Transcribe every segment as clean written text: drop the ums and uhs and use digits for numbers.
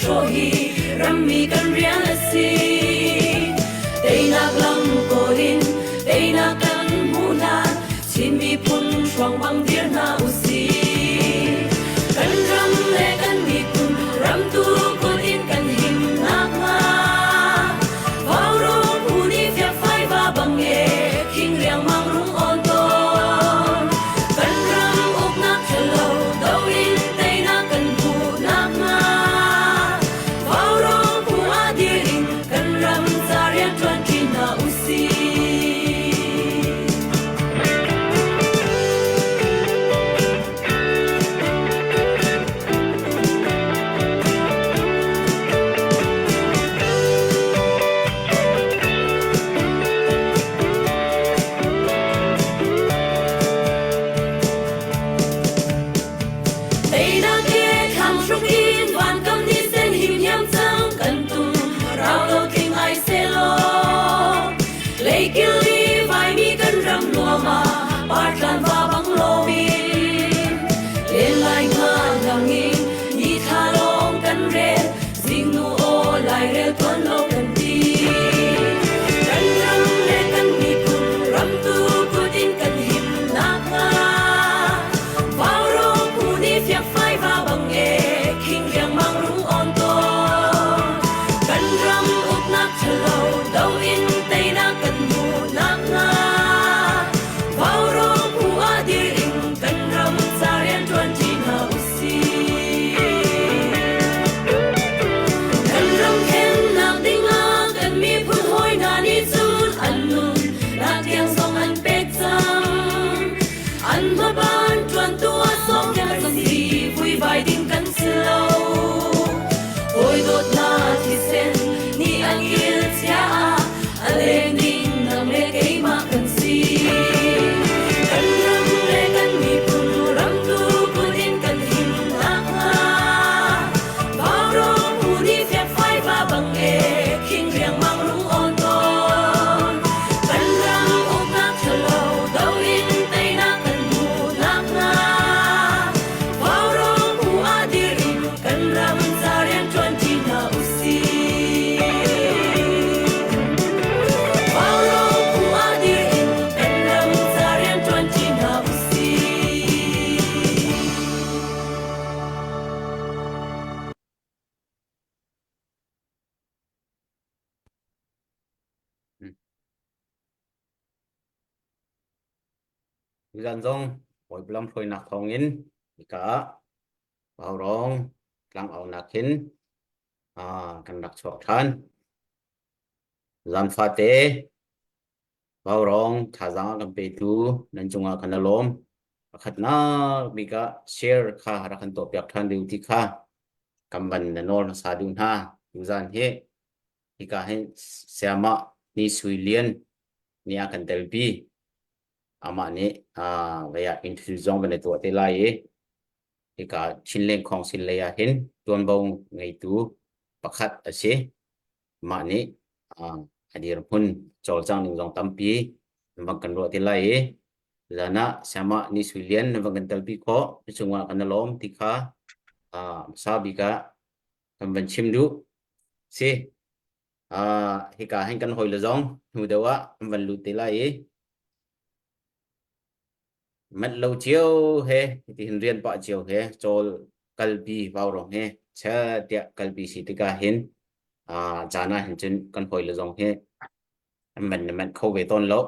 hrawh hi rammi kan rian a si. Teinak lam kawl in teinak kan hmuh hlan Chin miphun hruang bang dir hna usih. Kan ram le kan miphun ramtu kut in kan him nakhnga. Vaurawng phu nih fiakfai va bang e khing riangmang rung awn tawn. Kan ram uknak ṭhalo do in teinak kan hmuh nakhnga. Vaurawng phu ah dir in kan ram ca rianṭuan ṭi hna usih. Teinak he thlang hruk in van kam ni sen him hiam cang kan tum rau lo tling ai selaw Leikil i vaimi kan ram nuam ah partlan va bang loin len lai nga nang in ni thla lawng kan rel zingnu aw lairel tuan lo kan ti kan ram le kan miphun ram tu kut in kan him nakhnga Vaurawng phu nih fiakfai va bang e khing riangmang rung awn tawn kan ram uknak ṭhalo do in teinak kan hmuh nakhnga Vaurawng phu ah dir in kan ram ca rianṭuan ṭi hna usih. Kan ram khennak dingah kan miphun hawi hna nih cun an nun nak tiang zong an pek cang. An hmaban ṭuantu ah sawm kan si vuivai ding kan si lo. Hawi dawtnak thisen nih an kil chia ah a leng ding nang le keimah kan si. Kan ram le kan miphun ramtu kut in kan him nakhnga Vaurawng phu nih fiakfai va bang e khing riangmang rung awn tawn. Kan ram uknak ṭhalo do in teinak kan hmuh nakhnga Vaurawng phu ah dir in kan ram ca rianṭuan ṭi hna usih. Vaurawng phu ah dir in kan ram ca rianṭuan ṭi hna usih. Tuzan zong Bawipa lamhruainak thawngin hika ah Vaurawng tlangaunak hin kan rak chuak ṭhan. Zan fate Vaurawng thazaang a kan petu nan cungah kan i lawm. Pakhatnak bik ah share kha rak kan tuahpiak ṭhan ding ti kha kan van na nawl hmasa duh hna. Tuzan hi hika hin sayamah Ni Sui Lian nih a kan telpi. Amah nih vei ah interview zong kan i tuah te lai i hika Chinleng Khawngsil lei ah hin tuanvo ngeitu pakhat a si. Mah nih a dirhmun cawlcang ning zong tampi van kan ruah te lai i zan ah sayamah Ni Sui Lian na van kan telpi khawh. Cu cungah kan i lawm ti kha hmasa bik ah kan van chim duh. Si. Hika hin kan hawile zong hnu deuh ah an van lut te lai i manh lo cio he hitihin rian pah cio he cawl kalpi vaurawng he chet tiah kalpi si tikah hin caan ah hin cun kan hawile zong hi an man na manh kho ve tawn lo.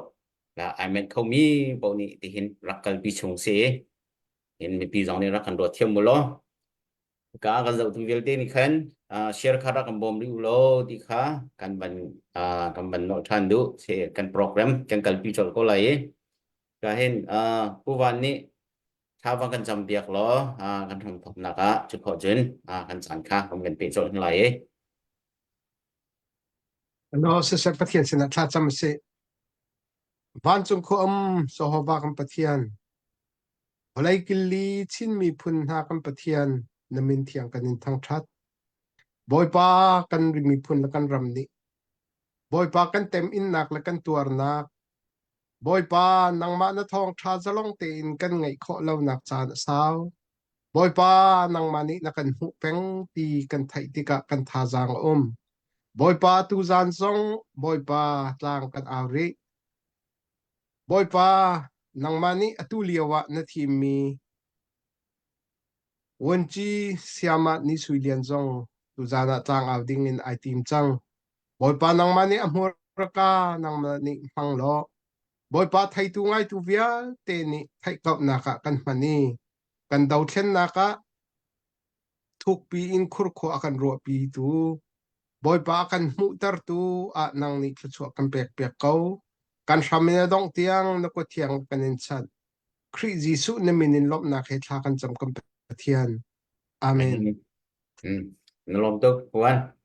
Ai manh kho mi paoh nih tihin rak kalpi chung si hin mipi zong nih rak kan ruat thiam mu law. Ka kan zohtu vialte nih khan share kha rak kan bawm rih u law ti kha kan van kan van nawlh ṭhan duh. Si kan program kan kalpi colh ko lai i ka hin Pu Van nih thla van kan cam piak law kan hramthawknak ah cu khawh cun kan caan kha kan kan peh colh hna lai i. Ano siseh Pathian sinah thla cam sih. Vancung khua um Jehovah kan Pathian Vawlei killi Chin miphun hna kan Pathian na min thiang kan in thangṭhat. Bawipa kan miphun le kan ram nih Bawipa kan teminnak le kan tuarnak Bawipa nangmah na thawngṭha zalong tein kan ngaih khawh lonak caan a sau. Bawipa, nangmah nih na kan hmuh peng ti kan theih tikah kan thazaang a um. Bawipa, tuzaan zong Bawipa tlang kan au rih. Bawipa, nangmah nih atu lio ah na thimmi Vuanci Sayamah Ni Sui Lian zong tuzaan ah tlangau ding in ai tim cang. Bawipa nangmah nih a hmurka nangmah nih hmang law Bawipa theitu ngaitu vialte nih theihkauhnak ah kan hman i kan dothlennak ah thukpi in khurkhua a kan ruahpitu Bawipa a kan hmuhtertu ah nang nih thluachuah kan pekpiak ko. Kan hram in a dongh tiang na kut thiang kan in chanh. Khrih Jesuh na min in lawmhnak he thla kan cam kan Pathian. Amen. Mm. Na lawm tuk Puan.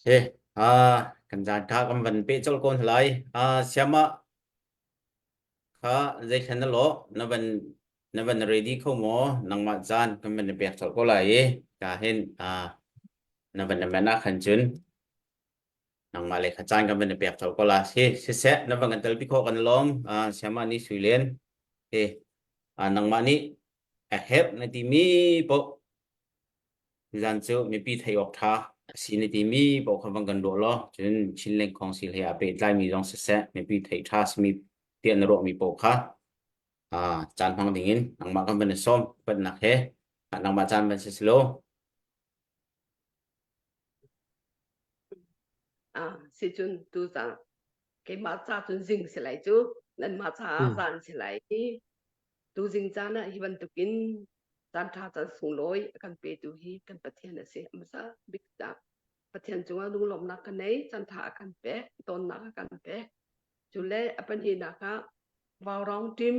He, ah kan zan kha kan van pe chol ko lai. Ah siama kha zei thlan na lo na van na van ready kho maw nangmah zan kan van pek chol ko lai i ka hin ah na van na men ah khan cun nangmah le kha caan kan van pek chol ko la si siseh na van kan telpi khawh kan lawm ah siama ni sui len he ah nangmah nih a herh na timi poh zan cu mipi thei awk tha a si na timi poh kha van kan ruah law cun Chinland Council he aa pehtlaimi zong siseh mipi thei tha simi tiah na ruahmi poh kha ah caan hmang ding in nangmah kan van i sawm upatnak he nangmah caan van si silo Ah, si cun tu ca keimah ca cun zing si lai cu nanmah caah zan si lai i tu zing caan ah hi bantukin caan ṭha caan sunglawi a kan petu hi kan Pathian a si. Hmasa bik ca Pathian cungah lunglawmhnak ka nei, caan ṭha a kan pek, tonnak a kan pek. Cu le a pahnihnak ah Vaurawng team,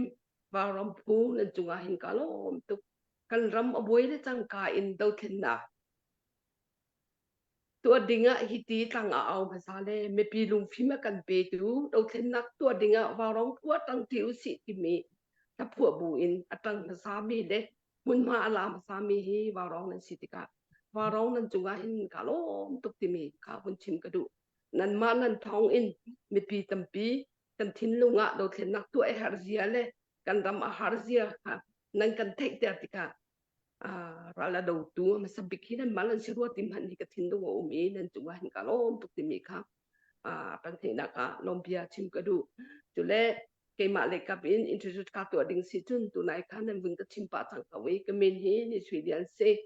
Vaurawng phu nan cungah hin ka lawm tuk. Kan ram a buai le cangka in dothlennak Tuah dingah hiti tlang a au hmasa le mipi lungfim a kan petu dothlennak tuah dingah vaurawng phuah ṭangṭi usih timi hlaphuah bu in a ṭang hmasami le hmunhma a la hmasami hi vaurawng nan si tikah vaurawng nan cungah hin kaa lawm tuk timi kha hun chim ka duh. Nanmah nan thawng in mipi tampi kan thinlung ah dothlennak tuah a herh zia le kan ram a har zia kha nan kan theihter tikah ral a dotu hmasa bik hi nan mal an si rua ti hmanh hi ka thinlung a um i nan cungah hin ka lawm tuk timi kha kan theihnak ah lawmbia chim ka duh. Cule keimah lei kap in introduce ka tuah ding si cun tunai kha nan vun ka chim pah cang ko i ka min hi Ni Sui Lian si.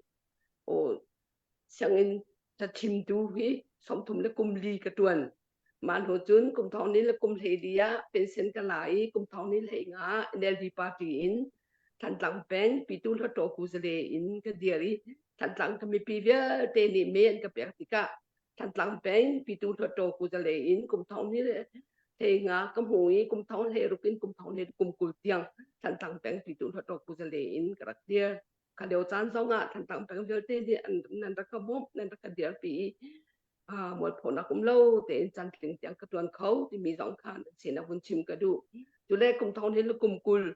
O sianginn cachimtu hi 34 le kum li ka tuan. Mah hnu cun kum thong ni le kum 14 ah pension ka la i kum thong ni 15 NLD party in Thantlang peng Pitu Hluttaw Kuzale in ka dir i Thantlang ka mipi vialte nih me an ka pek tikah Thantlang peng Pitu Hluttaw Kuzale in kum thong ni le 15 ka hmu i kum thong 16 in kum thong ni kum 20 tiang Thantlang peng Pitu Hluttaw Kuzale in ka rak dir. Kha lio caan zong ah Thantlang peng vialte nih an nan rak ka bawmh nan rak ka dirpi i mualphonak um lo tein cantling tiang ka tuan kho timi zong kha nan sin ah vun chim ka duh. Cule kum thong hin kum 20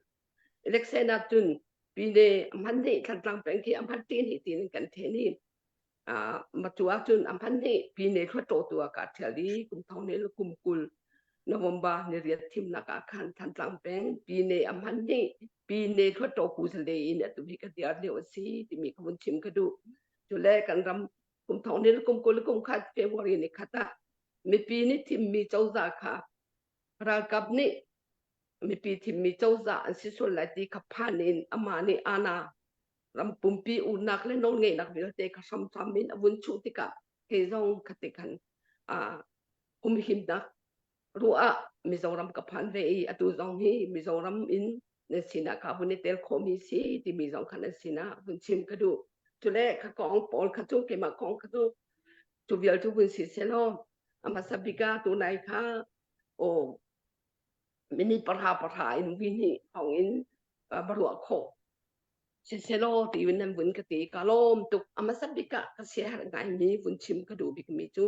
election ah cun pine hman nih Thantlang peng khi a hman ti ni tin kan then i matu ah cun a hman nih pine hluttaw tu ah ka thial i kum thong ni kum 20 November ni riat thimnak ah khan Thantlang peng pine a hman nih pine hluttaw kuzale in atu hi ka diar lio a si timi ka vun chim ka duh. Cule kan ram kum thong ni kum 20 kum khat February ni khat ah mipi nih thimmi cozah kha ralkap nih mipi thimmi cozah an si sual lai ti kha phan in amah nih ana ram pumpi unak le nawlngeihnak vialte kha hramhram in a vun chuh tikah kei zong khati khan humhimnak ruah ah Mizoram ka phan ve i atu zong hi Mizoram in nan sinah ka vun i tel khawhmi si timi zong kha nan sinah vun chim ka duh. Cule kha kong pawl kha cu keimah kong kha cu cu vial cu vun si selaw a hmasa bik ah tunai kha aw minute pahra pahra in vi hnih hong in va ruah khawh siselaw tiin nan vun ka ti ka lawm tuk a hmasa bik ah ka siaherh ngaimi vun chim ka duh bikmi cu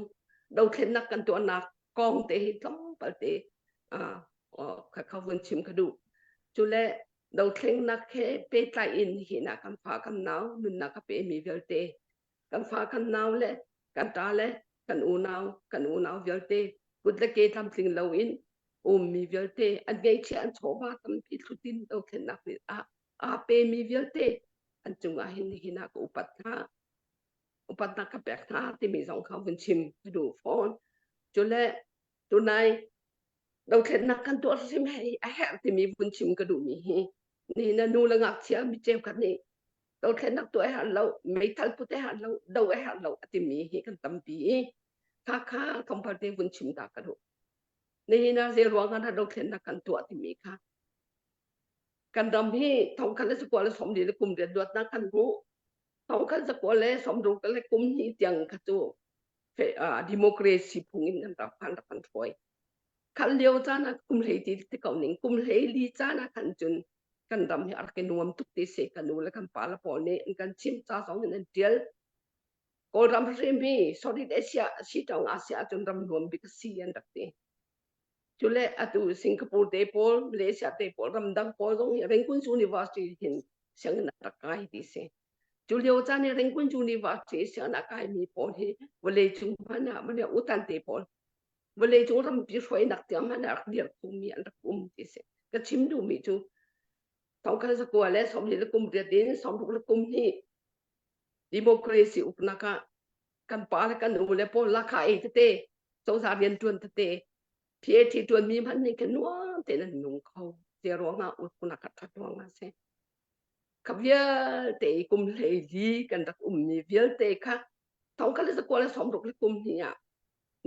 dothlennak kan tuahnak kong te hi tlawmpal te kha kha vun chim ka duh cule dothlennak he pehtlai in hi na kan fa kan nau nunnak a pemi vialte kan fa kan nau le kan ṭa le kan unau kan unau vialte kut le ke tlamtling loin ummi vialte an ngeihchiah an chawva tampi thlutin dothlennak nih ah. Aa pemi vialte an cungah hin nihin ah ka upat hna. Upatnak ka pek hna timi zong kha vun chim ka duh fawn. Cule tunai dothlennak kan tuah hrim hei a herh timi vun chim ka duhmi hi nihin ah nu le ngakchia mi cheukhat nih dothlennak tuah a herh lo, meithal put a herh lo, do a herh lo a timi hi kan tampi i kha kha tlawmpal te vun chim ta ka duh. Nihin ah zei ruang ah dah dothlennak kan tuah timi kha kan ram hi thongkhat le zakua le 40 le kum riat luatnak kan hmuh. Thongkhat zakua le 60 le kum hnih tiang kha cu democracy phung in kan rak phan rak kan hruai. Khan lio caan ah kum hlei ti ti ko ning kum hlei li caan ah khan cun kan ram hi a rak i nuam tuk ti si kan nu le kan pa le pawl nih an kan chim ca zong in an tial. Kawlram hrim hi Southeast Asia si tong Asia ahcun ram nuam bik a si an rak ti. Cule atu Singapore te pawl, Malaysia te pawl, ramdang pawl zong hi Rangoon University hin sianginn a rak kai ti si. Cu lio caan i Rangoon University sianginn a kaimi pawl hi vawleicung hmanh ah vawlei utan te pawl vawleicung rampi hruainak tiang hmanh ah rak dir khomi an rak um ti si. Ka chim duhmi cu thongkhat zakua le 40 le kum riat in 60 le kum hnih democracy uknak ah kan pa le kan u le pawl lakha ei tete cozah rian ṭuan tete PAT ṭuanmi hmanh nih khin nuam tein an nung kho te ruangah uknak a ṭhat ruangah si kha vialte i kum hlei li kan rak ummi vialte kha thongkhat le zakua le 60 le kum hnih ah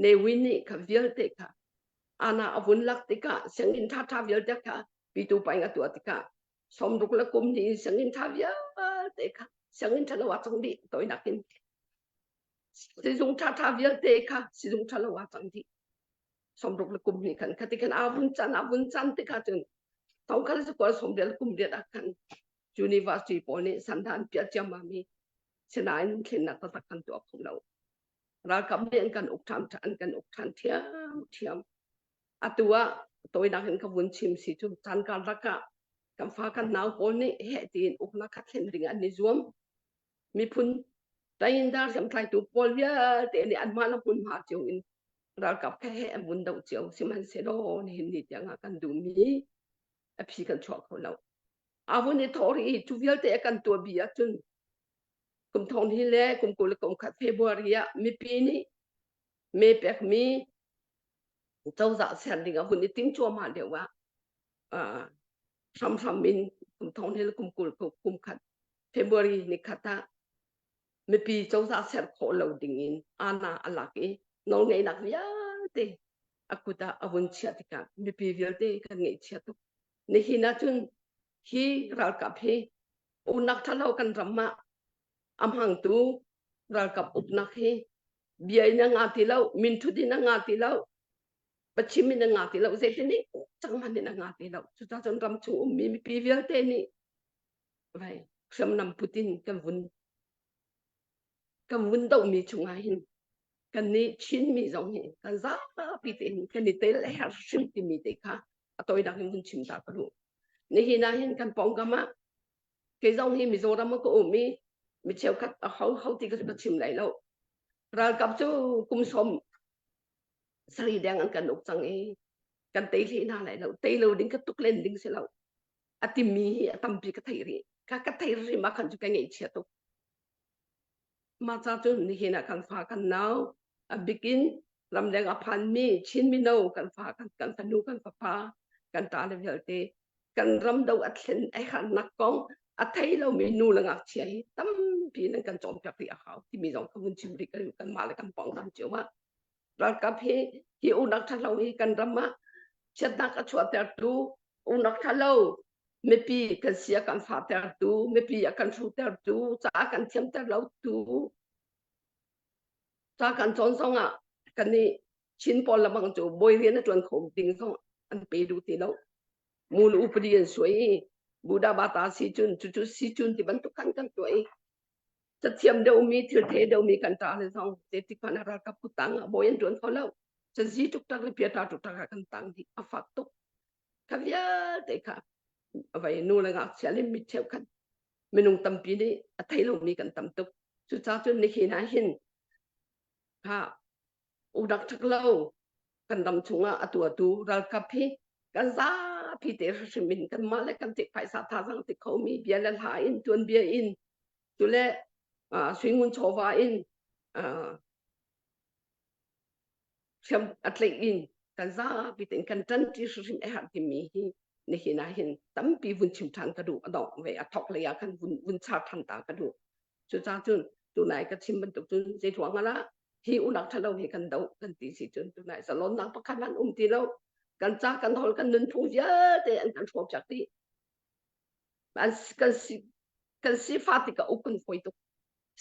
Ne Win nih kha vialte kha ana a vun lak tikah sianginn ṭhaṭha vialte kha pitu paing a tuah tikah 60 le kum hnih in sianginn ṭha vialte kha sianginn ṭhalo ah cang dih toinak in sizung ṭhaṭha vialte kha sizung ṭhalo ah cang dih 60 le kum hnih khan khati khan aa vun can aa vun can tikah cun thongkhat le zakua 80 le kum riat ah khan university pawl nih sandan piah ciammam i sinain thlennak taktak kan tuah kho lo ralkap nih an kan uk ṭhan an kan uk ṭhan ṭhiam ṭhiam Atu ah tawinak in ka vun chim si cu caan karlak ah kan fa kan nau pawl nih heh tiin uknak kha thlen ding an i zuam. Miphun Tayindar hriamtlaitu pawl vialte nih anmah le hmunhma cio in ralkap kha heh an vun doh cio. Sihmanhsehlaw nihin ni tiang ah kan duhmi a phi kan chuah kho lo. A vun i thawh rih i cu vialte a kan tuah bi ahcun kum thong hnih le kum 20 le kum khat February ah mipi nih me pekmi cozah ser ding a hun i ting cuahmah lio ah hramhram in kum thong hnih le kum 20 kum khat February ni khat ah mipi cozah ser khawh lo ding in ana a lak i nawlngeihnak vialte a kut ah a vun chiah tikah mipi vialte kan ngaihchia tuk. Nihin ahcun hi ralkap hi uknak ṭhalo kan ram ah a hmangtu ralkap uknak hi bia in a nga ti lo minthut in a nga ti lo pachim in a nga ti lo zeitin nih cang hmanh in a nga ti lo cucaah cun ram chung ummi mipi vialte nih vai hriamnam put in kan vun kan vun dohmi chungah hin kan nih Chinmi zong hi kan zapi tein kan i tel a herh hrim timi te kha a toinak in vun chim ta ka duh nihin ah hin kan pawngkam ah Kei zong hi Mizoram ah ka um i mi cheukhat a ho ho ti ka ka chim lai lo. Ralkap cu kum 70 deng an kan uk cang i kan tei hlei hna lai lo. Tei lo ding ka tuk len ding si lo. A timi hi a tampi ka theih rih. Ka ka theih rih ma khan cu ka ngaihchia tuk. Mah ca cun nihin ah kan fa kan nau a bikin ramleng a phanmi Chin mino kan fa kan kan fanu kan fapa kan ṭa le vialte kan ram do a thlen a harnak kong a thei lomi nu le ngakchia hi tampi nan kan cawnpiak rih a hau timi zong ka vun chim rih kan kanmah le kan pawngkam cio ah ralkap hi hi unak ṭhalo hi kan ram ah chiatnak a chuahtertu unak ṭhalo mipi kan si a kan fahtertu mipi a kan hrutertu ca a kan thiamter lotu ca kan cawn zong ah kan nih Chin pawl lamang cu bawi rian a ṭuan kho ding zong an pe duh ti lo mul upadi an suai i Buddha bata si cun cucu si cun ti bantuk khan kan tuah i cathiam deuhmi thil the deuhmi kan ṭa le zong te ti khan ralkap kutang ah bawi an ṭuan kho lo cazi tuk tak le piata tuk tak ah kan tang dih a fak tuk kha vialte kha vai nu le ngakchia le mi cheukhat minung tampi nih a thei lomi kan tam tuk cucaah cun nihin ah hin kha udak ṭhak lo kan ram chungah a tuahtu ralkap hi kan zapi. zapi te hrim in kanmah le kan tik phaisa thazang ti khomi bia le hla in tuanbia in tule suingun chawva in thiam a tleih in kan zapi tein kan ṭanṭi hrimhrim a herh timi hi nihin ah hin tampi vun chim ṭhan ka duh a dongh ve a thok lei ah khan vun vun char ṭhan ta ka duh cucaah cun tunai ka chim bantuk cun zei ruang ah hi unak ṭhalo hi kan doh kan ti si cun tunai zalonnak pakhat an um ti lo kan ca kan hol kan nunphung vialte an kan hrawk piak dih an kan si kan sifah tikah uk kan fawi tuk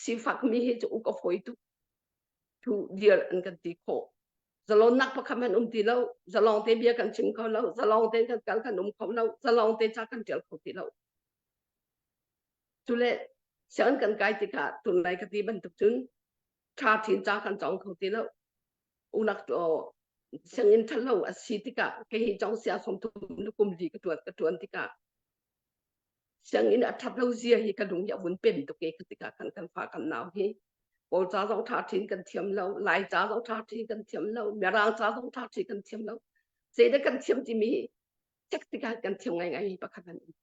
sifak mi hi cu uk a fawi tuk thu dir an kan ti khawh zalonnak pakhat hmanh um ti lo zalong te bia kan chim kho lo zalong te kan kal kan um kho lo zalong te ca kan tial kho ti lo cule sianginn kan kai tikah tunlai ka ti bantuk cun tha thin ca kan cawng kho ti lo unak sianginn thalo a si tikah kei hi cong sia som thum kum li ka tuan ka tuan tikah Sianginn a ṭhat lo zia hi ka lung hi a vun pem tuk i tikah khan kan fa kan nau hi Kawl ca zong ṭha ṭhin kan thiam lo, Lai ca zong ṭha ṭhin kan thiam lo, Mirang ca zong ṭha ṭhin kan thiam lo. Zeidah kan thiam timi hi check tikah kan thiam ngaingai mi pakhat an um.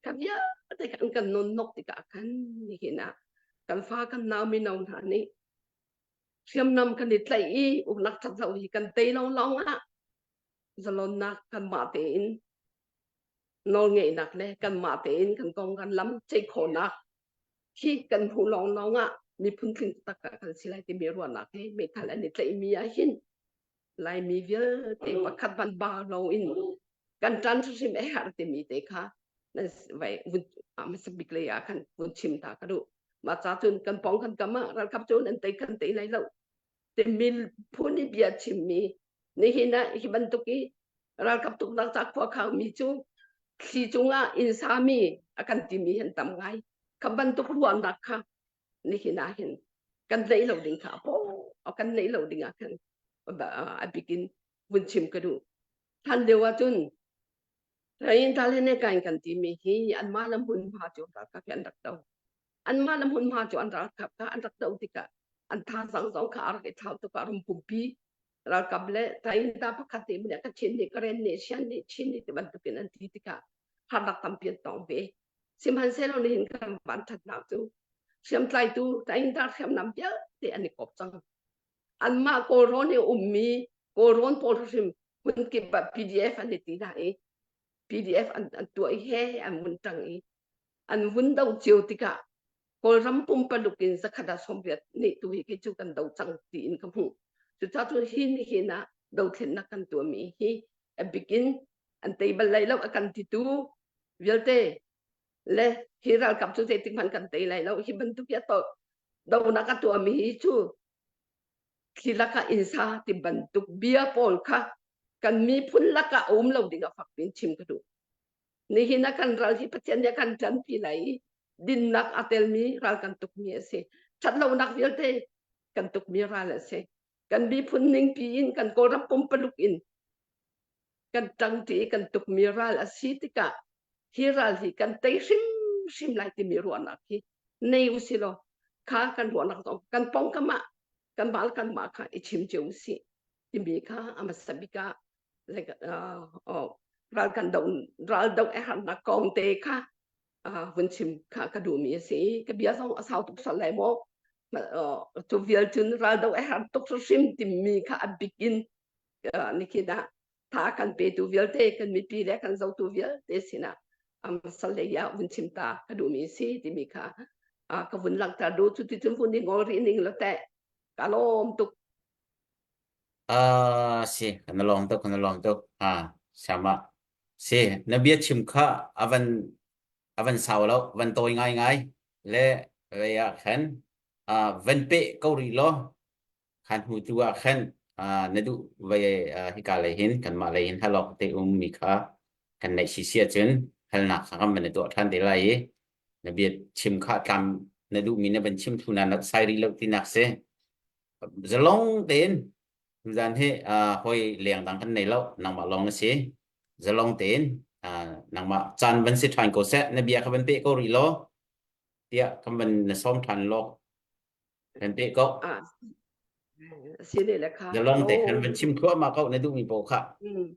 Ka vialte kan kan nonnok tikah khan nihin ah kan fa kan nau mino hna nih hriamnam kan i tlaih i uknak ṭhat lo hi kan tei lawnglawng ah zalonnak kanmah tein nawlngeihnak le kanmah tein kan kong kan lam ceih khawhnak hi kan hmuh lawnglawng ah miphun tling tak ah kan si lai timi ruahnak he meithal an i tlaihmi ah hin Laimi vialte pakhat ban ba lo in kan ṭan hrimhrim a herh timi te kha nan vai vun hmasa bik lei ah khan vun chim ta ka duh. Mah ca cun kan pong kan kam ah ralkap cu nan tei kan tei lai lo timi phun i bia chimmi Nihin ah hi bantuk i ralkap tuknak ca khua khangmi cu thli cungah inn sami a kan timi an tam ngai. Kha bantuk ruahnak kha nihin ah hin kan neih lo ding kha a kan neih lo ding ah khan a bikin vun chim ka duh. Hlan lio ah cun Rain Talene kain kan timi hi anmah le hmunhma cu ralkap hi an rak do. Anmah le hmunhma cu an ralkap kha an rak do tikah an thazang zong kha a rak i thlau tuk ah ram pumpi ralkap le tainta pakhat nih mene Kachin nih Karen nih Shan nih Chin nih ti bantukin an ti tikah harnak tampi an tong ve. Sihmanhsehlaw nihin kan van ṭhatnak cu hriamtlaitu tainta hriamnam vialte an i kawp cang. Anmah Kawlrawn i ummi Kawlrawn pawl hrim hmunkip ah PDF an i ti hna i PDF an, an tuah i he an vun ṭang i an vun do cio tikah Kawlram pumpaluk in zakhat ah 80 nih tu hi kei cu kan do cang tiin ka hmuh. Cucaah cun hi nihin ah dothlennak kan tuahmi hi a bikin an tei bal lai lo a kan titu vialte le hi ralkap cu zeitik hmanh kan tei lai lo hi bantuk hi a to donak a tuahmi hi cu thli lakah innsa ti bantuk bia pawl kha kan miphun lakah a um lo ding a fak piin chim ka duh. Nihin ah kan ral hi Pathian nih a kan ṭanpi lai i dinnak a telmi ral kan tukmi a si. Ṭhatlonak vialte kan tukmi ral a si. Kan miphun ningpi in kan Kawlram pumpaluk in kan ṭangṭi i kan tukmi ral a si tikah hi ral hi kan tei hrimhrim lai timi ruahnak hi nei usih law kha kan ruahnak zong kan pawngkam ah kan bal kanmah kha i chim cio usih timi kha a hmasa bik ah like uh, oh, ral kan do ral do a harnak kong te kha vun chim kha ka duhmi a si ka bia zong a sau tuk sal lai maw cu vial cun ral do a har tuk hrim timi kha a bik in nikhin ah tha kan petu vialte kan mipi le kan zotu vialte sinah sal lei ah vun chim ta ka duhmi si timi kha ka vun langhter duh cu ti cun vun i ngol rih ning lo teh ka lawm tuk Ah, si, kan lawm tuk, kan lawm tuk. Ah, sama. Si, na bia chim kha avan avan sau lo, van tawi ngai ngai. Le vei ah khan ah van pe ko rih law khan hnu tu ah khan ah na duh vei hika lei hin kanmah lei hin halok te um mi kha kan neih si si ahcun halnak kha kan van i tuah ṭhan te lai i na bia chim kha tlam na duhmi na van chim thlu na sai rih lo tinak si. Zalong tein tuzan hi hawi leng dang kan nei lo nangmah lawng na si zalong tein nangmah caan van si ṭhan ko seh na bia kha van peh ko rih law tiah kan van na sawm ṭhan law kan peh ko ah si ne le kha zalong te khan van chim thluahmah ko na duhmi paoh kha mm.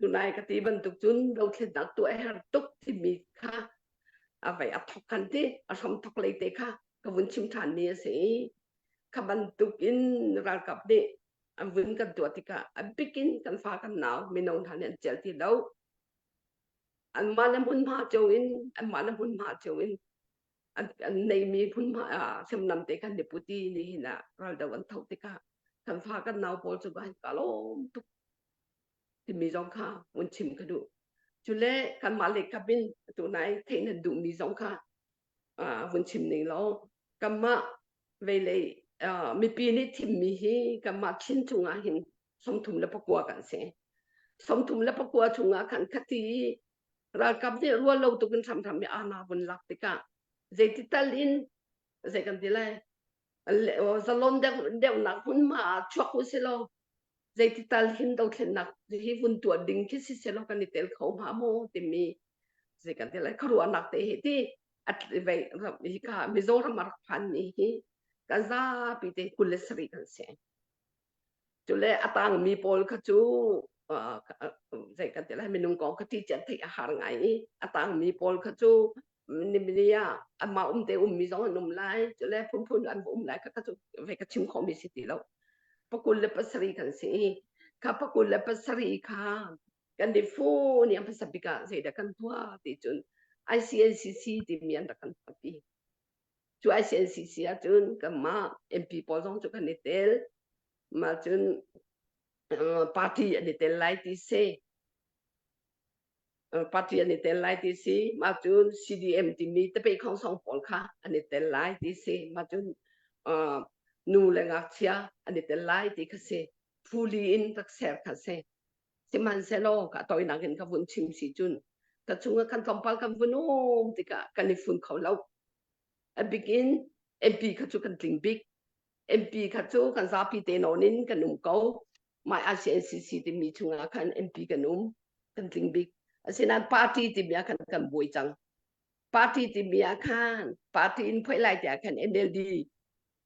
Tunai ka ti bantuk cun dothlennak tuah a herh tuk timi kha a vei a thok kan ti a hram thok lei te kha ka vun chim ṭhan mi a si i kha bantuk in ralkap nih an vun kan tuah tikah a bikin kan fa kan nau mino hna nih an celh ti lo. Anmah le hmunhma cio in anmah le hmunhma cio in an, an neimi hmunhma hriamnam te khan ni puti ni hin ah raldo an tho tikah kan fa kan nau pawl cu kan ka lawm tuk timi zong kha vun chim ka duh. Cule kanmah lei kap in tunai theih nan duhmi zong kha vun chim ning law kanmah veilei mipi nih thimmi hi kanmah Chin chungah hin 39 kan si. 39 chungah khan khati ralkap nih rual lo tuk in hramhram i ana vun lak tikah zeiti tal in zei kan ti lai zalon deuh deuhnak hmunhma ah chuak u si law zeiti tal hin dothlennak hi vun tuah ding khi si selaw kan i tel kho hnga maw timi zei kan ti lai khuaruahnak te hi ti vei hi ka Mizoram a rak phan mi hi kan zapi te 27 kan si. Cule a tangmi pawl kha cu zei kan ti lai minung kong kha ti cian theih a har ngai i a tangmi pawl kha cu nimni ah anmah um te ummi zong an um lai cule phunphun an um lai kha cu ve ka chim khawhmi si ti lo 27 kan si i kha 27 kha kan di fu ni an hmasa bik ah zeidah kan tuah ti cun ICNCC timi an rak kan tuahpi cu ICNCC ahcun kanmah MP pawl zong cu kan i tel mah cun party an i tel lai ti si party an i tel lai ti si mah cun CDM timi tapeh khongsong pawl kha an i tel lai ti si mah cun nu le ngakchia an i tel lai ti kha si phuli in rak ser kha si sihmanhsehlaw ka toinak in ka vun chim si cun ka chungah kan tlawmpal kan vun um tikah kan i fun kho lo a bik in MP kha cu kan tling bik MP kha cu kan zapi te nawn in kan um ko mai ASEAN-CC timi chungah khan MP kan um kan tling bik asinain party timi ah khan kan buai cang party timi ah khan party in phoi lai tiah khan NLD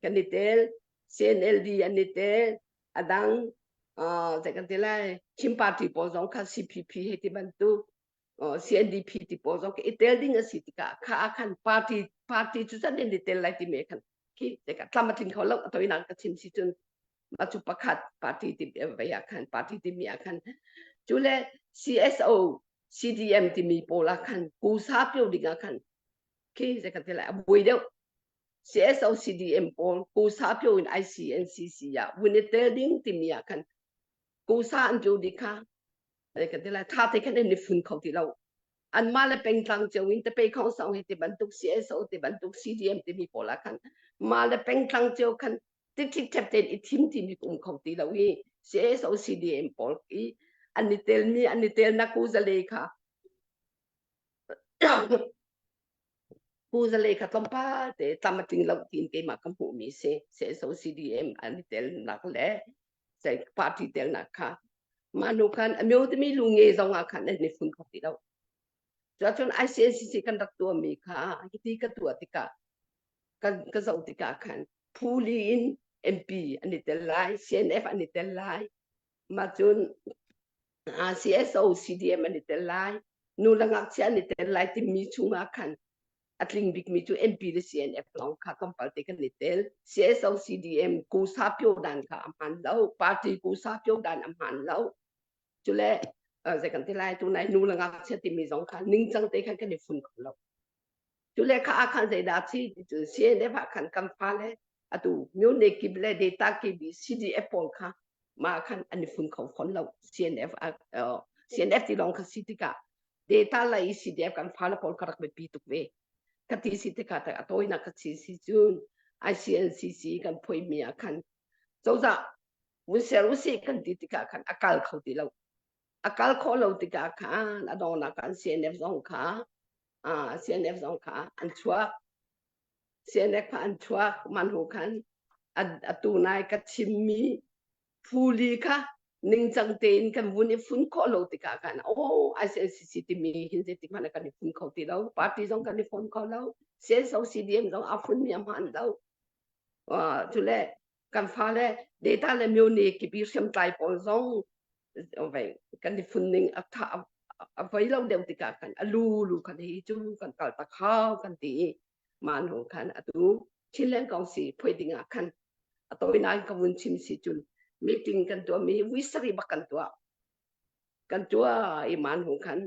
kan i tel CNLD an i tel adang zei kan ti lai Chin party pawl zong kha CPP he ti bantuk CNDP ti pawl zong i tel ding a si tikah kha ah khan party party cu zan in i tel lai timi khan khi tlam a tling kho lo a toinak ka chim si cun mah cu pakhat party ti vei ah khan party timi ah khan cu le CSO CDM timi pawl ah khan kusa pio ding ah khan khi zei kan ti lai a buai deuh CSO CDM pawl kusa pio in ICNCC ah vun i tel ding timi ah khan kusa an pio ding kha kan ti lai tha te khan an i fun kho ti lo anmah le pengtlang cio in te pei khong song hi ti bantuk CSO ti bantuk CDM timi pawl ah khan mah le pengtlang cio khan tikthik thep tein i thim timi um kho ti lo hi CSO CDM pawl i an i telmi an i telnak ku zale kha ku zale kha tlawmpal te tlam a tling lo tiin keimah ka hmuhmi si CSO CDM an i telnak le party telnak kha mah hnu khan a myo timi lu nge zong ah khan an i fun kho ti lo cuahcun ICNCC kan rak tuahmi kha hiti ka tuah tikah kan ka zoh tikah khan phuli in MP an i tel lai CNF an i tel lai mah cun CSO CDM an i tel lai nu le ngakchia an i tel lai timi chungah khan a tling bikmi cu MP le CNF lawng kha tlawmpal te kan i tel. CSO CDM kusa pyo dan kha a hman lo. Party kusa pyo dan a hman lo. Cule zei kan ti lai tu nai nu le ngakchia timi zong kha ningcang te khan kan i fun kho lo. Cule kha ah khan zeidah chi ti cu CNF ah khan kan fale atu myone kip le data kip CDF pawl kha ma khan an i fun kho fawn lo. CNF CNF ti lawng kha si tikah data la i CDF kan fale pawl ka rak biapi tuk ve ka ti si tikah tak a tawinak ka chi si cun ICNCC kan phoimi ah khan cozah vun ser usih kan ti tikah khan a kal kho ti lo a kal khawh lo tikah khan a dongnak kan CNF zong kha CNF zong kha an chuak CNF kha an chuak man hu khan atu nai ka chimmi phuli kha ningcang tein kan vun i fun khawh lo tikah khan oh ICNCC timi hin zeitik hmanh kan i fun kho ti lo party zong kan i fun kho lo CSO CDM zong a fun mi a hmaan lo cule kan fale data le myone kipi hriamtlai pawl zong. Kan i fun ning a tha a voi lo deuh tikah khan a lu lu khan hi cu kan kal tak hau kan ti i mah hnu khan atu Chinland Council phui ding ah khan a tawinak ka vun chim si cun meeting kan tuah mi vui sarih bak kan tuah. Kan tuah i man hnu khan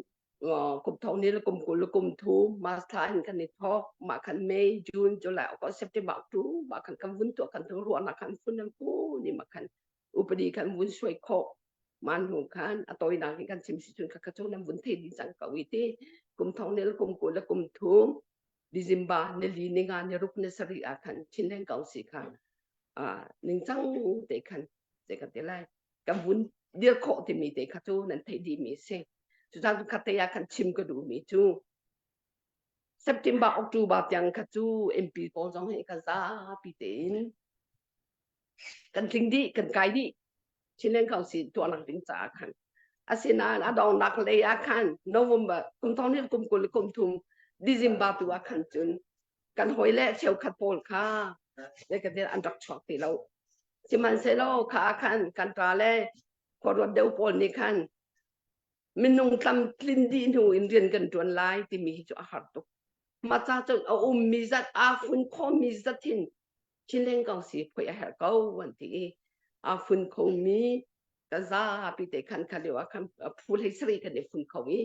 kum thong ni le kum 20 le kum thum March thla hin kan i thawk. Mah khan May, June, July, August, September, October mah khan kan vun tuah kan tu ruahnak khan fun an fun i mah khan upadi khan vun suai khawh. Man hnu khan a tawinak in kan chim si cun kha cu nan vun thei ding cang ko i ti kum thong ni le kum 20 le kum thum December ni li ni nga ni ruk ni sarih ah khan Chinland Council kha ningcang te khan te kan ti lai kan vun dir khawh timi te kha cu nan theih dih mi si. Cucaah kha te ah khan chim ka duh mi cu September October tiang kha cu MP pawl zong hi ka zapi tein kan tling dih kan kai dih. Chinland Council tuah nak ding caah khan. Asinain a donghnak lei ah khan November kum thong hnih kum 20 kum thum December tu ah khan cun kan hawi le cheukhat pawl kha zeikantiah an rak chuak ti lo. Sihmanhsehlaw kha ah khan kan ṭa le khuaruat deuh pawl nih khan minung tlamtlin dih hnu in rian kan ṭuan lai timi hi cu a har tuk. Mah ca cun a ummi zat aa fun khomi zat hin Chinland Council phoih a herh ko an ti i aa fun khomi kan zapi te khan kha lio ah khan phu hlei sarih kan i fun kho i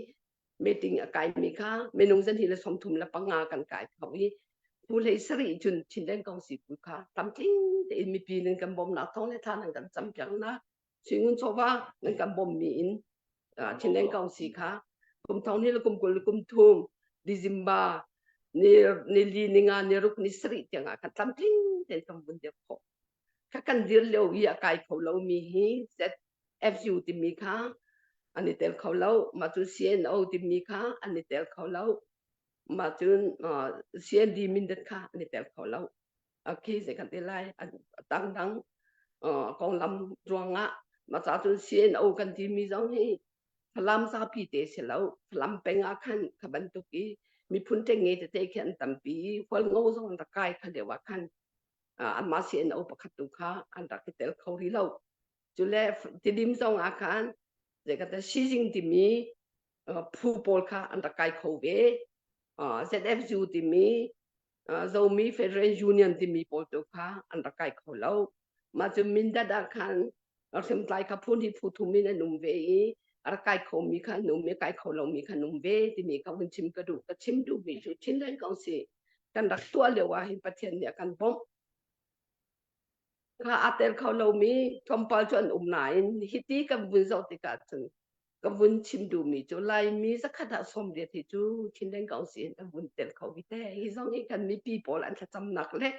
meeting a kaimi kha minung zan hi le 35 kan kai kho i phu hlei sarih cun Chinland Council pu kha tlamtling tein mipi nan kan bawmnak thawng le thla nan kan campiaknak Suingun chawva nan kan bawmmi in Chinland Council kha kum thong ni le kum 20 le kum thum December ni ni li ni nga ni ruk ni sarih tiang ah khan tlamtling tein kan vun dir khawh. Kha kan dir lio i a kai kho lomi hi ZFU timi kha an i tel kho lo, mah cu CNO timi kha an i tel kho lo, mah cun CND mindat kha an i tel kho lo. Okay, zei kan ti lai, dangdang konglam ruangah mah ca cun CNO kan timi zong hi Falam zapi te si lo. Falam peng ah khan kha bantuk i miphun ṭengnge tete khi an tampi i Hualngo zong an rak kai kha lio ah khan anmah CNO pakhat tu kha an rak i tel kho rih lo. Cule Tidim zong ah khan zeikata Sizing timi phu pawl kha an rak kai kho ve. ZFU timi Zomi Federal Union timi pawl tu kha an rak kai kho lo. Mah cu Mindat ah khan hriamtlai kha phun hi phu thum in an um ve i a rak kai khomi kha an um i kai kho lomi kha an um ve timi kha vun chim ka duh. Ka chim duhmi cu Chinland Council kan rak tuah lio ah hin Pathian nih a kan bawmh. Kha aa tel kho lomi tlawmpal cu an um nain hiti kan vun zoh tikah cun ka vun chim duhmi cu Laimi zakhat ah 80 hi cu Chinland Council in an vun tel kho vi te. Hi zong hi kan mipi pawl an thlacamnak le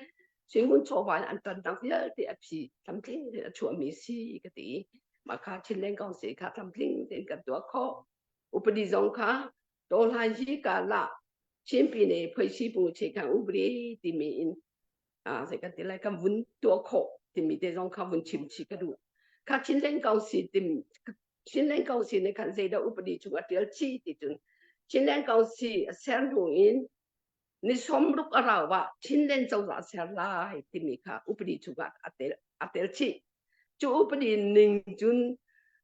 Suingun chawva in an ṭannak vialte a phi tlamtling tein a chuahmi si ka ti. Mah kha Chinland Council kha tlamtling tein kan tuah khawh. Upadi zong kha tawhlai hi ka la Chinpi ne phoisi pu che kha upadi timi in zei kan ti lai kan vun tuah khawh timi te zong kha vun chim chih ka duh. Kha Chinland Council tim Chinland Council nih khan zeidah upadi chung a ṭial chih ti cun Chinland Council a ser hnu in ni 60 a rau ah Chinland cozah ser lai timi kha upadi chungah a tel a tel chih. Cu upadi ning cun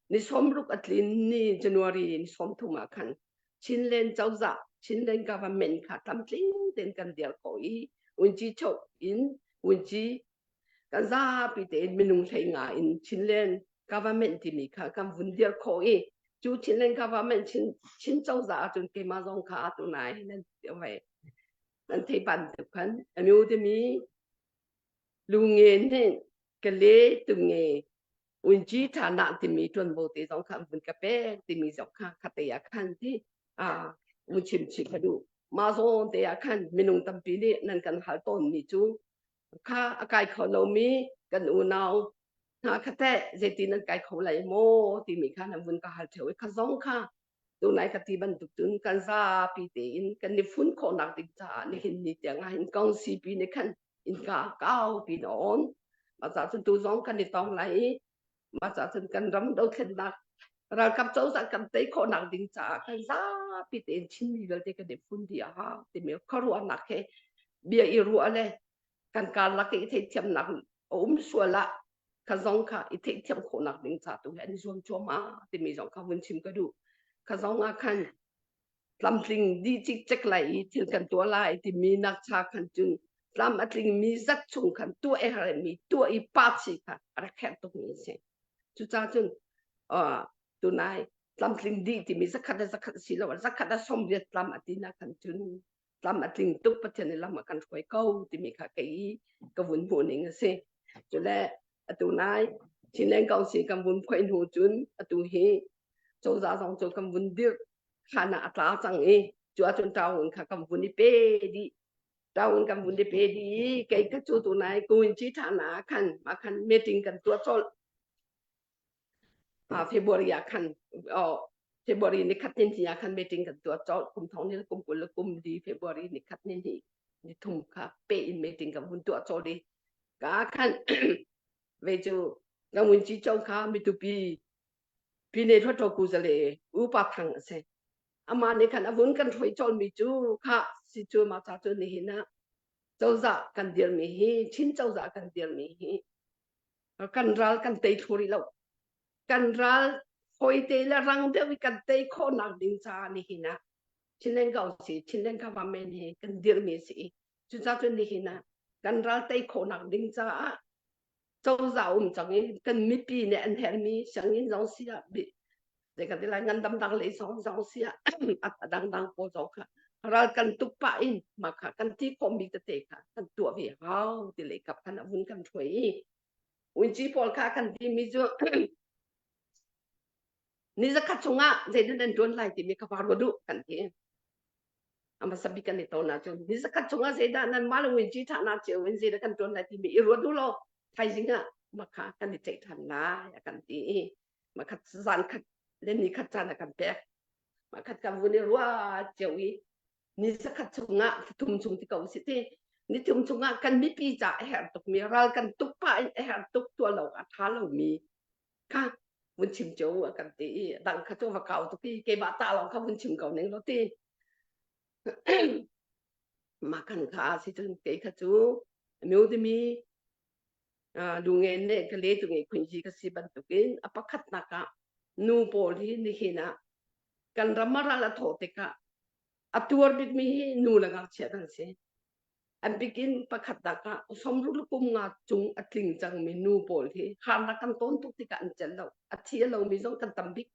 ni 60 a tlin ni January ni 30 ah khan Chinland cozah Chinland government kha tlamtling tein kan dir ko i unci choh in unci kan zapi tein minung hlei nga in Chinland government timi kha kan vun dir khawh i cu Chinland government Chin Chin cozah ahcun keimah zong kha atu nai nan vai nan thei bantuk khan anu timi lunge nih kale tunge unci ṭha na timi ṭuanvo te zong kha vun ka pek timi zong kha khate ah khan ti a vun chim chih ka duh. Mah zawn te ah khan minung tampi nih nan kan hal tawn mi cu kha a kai kho lomi kan unau hna kha teh zeitin nan kai kho lai maw timi kha nan vun ka hal ṭheo i kha zong kha tunai ka ti bantuk cun kan zapi tein kan i fun khawhnak ding caah nihin ni tiang ah hin council pi nih khan innka kau pi na on. Mah ca cun tu zong kan i tong lai i mah ca cun kan ram dothlennak ralkap cozah kan tei khawhnak ding caah kan zapi tein Chinmi vialte kan i fun dih a hau timi khuaruahnak he bia i ruah le kan karlak i theihthiamnak a um sual ah. Kha zong kha i theihthiam khawhnak ding ca tu hi an i zuam cuahmah timi zong kha vun chim ka duh. Kha zong ah khan tlamtling dih cikcek lai i thil kan tuah lai timi nak cha khan cun tlam a tlingmi zat chung khan tuah a herhmi tuah i pa chi kha a rak herh tukmi a si. Cucaah cun uh, tunai tlamtling dih timi zakhat le zakhat si lo zakhat a 80 tlam a ti nak khan cun tlam a tling tuk Pathian nih lam a kan hruai ko timi kha kei ka vun hmuh ning a si. Cule atu nai Chinland Council kan vun phoih hnu cun atu hi cozah zong cu kan vun dirh khan ah a tla cang i cu ahcun town kha kan vun i pe dih town kan vun i pe dih i kei ka cu tu nai Kuinci ṭhana ah khan mah khan meeting kan tuah colh February ah khan oh February ni khat ni ah khan meeting kan tuah colh kum thong ni kum 20 le kum li February ni khat ni ni ni thum kha pe in meeting kan vun tuah colh i ka khan ve cu kan vun ci cho kha mitupi Pine Hluttaw Kuzale upa thang a si. Amah nih khan a vun kan hruai colmi cu kha si cu mah ca cu nihin ah cozah kan dirmi hi Chin cozah kan dirmi hi kan ral kan tei thlu rih lo. Kan ral hawite le rang deuh i kan tei khawhnak ding caah nihin ah Chinland Council Chinland Government hi kan dirmi a si i cucaah cun nihin ah kan ral tei khawhnak ding caah cozah um cang i kan mipi nih an herhmi sianginn zong si ah zei ka ti lai ngandamnak lei zong zong si ah a dangdang pawl zong kha ral kan tuk pah in mah kha kan ti khawhmi tete kha kan tuah ve hau ti lei kap khan a vun kan hruai i unci pawl kha kan timi cu ni zakhat chungah zeitin nan ṭuan lai timi kha va ruat u kan ti hmasa bik kan i ton ahcun ni zakhat chungah zeidah nan mah le winci ṭhahnak cio in zeidah kan ṭuan lai timi i ruat u law thaizing ah makha kan i ceih ṭhan lai a kan ti i makhat zan khat le ni khat caan a kan pek makhat kan vun i ruat cio i ni zakhat chungah thum chung ti ko si ti ni thum chungah kan mipi ca a herh tukmi ral kan tuk pah in a herh tuk tuah lo a ṭha lomi kha vun chim cio a kan ti i dang kha cu va kau tuk i keimah ta lawng kha vun chim ko ning lo ti mah kan kha si cun kei kha cu miu timi lungen le ka le tu nge khun ji ka si bantukin a pakhatnak ah nu pawl hi nihin ah kan ram ral a thawh tikah a tuar bikmi hi nu le ngakchia kan si An bikin pakhatnak ah 60 le kum nga cung a tling cangmi nu pawl hi harnak kan tawn tuk tikah an celh lo. A thi a lomi zong kan tam bik.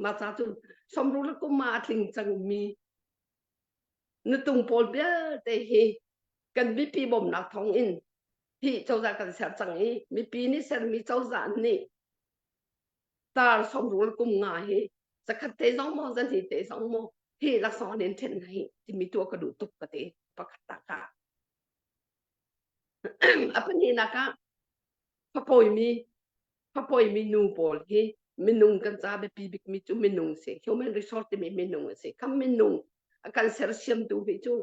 Mah ca cun 60 le kum nga a tling cangmi nutung pawl vialte hi kan mipi bawmhnak thawng in hi cozah kan ser cang i mipi nih sermi cozah nih tar 60 le kum nga hi zakhat te zong maw zan hi te zong maw hi laksawng an in ṭhen hi timi tuah ka duh tuk ka ti pakhat tak ah a pahnihnak ah fapawimi fapawimi nu pawl hi minung kan ca biapi bikmi cu minung si human resource timi minung a si kam minung a kan sersiamtu hi cu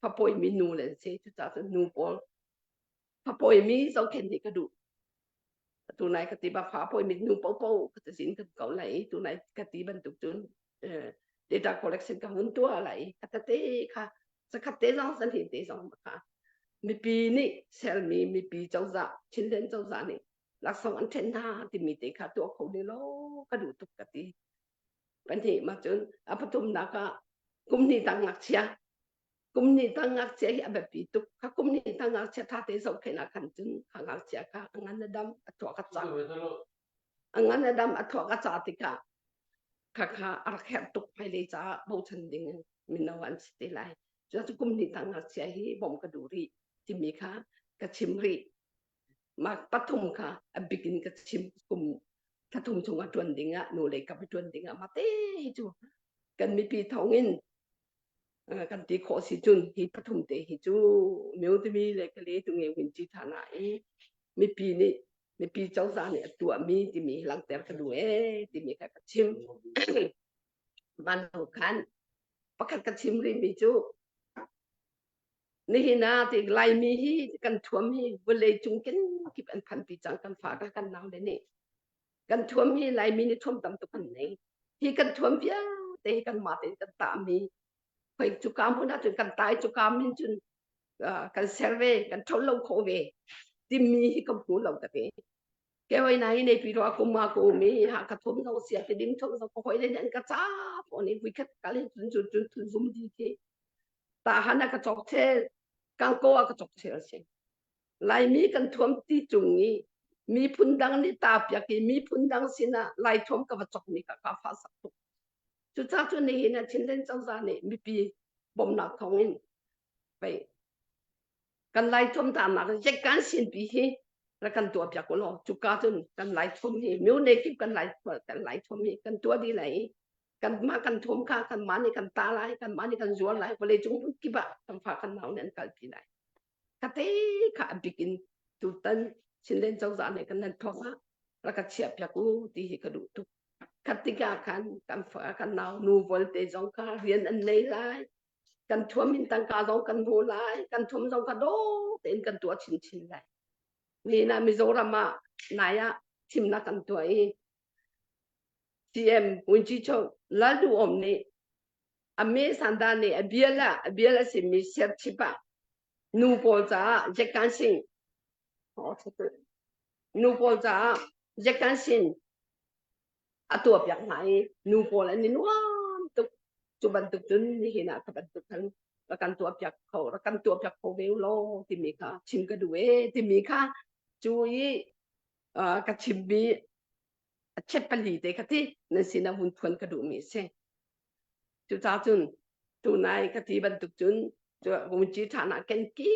fapawimi nu le an si cucaah cun nu pawl fapawimi zohkhenh hi ka duh tunai ka ti ba fa pawimi nu popo ka ti zin ka ko lai tunai ka ti bantuk cun data collection ka hun tua lai ka tate kha zakhat te zong san hin te zong kha mipi nih sermi mipi cozah Chinland cozah nih laksawng an ṭhen hna timi te kha tuah kho ding law ka duh tuk ka ti pahnih ma cun a pathumnak ah kum hnih tang ngakchia kum hnih tang ngakchia hi a biapi tuk kha kum hnih tang ngakchia tha te zohkhenh ah khan cun kha ngakchia kha a ngan a dam a thluak a cang a ngan a dam a thluak a ca tikah kha kha a rak herh tuk hmailei caah bochan ding mino an si te lai cu kum hnih tang ngakchia hi bawmh ka duh rih timi kha ka chim rih mah pathum kha a bik in ka chim kum thlathum chung ah ṭuan ding ah nu lei kap i ṭuan ding ah mah te hi cu kan mipi thawng in kan ti khawh si cun hi pathum te hi cu myo timi le ka le tu nge win chi tha na i mipi nih mipi cozah nih a tuahmi timi langhter ka duh ee timi kha ka chim van khan pakhat ka chim rihmi cu nihin ah ti Laimi hi kan thuam hi vawlei cung kenkip an phanpi cang kan fa kan nau le nih kan thuam hi Laimi nih thuam tam tuk kan nei hi kan thuam vialte hi kan mah tein kan tahmi khoi cuka hmun ah cun kan tai cuka min cun kan ser ve kan ṭhol lo kho ve timi hi ka hmu lo ka ti. Ke hoi na hi nei pi ro kum ma ko mi ha ka thum zong sia te ding thum zong ko hoi le an ka cha pon ni vui khat kal hin cun cun cun thun zum di khi ta han ka chok che kang ko a ka chok che si Laimi kan thuam ti cung i miphun dang nih ta piak i miphun dang sinah Lai thuam ka va chok mi kha ka fa sak tuk. Cucaah cu nihin ah Chinland cozah nih mipi bawmhnak thawngin pei kan Lai thuam tarnak kan sinpi hi rak kan tuah piak ulaw cuka cun kan Lai thuam hi myone kip kan Lai kan Lai thuam hi kan tuah dih lai i kanmah kan thuam kha kanmah nih kan ta lai kanmah nih kan zuar lai vawlei cung hmun kip ah kan fa kan nau nih an kalpi lai. Kate kha a bik in tutan Chinland cozah nih kan nan thawk ah rak ka chiah piak u ti hi ka duh tuk. Khat tikah khan kan fa kan nau nu volte zong kha rian an nei lai. Kan thuam in tangka zong kan hmu lai. Kan thuam zong kha dawh tein kan tuah chinchin lai. Nihin ah Mizoram ah nai ah thimnak kan tuah i CM Wunci Cho Lal Duh Om nih a me sanda nih a bial ah a bial a simi serchip ah nu pawl caah Jack Sing nu pawl caah Jack Sin a tuah piak hna i nu pawl an i nuam tuk cu bantuk cun nihin ah ka bantuk khan rak kan tuah piak kho rak kan tuah piak kho ve law timi kha chim ka duh e timi kha cu i ka chimmi a chep pali te kha ti nan sinah vun phuan ka duhmi a si. Cucaah cun tunai ka ti bantuk cun vunci ṭhahnak kenki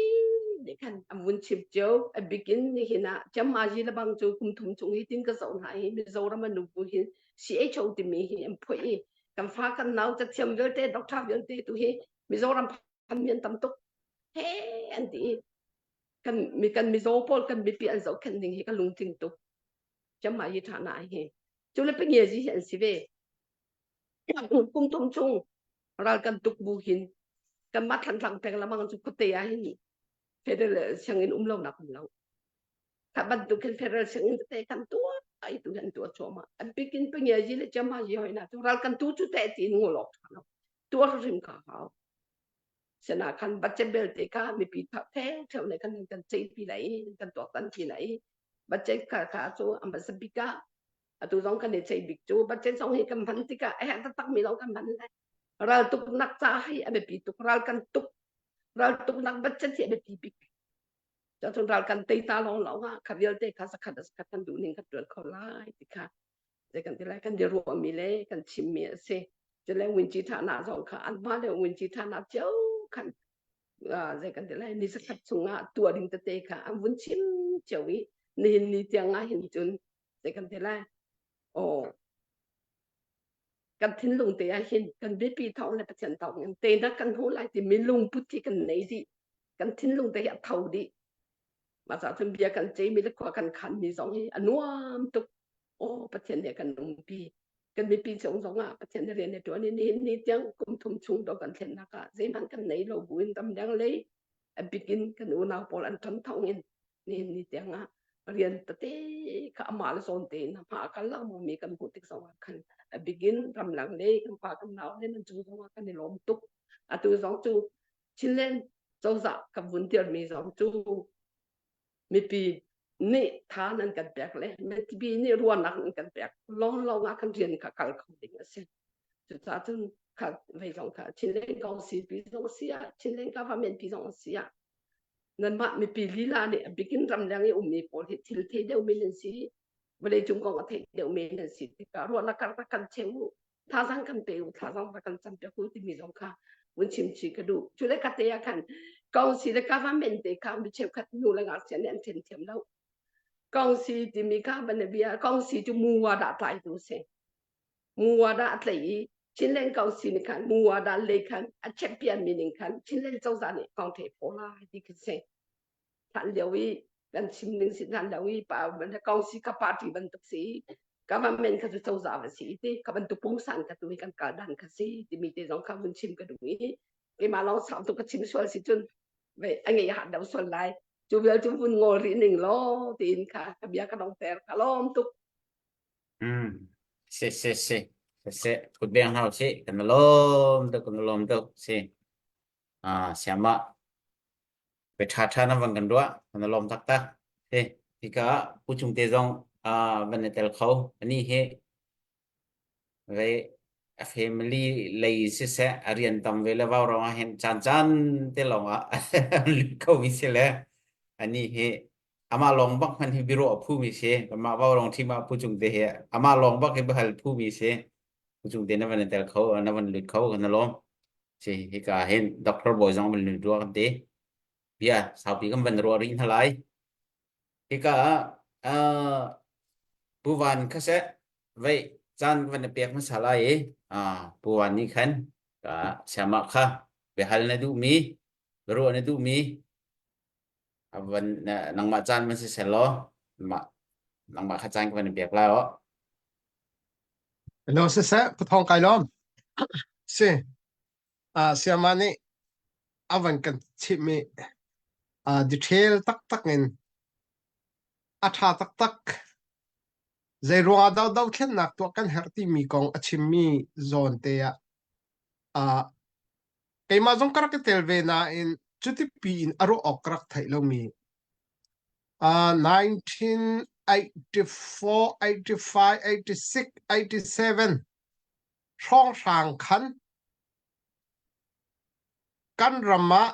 nih khan an vun chim cio. A bikin nihin ah Chamazi le bang cu kum thum chung hi tin ka zoh hna hi Mizoram an nubu hi CHO timi hi an phoih i kan fa kan nau cathiam vialte doctor vialte tu hi Mizoram phan mi an tam tuk he an ti i kan mi kan Mizo pawl kan mipi an zohkhenh ding hi ka lungtling tuk. Chamazi ṭhahnak hi cu le pengiazi hi an si ve. Kum thum chung ral kan tuk bu hin kanmah Thantlang peng lamang cu khuate ah hin federal sianginn um lo nak um lo. Kha bantuk hin federal sianginn tete kan tuah ai tu hin tuah cuahmah. An bikin pengiazi le chamazi hoi na cu ral kan tu cu te ti in ngol awk ṭha lo. Tuah hrim kha hau. Sena khan budget belte kha mipi theng theu ne kan kan cei pi lai kan tuak tan pi lai. Budget kha kha cu ambasa bik ah atu zong kan i ceih bik cu budget zong hi kan hman tikah a herh taktak mi lawng kan hman lai ral tuknak ca hi a biapi tuk ral kan tuk ral tuknak budget hi a biapi bik cun ral kan tei ta lawng lawng ah kha vialte kha sakhat sakhat kan duh ning kan tuan kho lai ti kha zei kan ti lai kan di ruahmi le kan chimmi a si cule winci thahnak zong kha an mah le winci thahnak cio khan zei kan ti lai ni sakhat chungah tuah ding tete kha an vun chim cio i nihin ni tiang ah hin cun zei kan ti lai aw kan thinlung te ah hin kan biapi thawng le Pathian thawng in teinak kan hmu lai timi lungput hi kan nei dih kan thinlung te hi a tho dih mah ca cun bia kan ceimi le khua kan khan mi zong hi a nuam tuk aw Pathian nih kan umpi kan mipi chung zong ah Pathian nih rian a ṭuan i nihin ni tiang kum thum chung do kan thlennak ah zeihmanh kan nei lo buin ramdang lei a bik in kan unau pawl an ṭan thawng in nihin ni tiang ah rian tete kha amah le zawn tein hma a kal lengmang mi kan hmuh tik zong ah khan a bik in ramleng lei kan pa kan nau le nan cung zong ah kan i lawm tuk atu zong cu Chinland cozah kan vun dirmi zong cu mipi nih tha nan kan pek le mipi nih ruahnak nan kan pek lawng lawng ah kan rian kha kal kho ding a si cucaah cun kha vei zong kha Chinland Council pi zong si ah Chinland government pi zong si ah nanmah mipi lila nih a bikin ramleng i ummi pawl hi thil thei deuhmi nan si vawlei cung kong a thei deuhmi nan si tikah ruahnak kar rak kan cheu u thazang kan pe u thazang rak kan campiak u timi zong kha vun chim chih ka duh cu le ka te ah khan council le government te kha mi cheukhat nu le ngakchia nih an then thiam lo council timi kha van bia council cu muwa dah tlai tu si Muwada a tlaih i Chinland Council nih khan Muwada lei khan a champion mi ning khan Chinland cozah nih kong thei phaw lai ti khi si. Hlan lio i kan chim ning si hlan lio i pa council ka party bantuk si government kha cu cozah va si ti ka bantuk pungsan kha tu hi kan kal dan kha si timi te zong kha vun chim ka duh i keimah lawng sau tuk ka chim sual si cun ve a ngei hat deuh sual lai cu vial cu vun ngol rih ning law tiin kha ka bia ka dong ter ka lawm tuk Mm. Si si si. Si si. Kut beng hau si. Kan lawm tuk kan lawm tuk si. Ah siama. Pe tha tha na van kan ruah. Kan lawm taktak. Si. Hika pu chung te zong. van i tel kho. Ani hi ve a family lei siseh a rian tam ve le vau rong ah hin caan caan te lawng ah lut kho mi si le ani hi amah lawng bak hman hi biro a phu mi si amah vau rong thim ah pu cung te hi amah lawng bak hi bahal phu mi si pu cung te na van i tel kho na van lut kho kan lawm si hika hin doctor boy zong van lut rua kan ti bia saupi kan van ruah rih hna lai Hika ah Pu Van kha seh vei caan van na pek hmasa lai i Pu Van nih khan sayamah kha biahal na duhmi biaruah na duhmi van nangmah caan van si seh law nangmah kha caan ka van in pek lai aw. Hello siseh Pu Thawng kai lawm. Si sayama nih a van kan chimh i detail taktak in a ṭha taktak. Zei ruangah dah dothlennak tuah kan herh timi kong a chimmi zawn te ah keimah zong ka rak i tel ve nain cuti piin a ruah awk ka rak theih lomi 1984, 85, 86, 87 hrawnghrang khan kan ram ah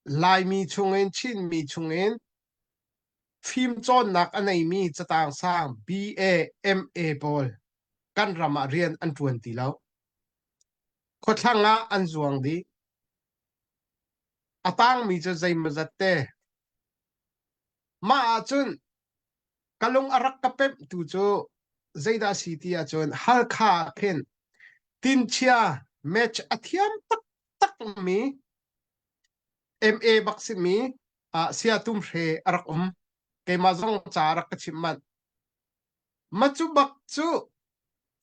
Laimi chungin Chinmi chungin fimcawnnak a neimi catang sang BA, MA pawl kan ram ah rian an ṭuan ti lo. Khuathlang ah an zuang dih. A tangmi cu zeimawzat te. Mah ahcun ka lung a rak ka pemhtu cu zeidah a si ti ahcun Halkha ah khin tinchia match a thiam taktakmi MA bak simi uh, Sia Tum Hre a rak um. Keimah zong ca a rak ka chimh manh. Macu bak cu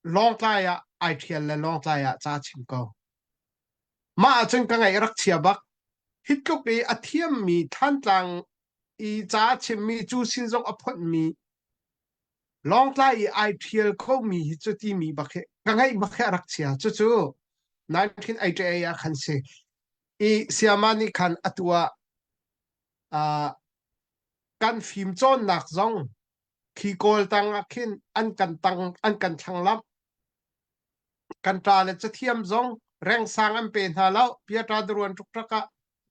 Lawngtlai ah ai ṭhial le Lawngtlai ah ca chim ko. Mah ahcun ka ngaih rak chia bak. Hi tluk i a thiammi Thantlang i ca a chimmi cu sin zong a phonhmi Lawngtlai i ai ṭhial khomi hi cu timi bak hi ka ngaih bak hi a rak chia. Cucu 1988 ah khan si. I Siama nih khan atu ah uh, kan fim cawnnak zong khi kawl tang ah khin an kan tang an kan thlanglamh kan ṭa le cathiam zong rengsang an pe hna lo piaṭa daruan ṭukṭak ah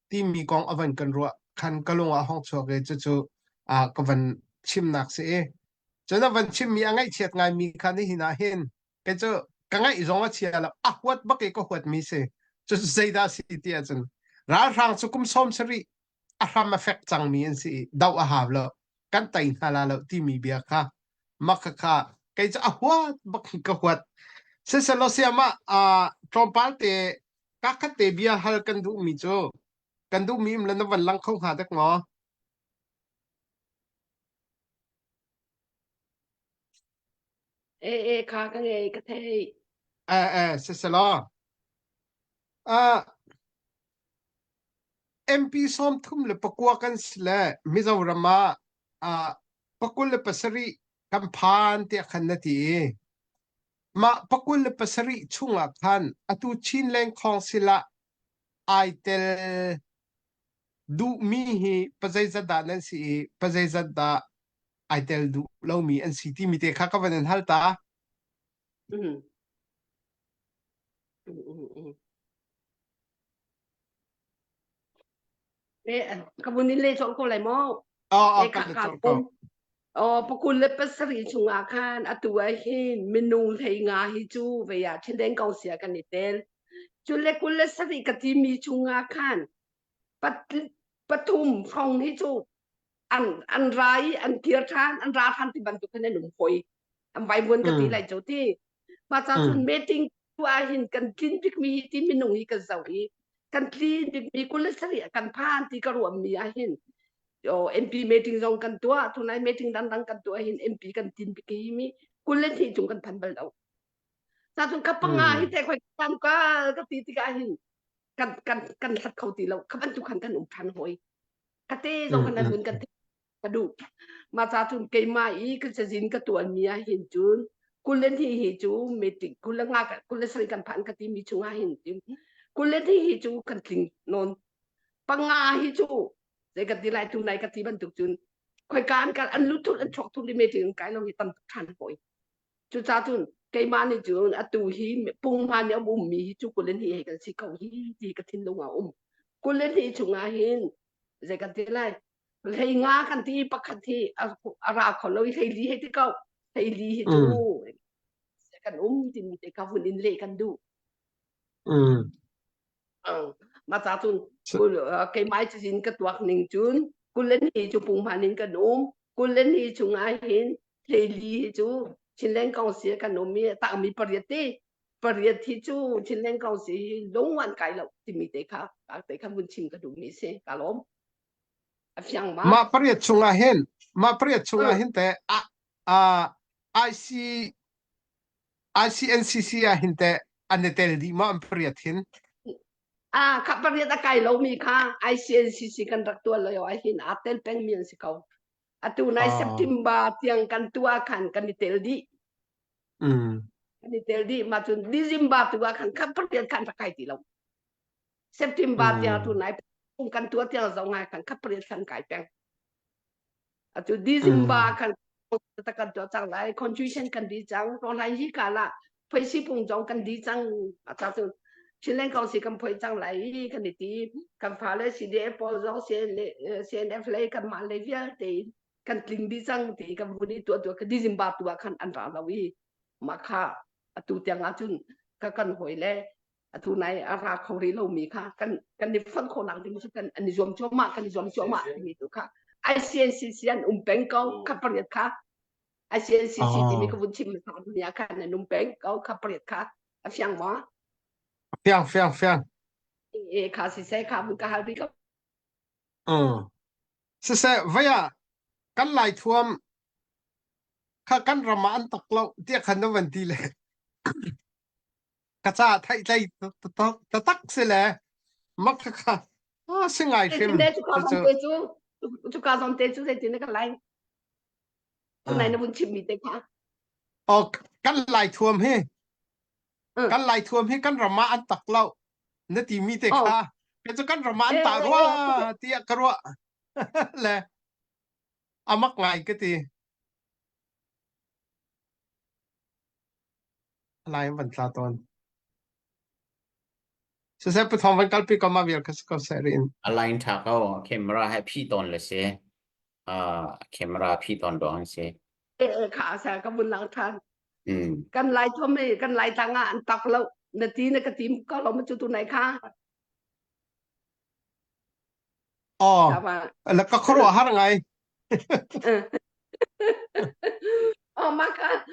timi kong a van kan ruah khan ka lung ah hong chuak i cucu ka van chimnak si i cun a van chimmi a ngaihchiat ngaimi kha nihin ah hin kei cu ka ngaih zong a chia lo a huat bak i ka huatmi si cu zeidah si ti ahcun ralhrang cu kum sawm sarih a hram a fek cangmi an si i doh a hau lo kan tei hna la lo timi bia kha mak kha kei cu a huat bak ka huat siselaw siamah tlawmpal te kakhat te bia hal kan duhmi cu kan duhmi um le na van lang kho hnga dek maw? E e kha ka ngei ka thei. Eh eh siselaw ah MP 34 kan si le Mizoram ah ah 27 kan phan tiah khan na ti i Mah 27 chungah khan atu Chinland Council ah ai tel duhmi hi pazeizat dah nan si i pazeizat dah ai tel duh lomi an si timi te kha ka van in hal ta. Mm. Mm, mm, mm. Ka vun in le cawk ko lai maw? Oh, kan le cawk ko. Oh, pakul le pasarih chungah khan atu ah hin minung hlei nga hi cu vei ah Chinland Council kan i tel. Cu le kul le sarih ka timi chungah khan pathum hrawng hi cu an an ra i an kir ṭhan an ra ṭhan ti bantuk khan an um hoi. An vaivuan ka ti lai cu ti. Mah ca cun meeting tu ah hin kan tlin bikmi hi ti minung hi kan zoh i kan tlin bikmi 27 kan phan ti ka ruahmi ah hin MP meeting zong kan tuah tunai meeting dangdang kan tuah hin MP kan tin bik hi mi 22 cung kan phan bal lo sa cun ka panga hi te khoi tam ka ka ti tikah hin kan kan kan hlat kho ti lo kha bantuk khan kan um than hoi ka te zong kan vun kan ka duh. Mah ca cun keimah i ka cazin ka tuanmi ah hin cun 22 hi cu meeting 25 27 kan phan ka timi chungah hin cun 22 hi cu kan tling nawn. Panga hi cu zei ka ti lai tu nai ka ti bantuk cun Khoika an kal an lut thul an chuak thul i meeting an kai lo hi tam tuk ṭhan hawi. Cucaah cun keimah nih cun atu hi punghman nih a ummi hi cu 22 he kan si ko hi ti ka thinlung ah um. 22 chungah hin zei kan ti lai hlei nga kan ti pakhat hi a ra kho lo i hlei li hei ti ko hlei li hi cu kan um timi te ka vun in leh kan duh. Mm. Mah ca cun keimah cazin ka tuak ning cun 22 cu punghman in kan um 22 chungah hin hleili hi cu Chinland Council kan um i tangmi pariat ti pariat hi cu Chinland Council hi lung an kai lo timi te kha te kha vun chim ka duhmi si ka lawm a fiang ma mah pariat chungah hin mah pariat chungah hin te a a IC ICNCC ah hin teh an i tel dih maw an pariat hin? Ah, kha pariat a kai lomi kha ICNCC kan rak tuah lio ah hin aa tel pengmi an si ko. Atu nai Ah. September tiang kan tuah khan kan i tel dih. Mm. Kan i tel dih. Mah cun December tu ah khan kha pariat khan rak kai ti lo. September tiang Mm. tu nai kan tuah tiang zong ah khan kha pariat khan kai peng. Atu December Mm. kan kan tuah cang lai confusion kan di cang to lai hi ka la phaisi pung zong kan di cang ata cu Chinland Council kan phoi cang lai i kan i ti kan fa le CDF pawl zong CNF lei kan mah lei vialte kan tling di cang ti kan vun i tuah tuah ka December tu ah khan an ra lo i mah kha atu tiang ah cun ka kan hoi le atu nai a ra kho rih lomi kha kan kan i fonh khawhnak ding cu kan an i zuam cuahmah kan i zuam cuahmah timi tu kha ICNCC an um peng ko kha pariat kha ICNCC timi ka vun chim mi ah khan an um peng ko kha pariat kha a fiang ma fiang fiang fiang e kha si se kha vun ka hal rih ko um siseh vaya kan lai thuam kha kan ram ah an tak lo tiah khan na van ti le Ka ca theihtlei taktak si le mak kha kha si ngai hrim. Cucu cuka zawn te cu zeitin na ka lai? Tunai na vun chimmi te kha. Oh, kan lai thuam hi kan lai thuam hi kan ram ah an tak lo na ti mi te kha cu kan ram ah an tah rua tiah ka ruah le amak ngai ka ti. Lai an van tla tawn. Siseh pathawng van kalpi ko ma vial kha si ko seh riin. A line tha ko camera he phi tawn le si. Uh, camera phi tawn dong si. Eh kha sa ka vun lang than. Mm. Kan lai thom i kan lai tang ah an tak lo. Na ti na ka tim ko lo ma chu tu nai kha. Oh, la ka khuaruah har ngai. Oh maka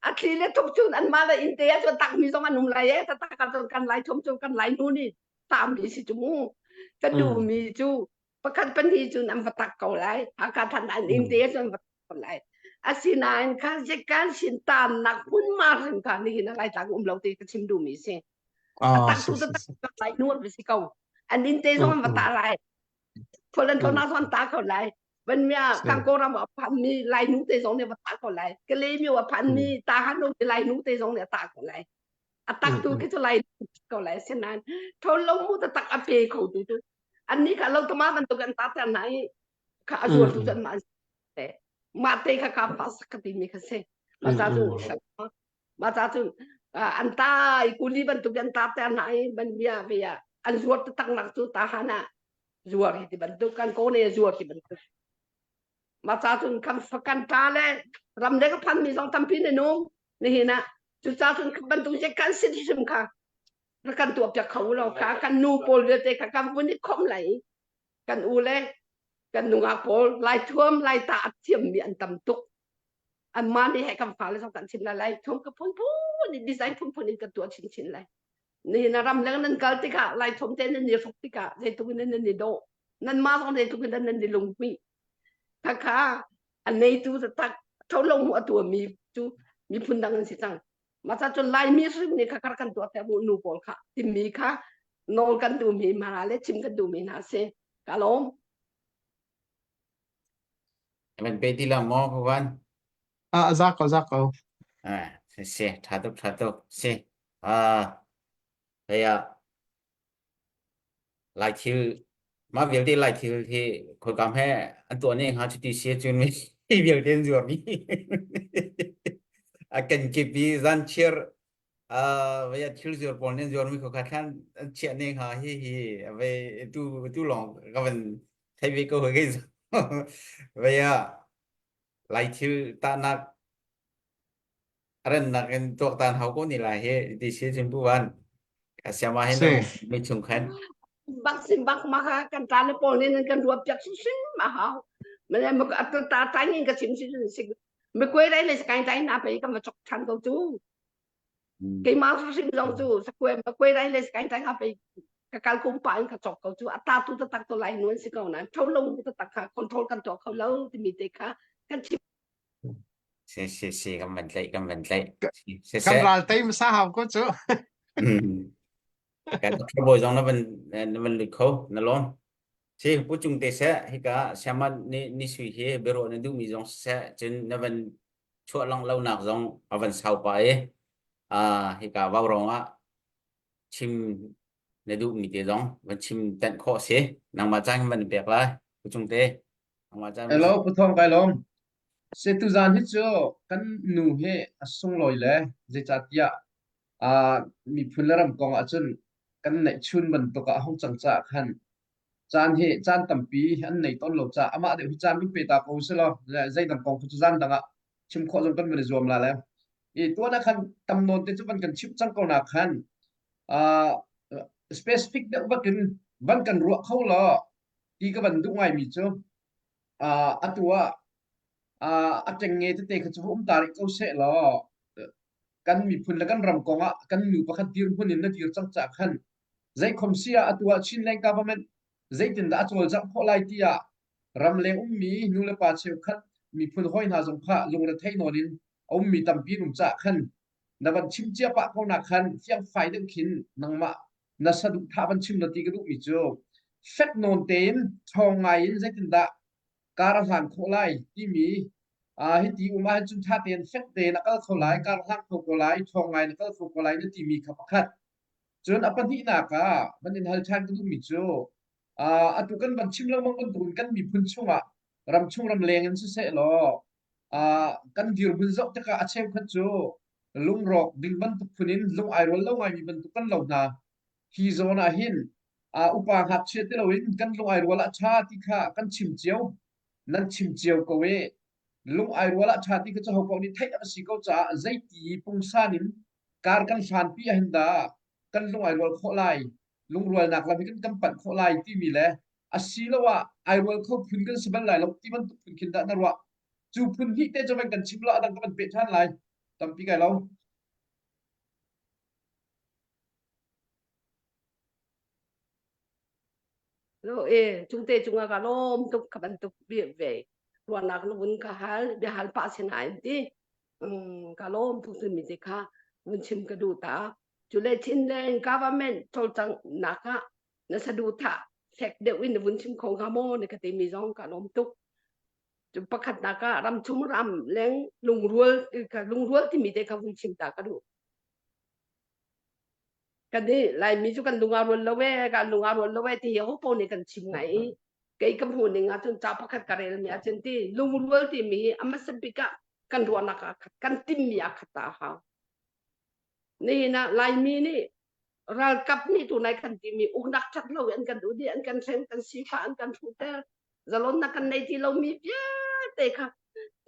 a thli le tuk cun an mah le inn te ah cun takmi zong an um lai e taktak ah cun kan lai thum cu kan lai nu nih tami si cu mu ka duhmi cu pakhat pahnih cun an va tak ko lai Hakha than an inn te ah cun va tak ko lai asinain kha kan sin tannak hmunhma hrim kha nihin ah Laitlang um lo ti ka chim duhmi si a tak tu tak lai nu an si ko an inn te zong an va ta lai Pholan thona zong ta ko lai van mia kangko ram a phan mi lai nu te zong nih va ta ko lai kale mi a phan mi ta han no lai nu te zong nih ta ko lai a tak tu ke chu lai ko lai senan thol lo mu ta tak a pe kho tu tu an ni kha lo tama ban tu kan ta ta nai kha a zuar tu chan ma te ma te kha ka pas ka ti mi kha se ma cha chu ma cha chu an ta i kuli bantuk an ta te na i ban bia bia an zuar ta tak nak chu ta hana zuar hi ti bantuk kan ko ne zuar ti bantuk ma cha chun kan kan ta le ram le ka phan mi zong tampi ne nung ni hi na chu cha chun bantuk je kan sit hrim kha kan tuak piak kho lo kha kan nu pawl vialte kha kan vun i khom lai kan u le kan nungak pawl lai thuam lai ta a thiam mi an tam tuk anmah nih he kan fale zong kan chim lai lai thum ka phunphun in design phunphun in kan tuah chinchin lai nihin ram leng nan kal tikah lai thum te nan i hruk tikah zeitluk in nan i dawh nan mah zong zeitluk in nan i lunghmuih khakha a neitu tak tho lo mu a tuami cu miphun dang an si cang masa cun laimi hrim nih kha kar kan tuah te mu nu pawl kha timmi kha nawl kan duhmi mara le chim kan duhmi hna si ka lawm Van pe ti la maw Puvan? Ah, za ko, za ko. Ah, si si, tha tuk, tha tuk. Si. Ah, hei ah, Lai thil Mah vialte lai thil hi khoikam he an tuah ne hnga cuti si cun hi vialte an zuar mi. A kenkip i zanchiar vei a thil zuar pawl nih an zuar mi kha thlan an chiah ne hnga hi hi vei tu tu lawng ka van thei ve ko hoi vei ah lai thil tahnak rannak in tuaktan hau ko ni lai hi ti si cun pu van siama hin mi chung khan bak sim bak ma kha kan ta le pawl nih kan ruap piak sim ma hau mane ma ka ta ta in ka sim si si me kwe dai le kai dai na pe ka ma chok than ko chu keimah hrim zong cu sakwe ma kwe dai le kai dai ha pe ka kal kum pa in ka chok ko chu ata tu ta tak to lai nuan si ko nan tho lo ta tak kha control kan to kho lo timi te kha kan chim Si si si kan van tlaih kan van tlaih. Si Kan ral tei hmasa hau ko cu. Kan bawi zong na van na van lut kho na lawm. Si pu cung te seh hika siaman ni ni sui hi biaruah na duhmi zong seh cun na van chuah lang lo nak zong a van sau pa i ah hika vaurawng ah chim na duhmi te zong van chim tenh khawh si nangmah caan kan van pek lai pu cung te nangmah caan Hello, Pu Thawng kai lawm. Se tuzaan hi cu kan nu hi a sunglawi le zeicahtiah uh, miphun le ram kong ahcun kan neihchun bantuk ah a hung cang caah khan caan hi caan tampi an nei tawn lo caah amah deuh hi caan kan pe ta ko sih law zeidang kong cu zan dang ah chim khawh zong kan van i zuam la le i tuan ah khan tam nawn te cu van kan chimh cang ko na khan uh, specific deuh bakin van kan ruah kho law ti ka van duh ngaimi cu uh, atu ah uh, a ṭengnge tete kha cu um ta rih ko seh law kan miphun le kan ram kong ah kan nu pakhat dirhmun in na dir cang caah khan zeikhom si ah atu ah Chinland government zeitindah a cawlcangh khawh lai tiah ramleng ummi nulepa cheukhat miphun hawi hna zong kha lungrethei nawn in a ummi tampi an um caah khan na van chim cia pah ko nak khan fiangfai deuh khin nangmah na saduhthah van chim na ti ka duhmi cu fek nawn tein ṭhawng ngai in zeitindah kar a hlan khawh lai timi uh, hiti um ahhin cun ṭha tein fek tein a kal kho lai kar a hlang kho ko lai ṭhawng ngai in a kal kho ko lai na timi kha pakhat cun a pahnihnak ah van in hal ṭhan ka duhmi cu uh, atu kan van chim lengmang bantukin kan miphun chungah ramchung ramleng in siseh law uh, kan dirhmun zoh tikah a cheukhat cu lungrawk ding bantuk phun in lung ai rual lo ngaimi bantuk kan lo hna hi zawn ah hin uh, upa ngakchia ti loin kan lung ai rual ah ṭha ti kha kan chim cio nan chim cio ko i lung ai rual ah ṭha ti kha cu ho paoh nih theih an si ko caah zeiti pungsan in kar kan hlanpi ahhin dah kan lung ai rual khawh lai lungrualnak lam hi kan kan panh khawh lai timi le asiloah ai rual kho phun kan si bal lai lo ti bantuk phun khin dah na ruah cu phun hnih te cu van kan chim lo a dang ka van peh ṭhan lai tampi kai lo Lo e chungte cungah ka lawm tuk ka bantuk bi ve ruahnak na vun ka hal bia hal pah sinain ti ka lawm tuk mi te kha vun chim ka duh ta cu le Chinland government cawlcanghnak ah na saduhthah fek deuh in na vun chim kho hnga maw na ka timi zong ka lawm tuk cu pakhatnak ah ramchung ram leng lungrual lungrual timi te kha vun chim ta ka duh kan nih Laimi cu kan lung aa rual lo ee kan lung aa rual lo ee ti hi ho paoh nih kan chim ngai i kei ka hmuh ning ahcun ca pakhat ka rel mi ahcun ti lungrual timi hi a hmasa bik ah kan ruahnak aa khat kan timmi aa khat ta a hau nihin ah Laimi nih ralkap nih tunai kan timi uknak ṭhat lo an kan duh dih an kan hrem kan sifah an kan hruhter zalonnak kan nei ti lomi vialte kha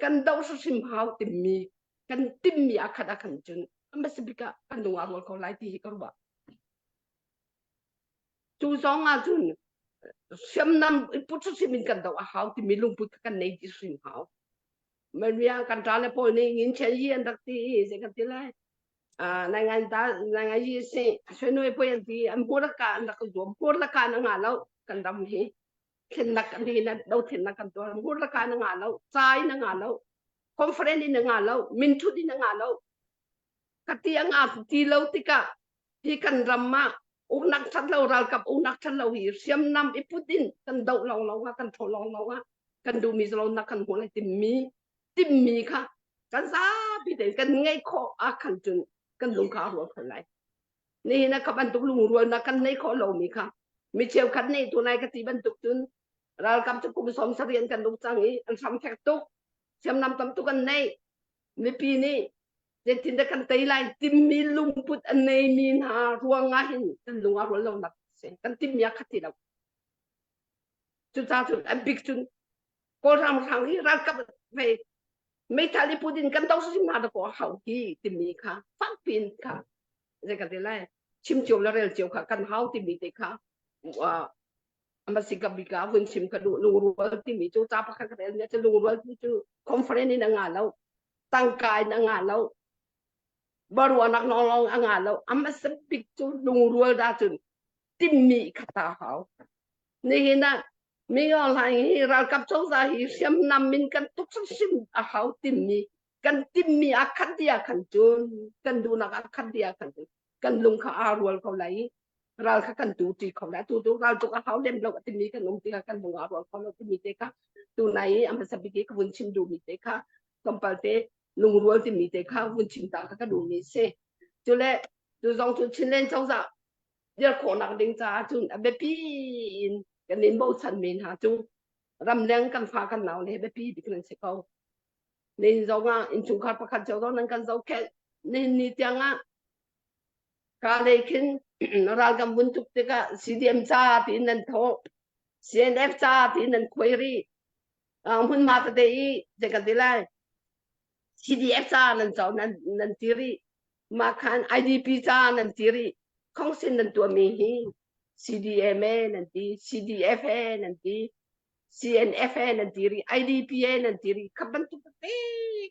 kan doh hrim hau timi kan timmi a khat a kan cun hmasa bik ah kan lung aa rual ko lai ti hi ka ruah cu zong ah cun hriamnam i put hrim in kan doh a hau timi lungput kha kan nei ti hrim hau Maria kan ṭa le pawl nih ngin chen yi an rak ti i zei kan ti lai nai ngai ta nai ngai yi si sui poi an ti an hmur ka an rak zuam hmur la ka na nga lo kan ram hi thlennak kan hi na do thlennak kan tuar hmur la ka na nga lo chai na nga lo conference in na nga lo minthut in na nga lo ka ti a nga ti lo tikah hi kan ram ah uknak that lo ralkap uknak that lo hi hriamnam i put in kan doh long long ah kan tho long long ah kan duhmi zalonnak kan hmuh lai timmi timmi kha kan zapi tein kan ngeih khawh ah khan cun kan lung kha a rual kho lai nihin ah ka bantuk lungrualnak kan neih khawh lomi kha. Mi cheukhat nih tunai ka ti bantuk cun ralkap cu kum 90 an kan uk cang i an hram fek tuk. Hriamnam tam tuk an nei. Mipi nih zeitindah kan tei lai timi lungput a neimi hna ruangah hin kan lung a rual lonak si. Kan timmi a khat ti lo. Cucaah cun a bik cun Kawl ralhrang hi ralkap ve meithal i put in kan do hrim hna dakaw a hau hi timi kha fakpi in kha zei ka ti lai chim cio le rel cio kha kan hau timi te kha amasi ka bika vun chim ka duh lungrual timi cu ca pakhat ka rel mi cu lungrual ti cu conference in a nga lo tangka in a nga lo baruanak lawng a nga lo amasa bik cu lungrual da cun timmi kha ta hau nihin ah Mingo Hlaing hi ralkap cozah hi hriamnam in kan tuk hrimhrim a hau timmi kan timmi a khat dih ah khan cun kan duhnak a khat dih ah khan cun kan lung kha aa rual ko lai i ral kha kan tu ṭi kho lai tu tu ral tuk a hau lem lo a timi kan um tikah kan lung aa rual kho lo timi te kha tunai i a hmasa bik i ka vun chim duhmi te kha tlawmpal te lungrual timi te kha vun chim ta kha ka duhmi si cule tu zong cu Chinland cozah dir khawhnak ding caah cun a biapi in kan in bochanmi hna cu ramleng kan fa kan nau le biapi bik nan si ko. Nihin zong ah innchungkhar pakhat cio zong nan kan zohkhenh. Nihin ni tiang ah ka lei khin ral kan vun tuk tikah CDM ca tiin nan thawh CNF ca tiin nan khuai rih. Hmunhma tete i zei kan ti lai CDF ca nan co nan nan ti rih. Mah khan IDP ca nan ti rih. Khongsin nan tuahmi hi CDMA nan ti, CDFA nan ti, CNFA nan ti rih, IDPA nan ti rih. Kha bantuk tete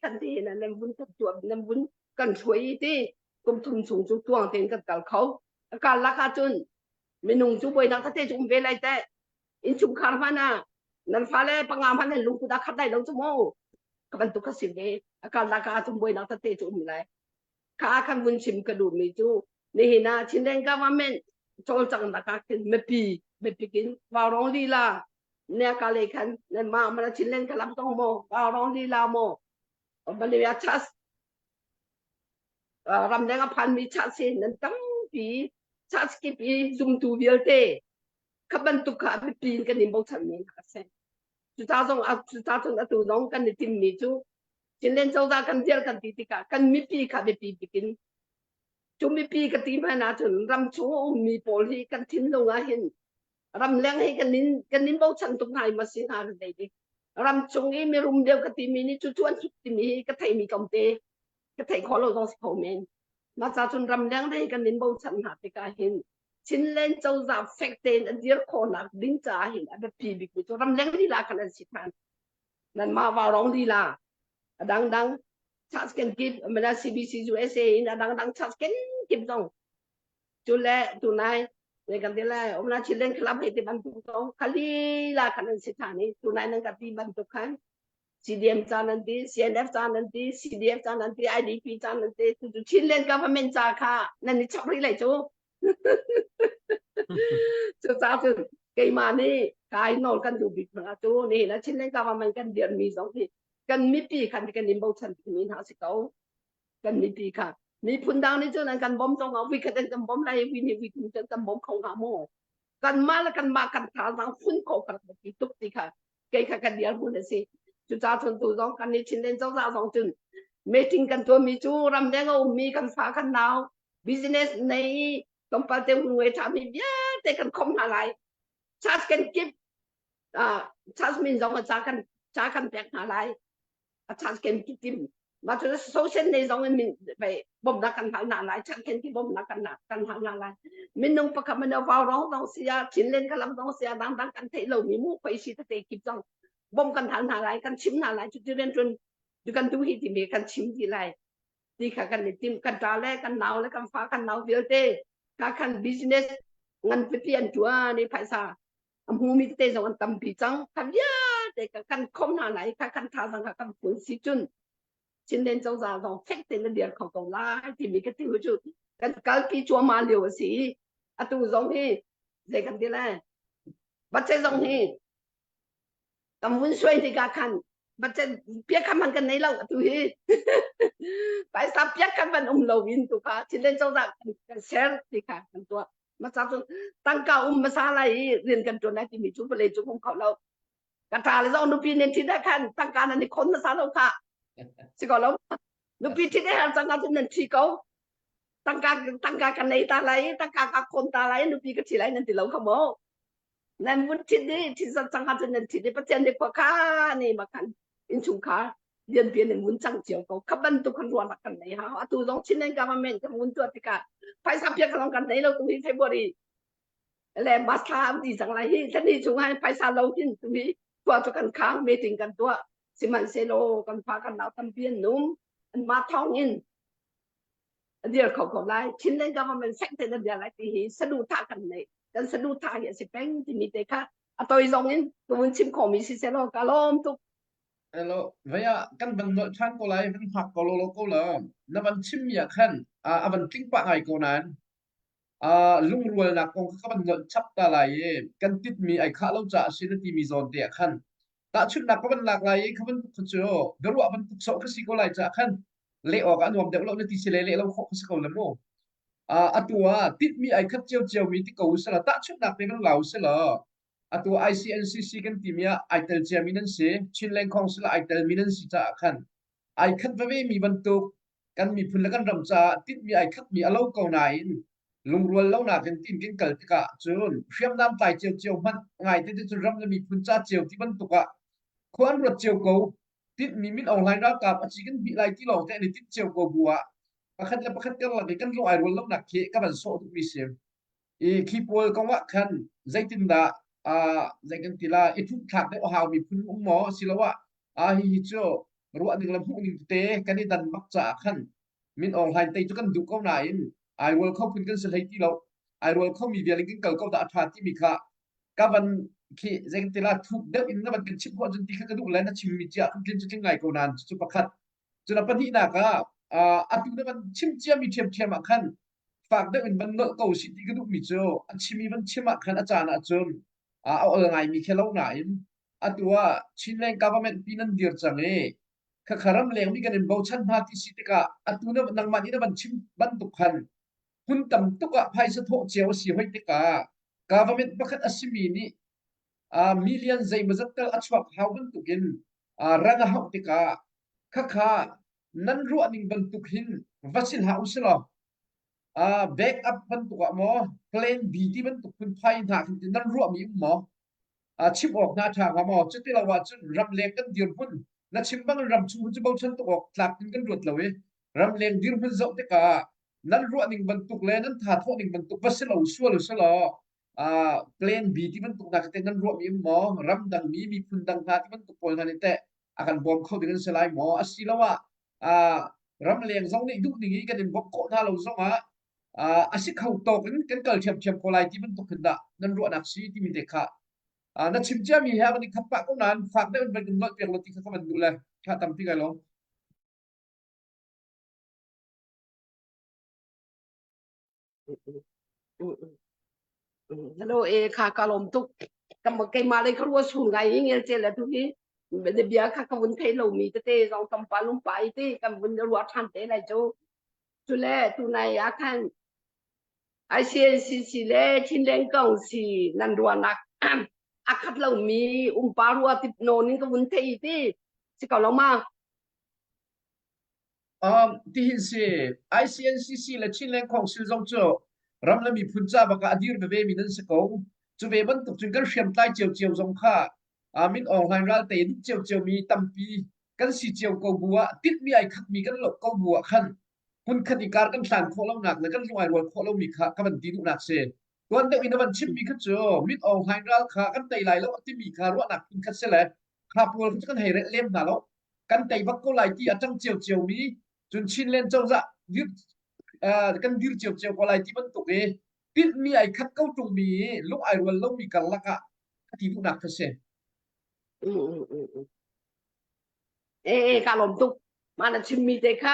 kan ti nan nan vun kan tuah nan vun kan hruai i ti kum thum chung cu tuang tein kan kal kho. A kal lak ahcun minung cu buainak tete cu um ve lai teh. Innchungkhar hmanh ah nan fale panga hmanh nan lungput a khat lai lo cu mu. Ka bantuk ka si ve. A kal lak ahcun buainak tete cu um lai. Kha khan vun chim ka duhmi cu nihin ah Chinland government cawlcanghnak ah khin mipi mipi kin Vaurong lila ne ka le khan nan ma mana Chinland ka lam tong mo Vaurong lila mo Malaysia chas ramdang a phanmi chas hi nan tampi chas kip i zumtu vialte kha bantuk kha mipi in kan in bochan mi hna a si cuca zong cuca cun atu zong kan i timmi cu Chinland cozah kan dir kan ti tikah kan mipi kha biapi bikin cu mipi ka ti hmanh ahcun ram chung a ummi pawl hi kan thinlung ah hin ramleng hi kan in kan in bochan tuk hna i ma si hna kan thei ram chung i mirum deuh ka timi nih cu cu an hrut timi hi ka theimi tlawmte ka theih khawh lo zong si kho men mah ca cun ramleng hi kan in bochan hna tikah hin Chinland cozah fek tein an dir khawhnak ding caah hin a biapi bikmi cu ramleng lila khan an si than nanmah vaurong lila a dangdang church kan kip amana CBC USA in a dangdang church kan kip zong cu le tunai ne kan ti lai omna Chinland club he ti bantuk zong khali la khan an si than i tunai nan ka ti bantuk khan CDM ca nan ti CNF ca nan ti CDF ca nan ti IDP ca nan ti cu Chinland government ca kha nan i chap rih lai cu Cucaah cun keimah nih kai nawl kan duh bik hna cu nihin ah Chinland government kan dirhmi zong hi kan mipi khan kan in bochan mi hna si ko. Kan mipi kha miphun dang nih cun an kan bawm zong ah vui khat an kan bawm lai vui nih vui thum cun kan bawm kho hnga maw? Kanmah le kanmah kan thazaang fun khawh kan biapi tuk ti kha kei kha kan dirhmun a si. Cucaah cun tu zong kan nih Chinland cozah zong cun meeting kan tuahmi cu ramleng a ummi kan fa kan nau business nei tlawmpal te hun ngei ṭhami vialte kan khom hna lai charge kan kip charge min zong ca kan ca kan pek hna lai a charge kan ki tim mah cu social nei zong in min ve bawmhnak kan hal hna lai charge kan ki bawmhnak kan kan hal hna lai minung pakhat man vau rong zong sia Chinland kalam zong sia dang dang kan theih lomi mu khoi si tete kip zong bawm kan hal hna lai kan chim hna lai cu ti rian ṭuan kan duh hi timi kan chim ti lai ti kha kan i tim kan ṭa le kan nau le kan fa kan nau vialte kha khan business ngan pipi an ṭuan i phaisa a hmumi tete zong an tampi cang kha vialte kha kan khom hna lai kha kan thazaang kha kan fun si cun Chinland cozah zong fek tein a dir kho ko lai timi ka ti cu kan kalpi cuahmah lio a si atu zong hi zei kan ti lai budget zong hi kan vun suai tikah khan budget piak man kan nei lo atu hi paisa piak kan van um lo in tu kha Chinland cozah kan ser ti kha kan tuah. Masa cun tangka um hmasa lai i rian kan ṭuan lai timi cu vawlei cu um kho lo. Ka ṭa le zong nupi nan ṭhit ah khan tangka nan i khon hmasa lo kha. Si ko lo. Nupi ṭhit a herh cang ahcun nan ṭhi ko. Tangka tangka ka nei ta lai, tangka ka khon ta lai, nupi ka ṭhi lai nan ti lo kha maw? Nan vun ṭhit i ṭhit zat cang ahcun nan ṭhit i Pathian nih khua kha ni ma khan innchungkhar lianpian in vun cang cio ko. Kha bantuk khan ruahnak kan nei hau. Atu zong Chinland government kan vun tuah tikah phaisa piak zong kan nei lo tu hi February le March thla am di cang lai hi thani chung ah phaisa lo hin tu hi khua cu kan khang meeting kan tuah sihmanhsehlaw kan fa kan nau tampi an num an mah thawng in a dir kho ko lai Chinland government fek tein a dir lai ti hi saduhthah kan nei kan saduhthah hi a si peng timi te kha a toi zong in ka vun chim khomi si selaw ka lawm tuk Hello, vei ah kan van nolh ṭhan ko lai, van hngak ko law ko la. Na van chimmi ah khan a van tling pah ngai ko nain lungrualnak kong kha ka van nolh chap ta lai i kan titmi ai khah lo caah a si na timi zawn te ah khan tahchunhnak ka van lak lai i kha bantuk kha cu biaruah bantuk sawh ka si ko lai caah khan leh awk ah nuam deuh lo na ti si le leh lo khawh ka si ko le mu. Atu ah titmi ai khat ciocio mi ti ko usila tahchunhnak te kan la usila atu ICNCC kan timi ah ai tel ciami nan si Chinland Council ah ai telmi nan si caah khan ai khat veve mi bantuk kan miphun le kan ram caah tinhmi ai khatmi a lo ko nain lungrual lonak in tin kan kal tikah cun hriamnam tlai ciocio hmanh ngai te cun ram le miphun ca cio ti bantuk ah khua an ruat cio ko tinhmi Min Aung Hlaing ralkap a ci kan hmih lai ti lawng te an i tinh cio ko bu ah pakhat le pakhat karlak i kan lung ai rual lonak khi ka van sawh duhmi si. I khi pawl kong ah khan zeitindah uh, zei kan ti la i thup-thlak deuh a haumi phun um maw asiloah ah hihi cu ruah ning le hmuh ning tete kan i dan bak caah khan Min Aung Hlaing tei cu kan duh ko nain ai rual kho phun kan si hlei ti lo ai rual khomi vial in kan kal ko dah a ṭha timi kha ka van khi zei kan ti la thuk deuh in na van kan chimh khawh cun ti kha ka duh le na chimmi cia kan tlin cu tling ngai ko nain cucu pakhat cun a pahnihnak ah atu na van chim ciami ṭhiamṭhiam ah khan fak deuh in van nolh ko si ti ka duhmi cu a chim i van chim ah khan a caan ah cun a ol ngaimi khi lo nain atu ah Chinland government pi nan dir cang i khakha ram leng mi kan in bochan hna ti si tikah atu na nangmah nih na van chim bantuk khan hmun tam tuk ah phaisa thawh cio a si hoi tikah government pakhat a simi nih million zeimawzat tal a chuak hau bantukin ran a hauh tikah khakha nan ruah ning bantuk hin va si hlah usilaw back up bantuk ah maw plan B ti bantuk phun phai hna khin ti nan ruahmi um maw chim awk hna ṭha hnga maw cuti lo ahcun ramleng kan dirhmun na chim bang ram chung cu bochan tuk awk tlak in kan ruat lo i ramleng dirhmun zoh tikah nan ruah ning bantuk le nan tha thawh ning bantuk va si lo sual usilaw plan B ti bantuk hna khi nan ruahmi um maw ramdang mi miphun dang hna ti bantuk pawl hna nih teh a kan bawm kho ding an si lai maw asiloah ramleng zong nih duh ning i kan in bawmh khawh hna lo zongah a si kho tawk in kan kal ṭhiamṭhiam ko lai ti bantuk hin dah nan ruahnak si timi te kha na chim ciami he van i khat pah ko nain fak deuh in van kan nolh piak lo ti kha ka van duh le kha tampi kai lawm. Hello e kha ka lawm tuk kam keimah lei ka rua sun ngai i ngel cel tu hi na bia kha ka vun thei lo mi tete zong tam pa lum pa i ti kan vun ruah ṭhan te lai cu cule tunai ah khan ICNCC le Chinland Council nan ruahnak a khat lo mi umpa rua tip nawn in ka vun thei ti si ko lo ma Um, tihin si ICNCC le Chinland Council zong cu ram le miphun ca bak ah a dir veve mi nan si ko. Cu ve bantuk cun kan hriamtlai ciocio zong kha uh, Min Aung Hlaing ral te duh ciocio mi tampi kan si cio ko bu ah tinhmi ai khatmi kan lo ko bu ah khan hmunkhat i kar kan hlan khawh lonak le kan lung ai rual khawh lomi kha ka van ti duhnak si. Tuan deuh in a van chimmi kha cu Min Aung Hlaing ral kha kan tei lai lo a timi kha ruahnak phun khat si le kha pawl cu kan hei relh lem hna lo kan tei bak ko lai ti a ṭang ciocio mi cun Chinland cozah dir kan dir ciocio ko lai ti bantuk i tinhmi ai khat ko ṭungmi i lung ai rual lomi karlak ah a ti duhnak kha si. E e ka lawm tuk mah na chimmi te kha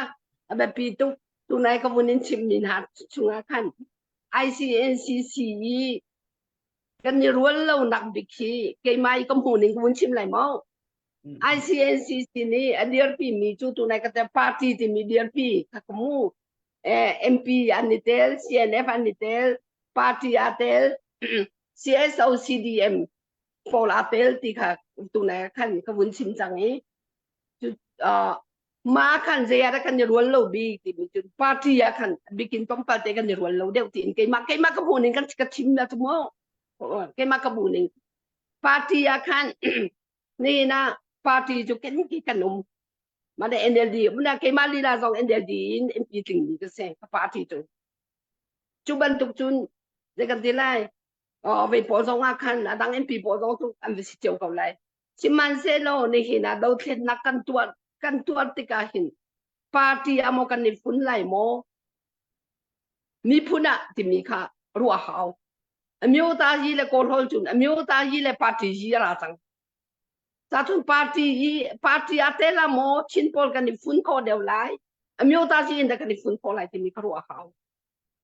a biapi tuk tunai ka vun in chimmi hna chungah khan ICNCC i kan i rual lo nak bik hi keimah i ka hmuh ning ka vun chim lai maw ICNCC nih a dirpi mi cu tunai ka te party timi dirpi kha ka mu eh, MP an i tel CNF an i tel. Party aa tel CSO CDM pawl aa tel ti kha tunai ah khan ka vun chim cang i cu uh, ma khan zei ah dah kan i rual lo bik timi cun party ah khan bikin tlawmpal te kan i rual lo deuh tiin keimah keimah ka hmuh ning kan ka chim na cu mu keimah ka hmuh ning party ah khan nihin ah party cu kan ki kan um mah NLD muna keimah lila zong NLD in MP tling mi ka si ka party cu cu bantuk cun zei kan ti lai ve pawl zong ah khan a dang MP pawl zong cu an va si cio ko lai sihmanhsehlaw nihin ah dothlennak kan tuah kan tuah tikah hin party ah maw kan i fun lai maw miphun ah timi kha ruah hau amyota yi le kawlhawl cun amyota yi le party yi a ra cang Cacun party i party ah tel ah maw Chin pawl kan i fun khawh deuh lai amyota si in dah kan i fun khawh lai timi ka ruah a hau.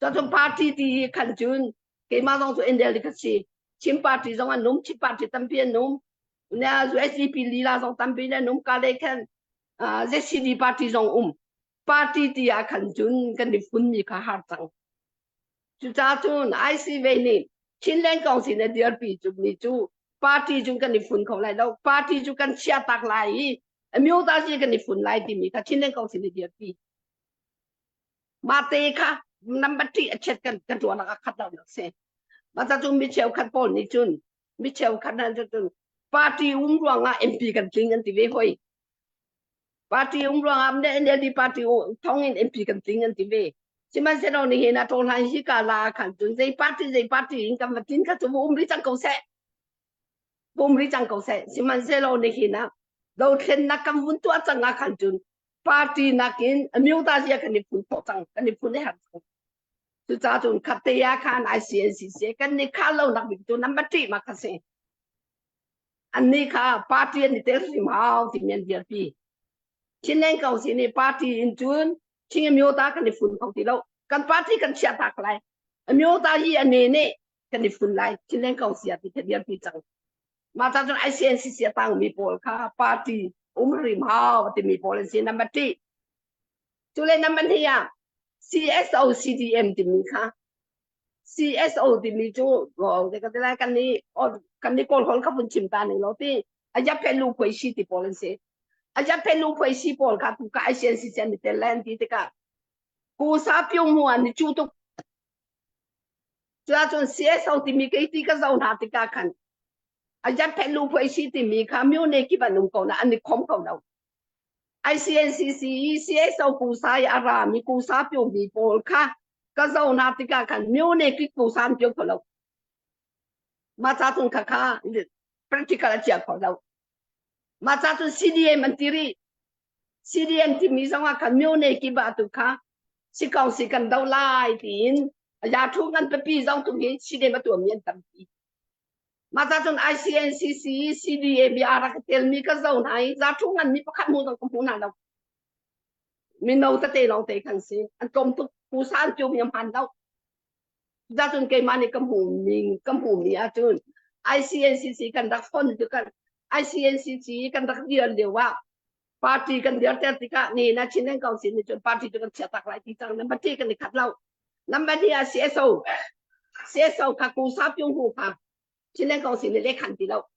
Cacun party ti hi khan cun keimah zong cu NLD ka si. Chin party zong an um, Chin party tampi an um. Na USDP lila zong tampi an um, ka le khan ZCD party zong um. Party ti ah khan cun kan i fun mi kha har cang. Cucaah cun IC ve nih Chinland Council na dirpi cu mi cu party cu kan i fun kho lai lo. Party cu kan chia tak lai i amyota kan i fun lai timi kha Chinland Council na dirpi. Mah te kha number 3 a chiat kan kan ruahnak a khat lo nak si. Mah ca cu mi cheukhat pawl nih cun mi cheukhat hna cu cun party um ruangah MP kan tling an ti ve hoi. Party um ruangah NLD party thong in MP kan tling an ti ve. Sihmanhsehlaw nihin ah ṭawhlan hi ka la khan cun zei party zei party in kan va tlin kha cu va um rih cang ko seh. Va um rih cang ko seh. Sihmanhsehlaw nihin ah dothlennak kan vun tuah cang ah khan cun party nakin amyota zia kan i phun khawh cang kan i phun i har cang. Cucaah cun khatte ah khan ICNCC kan ni khah lo nak bik cu number 3 ma kha si. Annih kha party an i tel hrim hau timi an dirpi. Chinland Council nih party in cun Chin amyota kan i fun kho ti lo. Kan party kan chiah tak lai. Amyota hi a ne ne kan i fun lai. Chinland Council ti ka dirpi cang. Mah ca cun ICNCC a tangmi pawl kha party um hrim hau timi pawl an si number 3. Cu le number hnih ah CSO CDM timi kha CSO timi cu ka ti lai kan nih kan nih kawl holh kha vun chim ta ning law ti a yaphe lu phuai si ti pawl an si a yaphe lu phuai si pawl kha tu ka ICNCC an i tel lai an ti tikah kusa pyung mu an i cu tuk cuahcun CSO timi kei ti ka zoh hna tikah khan a yaphe lu phuai si timi kha myone kip an um ko na an i khom ko lo ICNCC CSO kusa i a rami kusa pyung mi pawl kha ka zoh hna tikah khan myone kip kusa an pyung kho lo mah ca cun kha kha practical a chia kho lo mah ca cun CDM an ti rih CDM timi zong ah khan myone kip ah tu kha si kong si kan do lai tiin ya thu ngan pipi zong tu hi CDM a tuahmi an tampi mah ca cun ICNCC CDA bi a rak telmi ka zo hna i za thu ngan mi pakhat hmu zong ka hmu hna lo mino tete lawng te khan si an tlawm tuk pusa an ṭium mi hman lo Cucun keimah nih ka hmuhmi ka hmuhmi ahcun ICNCC kan rak fon cu kan ICNCC kan rak dir lio ah party kan dirter tikah ni na Chinland Council nih cun party cu kan chiah tak lai ti cang number 3 kan i khat lo number hnih ah CSO CSO kha Ku Sa Pyung Hu kha Chinland Council nih lekhan ti lo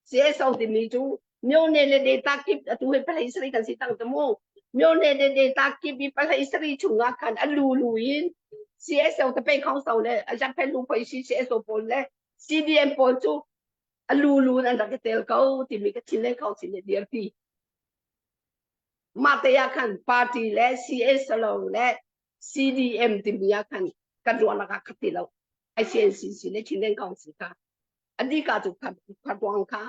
CSO timi cu myone le data kip atu hi palei sari kan si tang te mu myone le data kip i palei sari chungah khan a lu lu in CSO te pe khong so le a jak phe lu phoi si CSO pawl le CDM pawl cu a lu lu in an rak i tel ko timi ka thin le kho sin le dirpi mah te ah khan party le CSO le CDM timi ah khan kan ruahnak ah khat ti lo ICNCC le Chinland Council kha adika cu kha ruang kha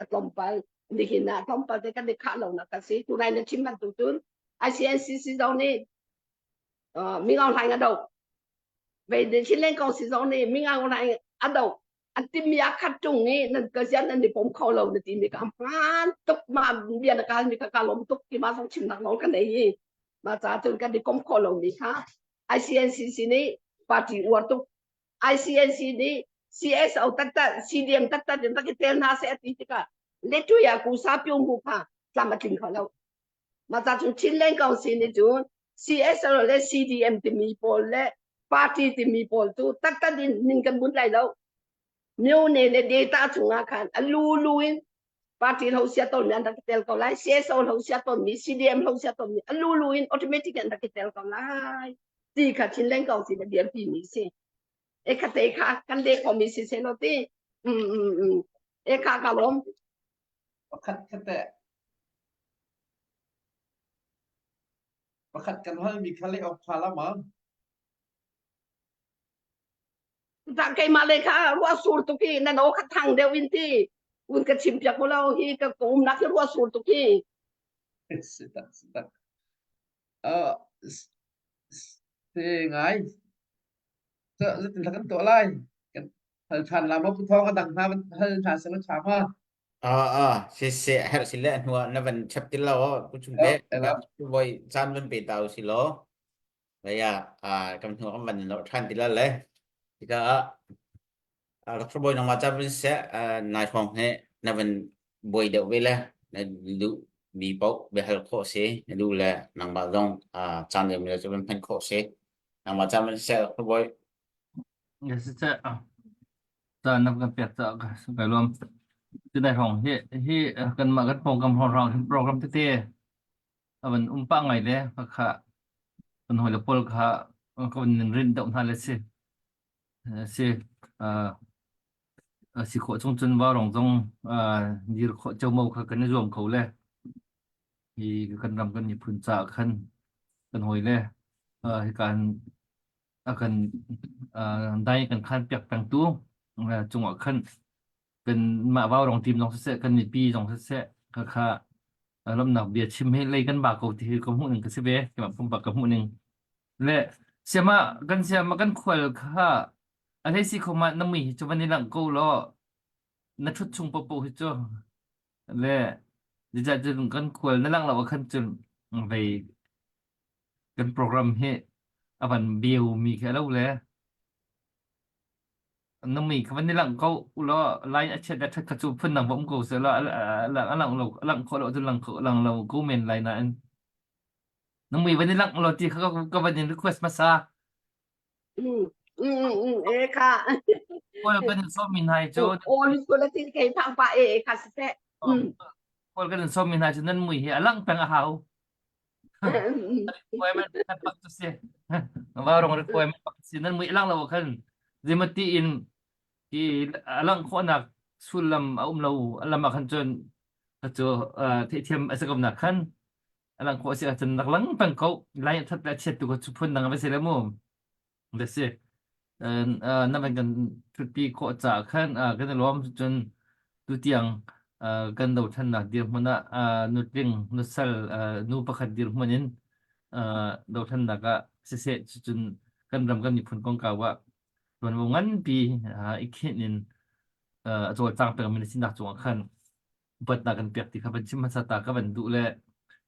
a tlawmpal nihin ah tlawmpal te kan i khah lo nak a si tunai na chim bantuk cun ICNCC zong nih Ming Aung Hlaing a doh ve Chinland Council zong nih Ming Aung Hlaing a doh an timmi a khat ṭung i nan ka zian nan i pom kho lo na timi ka hmaan tuk ma bia na kaal mi kha ka lawm tuk ti ma zong chimnak nawl ka nei i ma ca cun kan i kom kho lo mi kha ICNCC nih party uar tuk ICNC nih CSO taktak CDM taktak in rak i tel hna seh a ti tikah letuya ku sa pyung hu kha tlam a tling kho lo ma ca cun Chinland Council nih cun CSO le CDM timi pawl le. Party timi pawl cu taktak in min kan bunh lai lo. Myone le data chungah khan a lulu in party lo sia ton mi an rak tel ko lai CSO lo sia ton mi CDM lo sia ton mi a lulu in automatic an rak tel ko lai ti kha Chinland Council na dirpi mi si e kha te kha kan le ko mi si se lo ti mm mm mm e kha ka lom Pakhat khat te pakhat kan hal mi kha le ok tha la ma. Ta keimah le kha ruah sur tuk hi nan aw kha thang deuh in ti un ka chim piak lo hi ka umnak hi ruah sur tuk hi. Si tak si tak. Uh, si ngai. Zeitin kan tuah lai? Kan hal than la ma pu thong a dang hna hal hna se la tha ma. Ah ah si si herh si le hnu ah na van chap ti lo pu chung te voi caan van pe ta si lo Lei ah kan hnu kan van lo ṭhan ti la le. Tikah Dr. Bawi nangmah ca van seh nai hrawng he na van buai deuh ve le na duh mi paoh biahal khawh si na duh le nangmah zong caan deuh mi le cu van hman khawh si nangmah ca van seh Dr. Bawi. Yes, ca na kan pek ca ka lawm. Tunai hrawng hi hi kanmah kan pawngkam hrawng hrawng program tete a van um pah ngai le khakha kan hawile pawl kha ka van nin rinh deuh hna le si si si khawh chung cun vaurawng zong dir khawh ceomo kha kan i zuam kho le hi kan ram kan miphun caah khan kan hawile hika a kan dai kan khan piak pengtu cungah khan kan mah vaurawng team zong siseh kan mipi zong siseh khakha lawmhnak bia chim hi lei kan ba ko ti hi ka hmuh ning ka si ve keimah pumpak ka hmuh ning le siama kan siama kan khual kha a hlei si kho ma na mui hi cu van i langh ko law na thut chung popo hi cu le zeicah cun kan khual na langh lo ah khan cun vei kan program hi a van beu mi khi a lo le Na mui kha van i langh ko ulaw line a chiat le ṭhat kha cu phundang va um ko sehlaw a a langh lo a langh khawh lo ahcun lang kho lang lo ko men lai nain na mui van i langh law ti kha ka van in request hmasa. Mm, mm, mm, e kha. Kawl kan in sawmmi hna hi cu Aw ni ko la tin kei phang pa e kha si seh. Mm. Kawl kan in sawmmi hna cu nan mui hi a langh peng a hau. Requirement kan pak cu si. Varong requirement pak si nan mui a lang lo khan zeimati in i a langh khawhnak sullam a um lo a lam ah khan cun cu theihthiam a si ko nak khan a lang khawh si ahcun rak lang peng ko lai a that le a chiat tu kha cu phun dang a va si le mu le si na van kan ṭhutpi khawh caah khan kan i lawm cun tutiang kan dothlennak dirhmun ah nutling nusal nu pakhat dirhmun in dothlennak ah siseh cucun kan ram kan miphun kongkau ah tuanvo nganpi i khinh in a cawlcang pengmi na sinak cungah khan upatnak kan pek ti kha van chim hmasa ta ka van duh le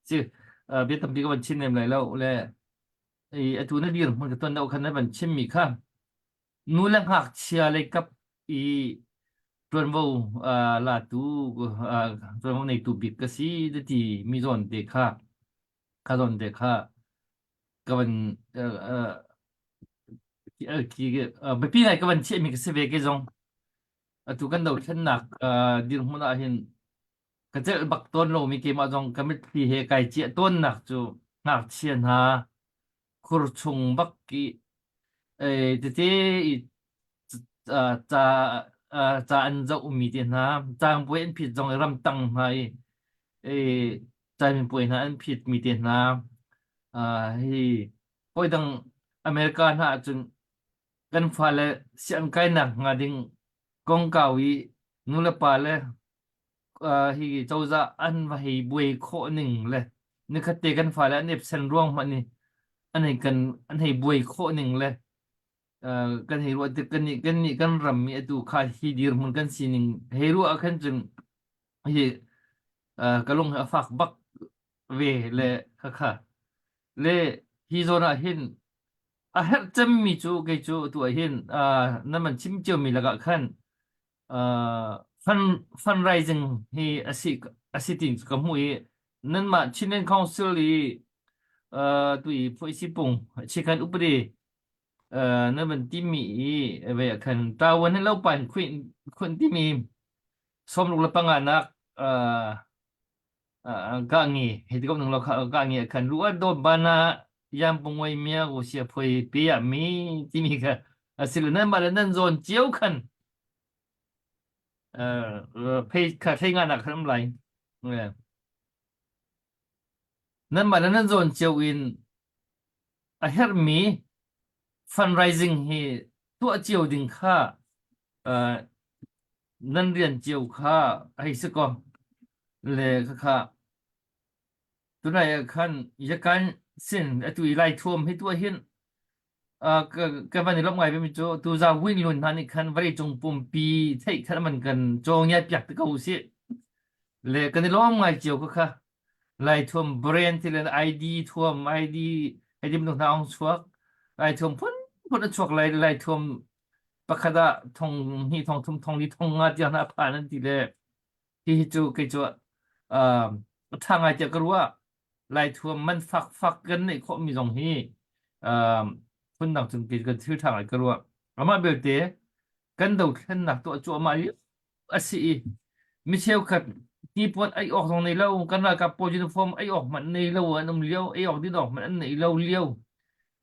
si bia tampi ka van chim lem lai lo le i atu na dirhmun ka ton deuh khan na van chimmi kha nu le ngakchia lei kap i ṭuanvo latu ṭuanvo neitu bik ka si na ti mi zawn te kha kha zawn te kha ka van biapi ngai ka van chiahmi ka si ve ke zong atu kan dothlennak dirhmun ah hin ka celh bak tawn lomi keimah zong ka mitthli he kai ciah tawnnak cu ngakchia hna khur chung bak i tete i ca ca an zohmi te hna cangpuai an phit zong i ramtang hna i camipuai hna an phitmi te hna hi hawi dang America hna ahcun kan fale sianginn kainak hnga ding kongkau i nulepa le hi cozah an va hei buai khawh ning le nikhat te kan fale an epsen ruang hmanh i an hei kan an hei buai khawh ning le kan hei ruah tik kan nih kan nih kan ram mi atu kha hi dirhmun kan sining hei ruah ah khan cun hi ka lung hi a fak bak ve le khakha le hi zawn ah hin a herh cemmi cu kei cu tu ah hin na man chim ciomi lakah khan fund fundraising hi a si a si ti ka hmuh i nanmah Chinland Council i tu i phuaisi pung chikhan upadi. Na van timi i ve ah khan tawan hin lo pan khuin khun timi sawmruk le panga nak ka ngi hi ti ko nung lo ka ngi khan lu do bana yam pungoi mia go sia phoi pe ya mi timi kha asil nan ma le nan zon chiu khan phei kha thei nga nak khan um lai nan ma le nan zon chiu in a herhmi fundraising hi tuah cio ding kha uh, nan rian cio kha hei si ko le khakha tunai ah khan yakan sin atu i lai thuam hi tuah hin uh, ka ka van i lawmh ngai mi cu tu za win lun hna nih khan vawlei cung pumpi theih khan man kan cawngia piak te ko si le kan i lawm ngai cio kha kha Laithuam brand ti le ID thuam ID hei ti bantuk hna ong chuak. Laithuam phunphun a chuak lai. Laithuam pakhat ah thong hnih thong thum thong li thong nga tiang hna a phan an ti le hihi cu kei cu uh, a ṭha ngai tiah ka ruah. Laithuam man fakfak kan neih khawhmi zong hi um, phundang cun kei kan thil ṭha ngai ka ruah. Amah belte kan dothlennak tuah cuahmah lio a si i mi cheukhat hnipuan ei awk zong nei lo kan ralkap pawl uniform ei awk hmanh nei lo an um lio ei awk din awk hmanh an nei lo lio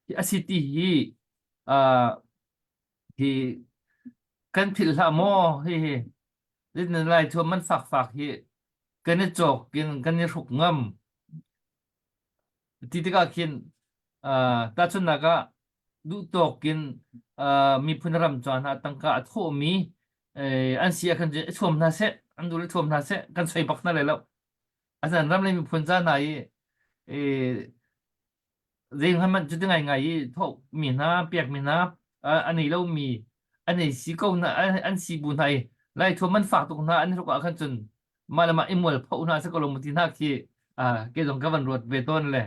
hi a si ti hi uh, hi kan philh hlah maw hi hi nan lai thuam man fak fak hi kan i cawk in kan i hruk ngam Ti tikah khin uh, tahchunhnak ah duhtawk in uh, miphun ram ca hna tangka a thawhmi eh, an si ah khan cun i thuam hna seh, an duh le thuam hna seh, kan soi bak hna lai lo. Asinain ram le miphun ca hna i eh, zeihmanh cuti ngaingai i thawhmi hna, pekmi hna, uh, a nei lomi, an ei si ko hna, an si bu hna i Laithuam man fak tuk hna an hruk ah khan cun mah le mah i mual pho hna si ko lo mu ti hna khi ke zong ka van ruat ve tawn le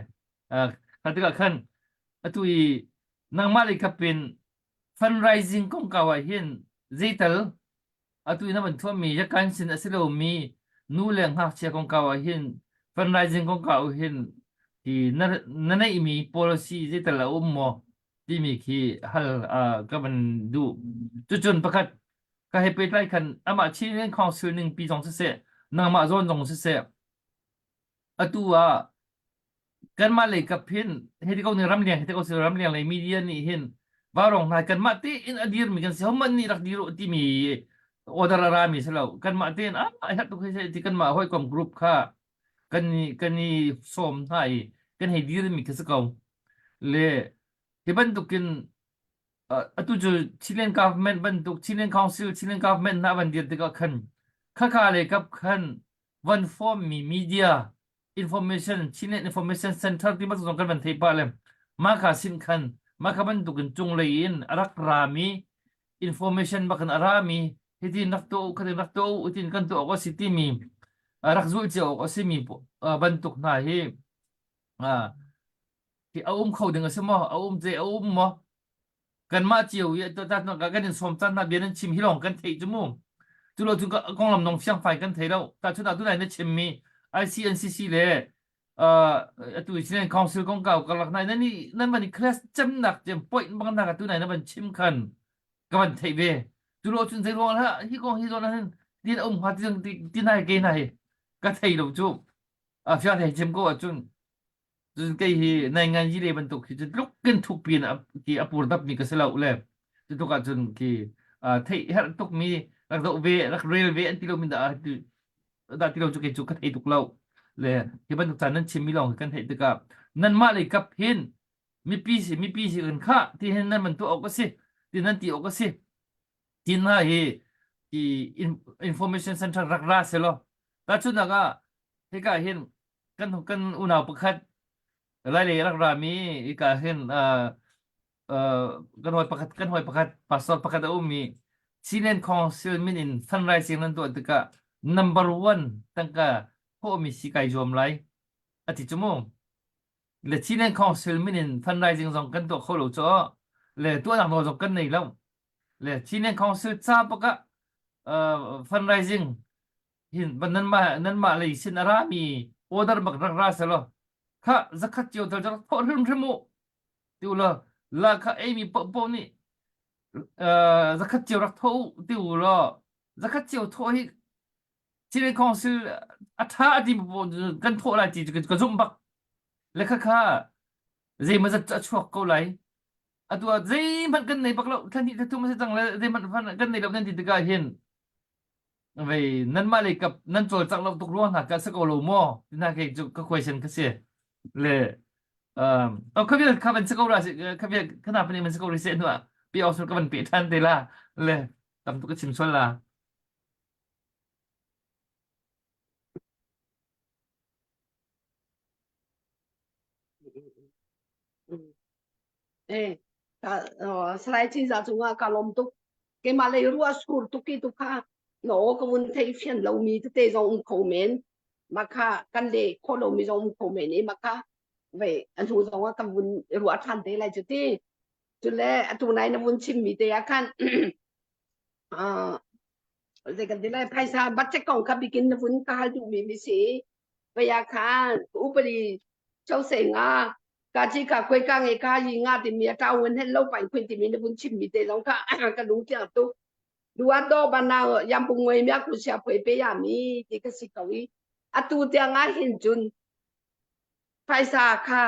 kha tikah khan atu i nangmah lei kap in fundraising kongkau ah hin zeital atu i na van thuammi yakan sin a si lomi nu le ngakchia kongkau ah hin fundraising kongkau ah hin hi na na neihmi policy zeital a um maw timi khi hal ka van duh cucun pakhat ka he pehtlai khan amah Chin Council ning pi zong siseh nangmah zawn zong siseh atu ah kanmah lei kap hin hei ko ning ramleng hei ko si ramleng lei media nih hin varong hna kanmah tein a dirmi kan si homan nih rak dir u timi order a rami si lo kanmah tein ah a herh tuk hei ti kanmah hawikom group kha kan i kan i sawm hna i kan hei dirmi khi si ko le hi bantukin atu cu Chilean government bantuk Chilean Council Chilean government hna van dir tikah khan khakha le kap khan van form mi media information Chilean information center ti bantuk zong kan van thei pah le mah kha sin khan mah kha bantukin cunglei in a rak rami information bakin a rami hitin rak tuah u khatin rak tuah u hitin kan tuah awk a si timi rak zulh cio awk a simi bantuk hna hi hi a um kho ding a si maw a um te a um maw kanmah cio i kan in sawm caan hna bia nan chim hi lawng kan theih cu mu cu lo cu konglam nong fiangfai kan thei lo tahchun ah tunai na chimmi ICNCC le atu Chin Council kongkau karlak nai nan nan van i class cemnak cem point bang nak tunai na van chim khan ka van theih ve cu lo cun zei ruang lah hi kong hi zawn hin tin um hnga ti ti nai ke nai ka thei lo cu a fiang thei chim ko ahcun Cun kei hi naingan yi le bantuk hi cu tluk kin thuk pin a ki a pur dap mi ka si lo le cu tuk ahcun ki theih herh tuk mi rak zoh ve rak rel ve an ti lo mi dah dah ti lo cu kei cu ka thei tuk lo le hi bantuk caan nan chim mi lawng kan theih tikah nanmah lei kap hin mipi si mipi si kan khah ti hin nan man tuah awk a si ti nan ti awk a si tin hna hi i information center rak ra selaw tahchunhnak ah hika hin kan kan unau pakhat Lailei rak rami hika hin uh, uh, kan hawi pakhat kan hawi pakhat pastor pakhat a um i Chinland Council min in fundraising nan tuah tikah number one tangka thawhmi si kai zuam lai a ti cu mu le Chinland Council min in fundraising zong kan tuah kho lo cu le tuahnak nawl zong kan nei lo le Chinland Council ca bak ah uh, fundraising hin nanmah nanmah lei sin a rami order bak rak ra selaw kha zakhat cio tal rak thawh hrimhrim u ti ulaw. Lahkhah eimi paohpaoh nih uh, zakhat cio rak thawh u ti u law zakhat cio thawh hi Chin Council a ṭha a ti kan thawh lai ti ka zumh bak. Le khakha zeimawzat cu a chuak ko lai. Atu ah zeihmanh kan nei bak lo thla hnih thla thum a si cang le zeihmanh kan nei lo nan ti tikah hin vei nanmah lei kap nan cawlcangh lo tuk ruang hna ka si ko lo maw tina kei cu ka question ka si le um oh khavial kha van si ko ra si khavial khana pani man si ko ri se nu ah pi awsul ka van pe than te la le tam tu ka chim sual la Eh, ka Salai Cinza cungah ka lawm tuk. Keimah lei ruah sur tuk i tu kha no ka vun thei fian lomi tete zong um kho men. Mah kha kan le khawh lomi zong um kho men i mah kha vei a hnu zong ah kan vun ruah ṭhan te lai cu ti. Cule atu nai na vun chimmi te ah khan ah zei kan ti lai phaisa budget kong kha bikin na vun ka hal duhmi mi si. Vei ah khan upadi chose nga ka chi ka koi ka nge ka yi nga timi a tau wen hen lo pain khun timi na vun chim mi te zong kha ka lung tiang tu duwa do bana yam pung ngoi mya ku sia phoi pe ya mi ti ka si ko i atu tiang ah hin cun phaisa kha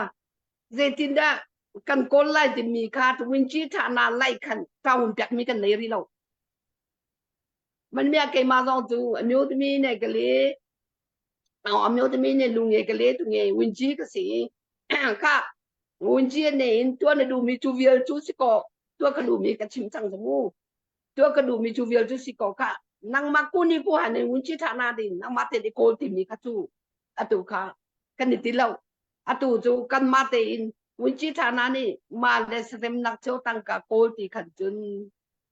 zeitin dah kan kawl lai timi kha win chi tha na lai khan taun piak mi kan nei ri lo man mya keima zong cu amyo timi ne ka le အမျိုးသမီးနဲ့လူငယ်ကလေးသူငယ်ဝင်ကြီးကစီခဝင်ကြီးနေရင်ตัวနดูมีจูเวียลจูสิกอตัวกระดูมีกระชิมจังสมูตัวกระดูมีจูเวียลจูสิกอค่ะนางมากูนี่กูหันในวุ้นชีทานาดินางมาเตดิโกติมีค่ะจูอตูค่ะกันนี่ติเล่าอตูจูกันมาเตอินวุ้นชีทานานี่มาเลสเต็มนักเจ้าตังกะโกติขันจุน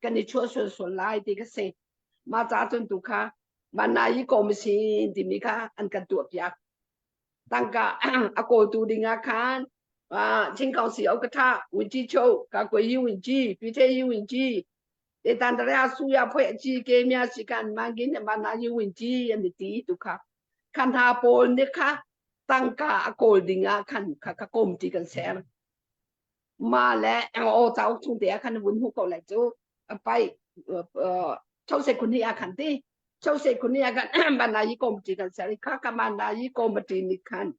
กันนี่ชั่วส่วนส่วนลายติก็เสมาจ้าจนตุค่ะ Manayi Commission timi kha an kan tuahpiak. Tangka a kawltu ding ah khan Chin Council Okatha Wunci Cho ka kwe yi wunci pi the yi wunci te tan tare su ya phoi chi ke mya si kan mangin manayi wunci an ti tu kha khan ha pawl ne kha tangka a kawl ding ah khan kha ka kom ti kan ser ma le o cauk chung te ah khan vun hu ko lai cu pai chose kun hi a khan ti chose kun hi a khan banayi komti kan sari kha ka manayi komti ni khan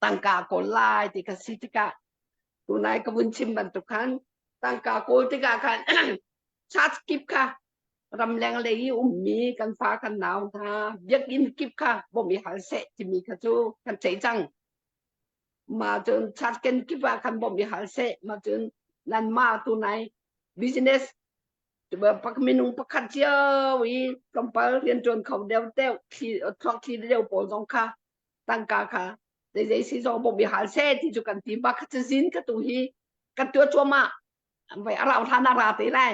tangka ko lai ti ka si tikah tunai ka vun chim bantuk khan tangka kawl tikah khan church kip kha ramleng lei i ummi kan fa kan nau hna biakinn kip kha bawm i hal seh timi kha cu kan ceih cang ma cun chatken kip ah khan bawmh i hal seh ma cun nanmah tu nai business pak minung pakhat cio i tlawmpal rianṭuan kho deuh deuh thli thluak thli deuh pawl zong kha tangka kha zeizei si zong bawmh i hal seh ti cu kan ti ba kha cazin ka tu hi kan tuah cuahmah vai a rau hlan a ra te lai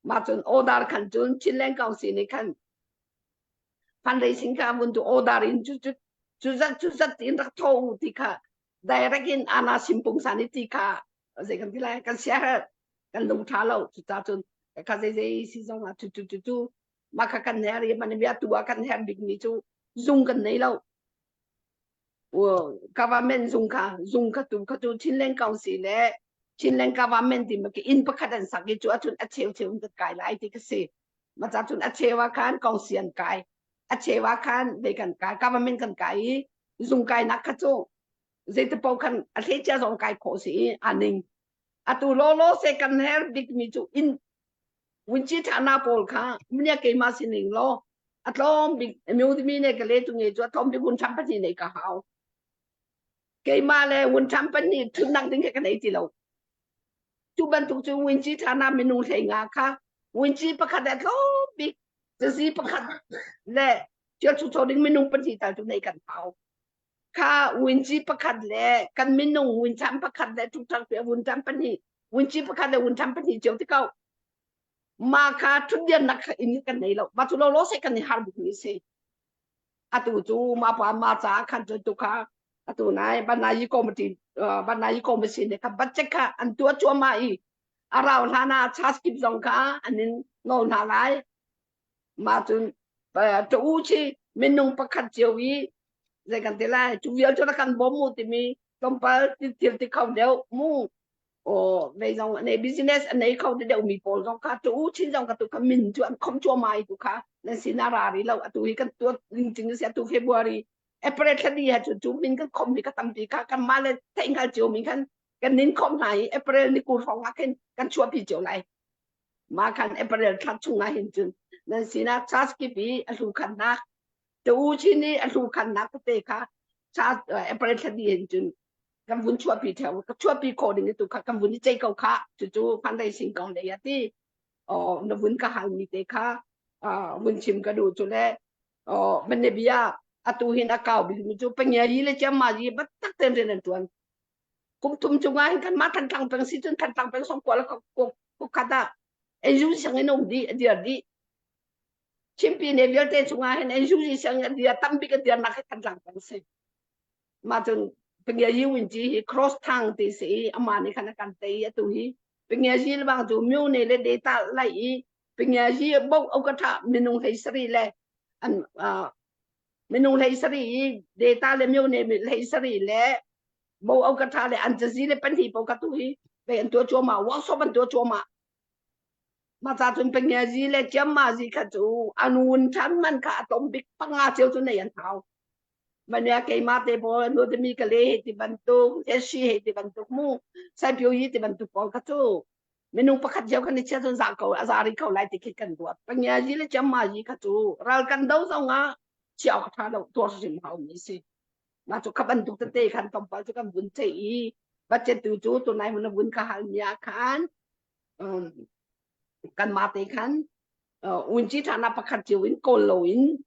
ma cun order khan cun Chinland Council nih khan fundraising kha vun tu order in cu cu cu zat cu zat in rak tho u ti kha direct in ana simpung san i ti kha zei kan ti lai kan sia kan lung tha lo cu ta cun kha zei zei si zong ah cu cu cu cu ma kha kan her i man bia tu ah kan her bik mi cu zung kan nei lo government zung kha zung kha tu kha cu Chinland Council le Chinland government ti ma ki inn pakhat an sak i cu acun a cheu cheu in kan kai lai ti ka si ma ca cun a cheu ah khan kongsi an kai a cheu ah khan ve kan kai government kan kai i zung kai nak kha cu zeiti paoh khan a hle cia zong kai khawh si i a ning atu law law se kan her bik mi cu in wunci thana pawl kha mnia keima sining law a tlawm bik mi ne ka le tu nge cu a tlawm bik hun tham pahnih nei ka hau keimah le hun tham pahnih thutnak ding he ka nei ti lo Cu bantuk cu Winci thana minung 15 kha Winci pakhat le tlawm bik cazi pakhat le thil chucho ding minung pahnih tal cu nei kan hau. Kha Winci pakhat le kan minung wincham pakhat le ṭhukṭhak pe wunṭam pahnih Winci pakhat le wunṭam pahnih cio ti ko. Ma kha ṭhutdiannak kha inn kan nei lo. Ma cu lo lo se kan i har bik mi si. Atu cu ma pa ma ca khan cu tu kha atu nai banayi committee banayi committee nih kha budget kha an tuah cuahmah i a rau hlan ah charge kip zong kha an in nawl hna lai mah cun tu u chi minung pakhat cio i zei kan ti lai cu vial cu kan bawm mu timi tlawmpal thil ti kho deuh mu. O vei zong ane business anei kho te deuh mi pawl zong kha tu chin zong ka tu kha min cu an khom cuahmah i tu kha nan sin a ra rih lo atu hi kan tuat ling cing si atu February April thla ni ha cu cu min kan khom mi ka tampi kha kan mah le theih hngal cio mi khan kan nin khom hna i April ni kul hrawng ah khin kan chuahpi cio lai ma khan April thla chung ah hin cun nan sinah charge kip i a hlu khannak tu chin i a hlu khannak tete kha charge April thla ni hin cun kan vun chuahpi theo ka chuahpi khawh ding tu kha kan vun i cei ko kha cucu fundraising kong lei ati o na vun ka hal mi te kha vun chim ka duh cu le o man bia atu hin a kau bik mi cu pangia yi le chiam ma yi bat tak ten rian an tuan kum thum chungah hin kan mah thantlang peng si cun thantlang peng song kual ko khat ah enzu siang in um di a dir di chimpi ne vialte chungah hin enzu siang a dir tambik a dir nak hi thantlang peng si mah cun Pingia Yi Win Ci hi cross thang ti si i amah nih khan a kan tei atu hi Pingia Yi lebang cu myo ne le data lai i Pingia Yi bo au ka tha minung hlei sari le an minung hlei sari i data le myo ne hlei sari le bo au ka tha le an cazi le panhi po ka tu hi ve an tua chuama workshop an tua chuama ma cha cun Pingia Yi le Chiam Ma Yi kha cu an un than man kha atom bik panga cheu cu nei an thau Mania keimah te pawl nu timi ka le hei ti bantuk esi hei ti bantuk mu saipio yi ti bantuk pawl kha cu minung pakhat cio kan i chia cun za ko a za ri ko lai ti khi kan ruat pangia yi le chiamma yi kha cu ral kan do zong ah chia awk tha lo tuar hrim hau mi si ma cu kha bantuk tete khan tlawmpal cu kan vun ceih i budget tu cu tunai mun vun ka hal mi ah khan um, kan ma te khan unci thana pakhat cio in kawl lo in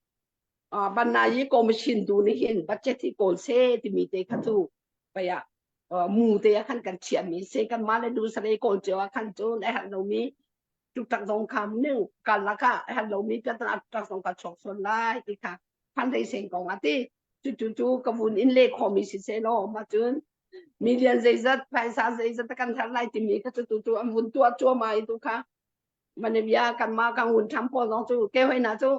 Banna i commission tu nih hin budget hi kawl se timi te kha cu pei ah mu te ah khan kan chiahmi se kan mah le du sare kawl cio ah khan cun a herh lomi tuktak zong kha ning kal lakah a herh lomi piatana tuktak zong kha chuak sual lai ti kha fundraising kong ah ti cu cu cu ka vun in le khomi si se law ma cun million zeizat phaisa zeizat kan herh lai timi kha cu tu cu an vun tuah cuahmah i tu kha mane bia kan mah kan vun tham pawl zong cu ke hoi na cu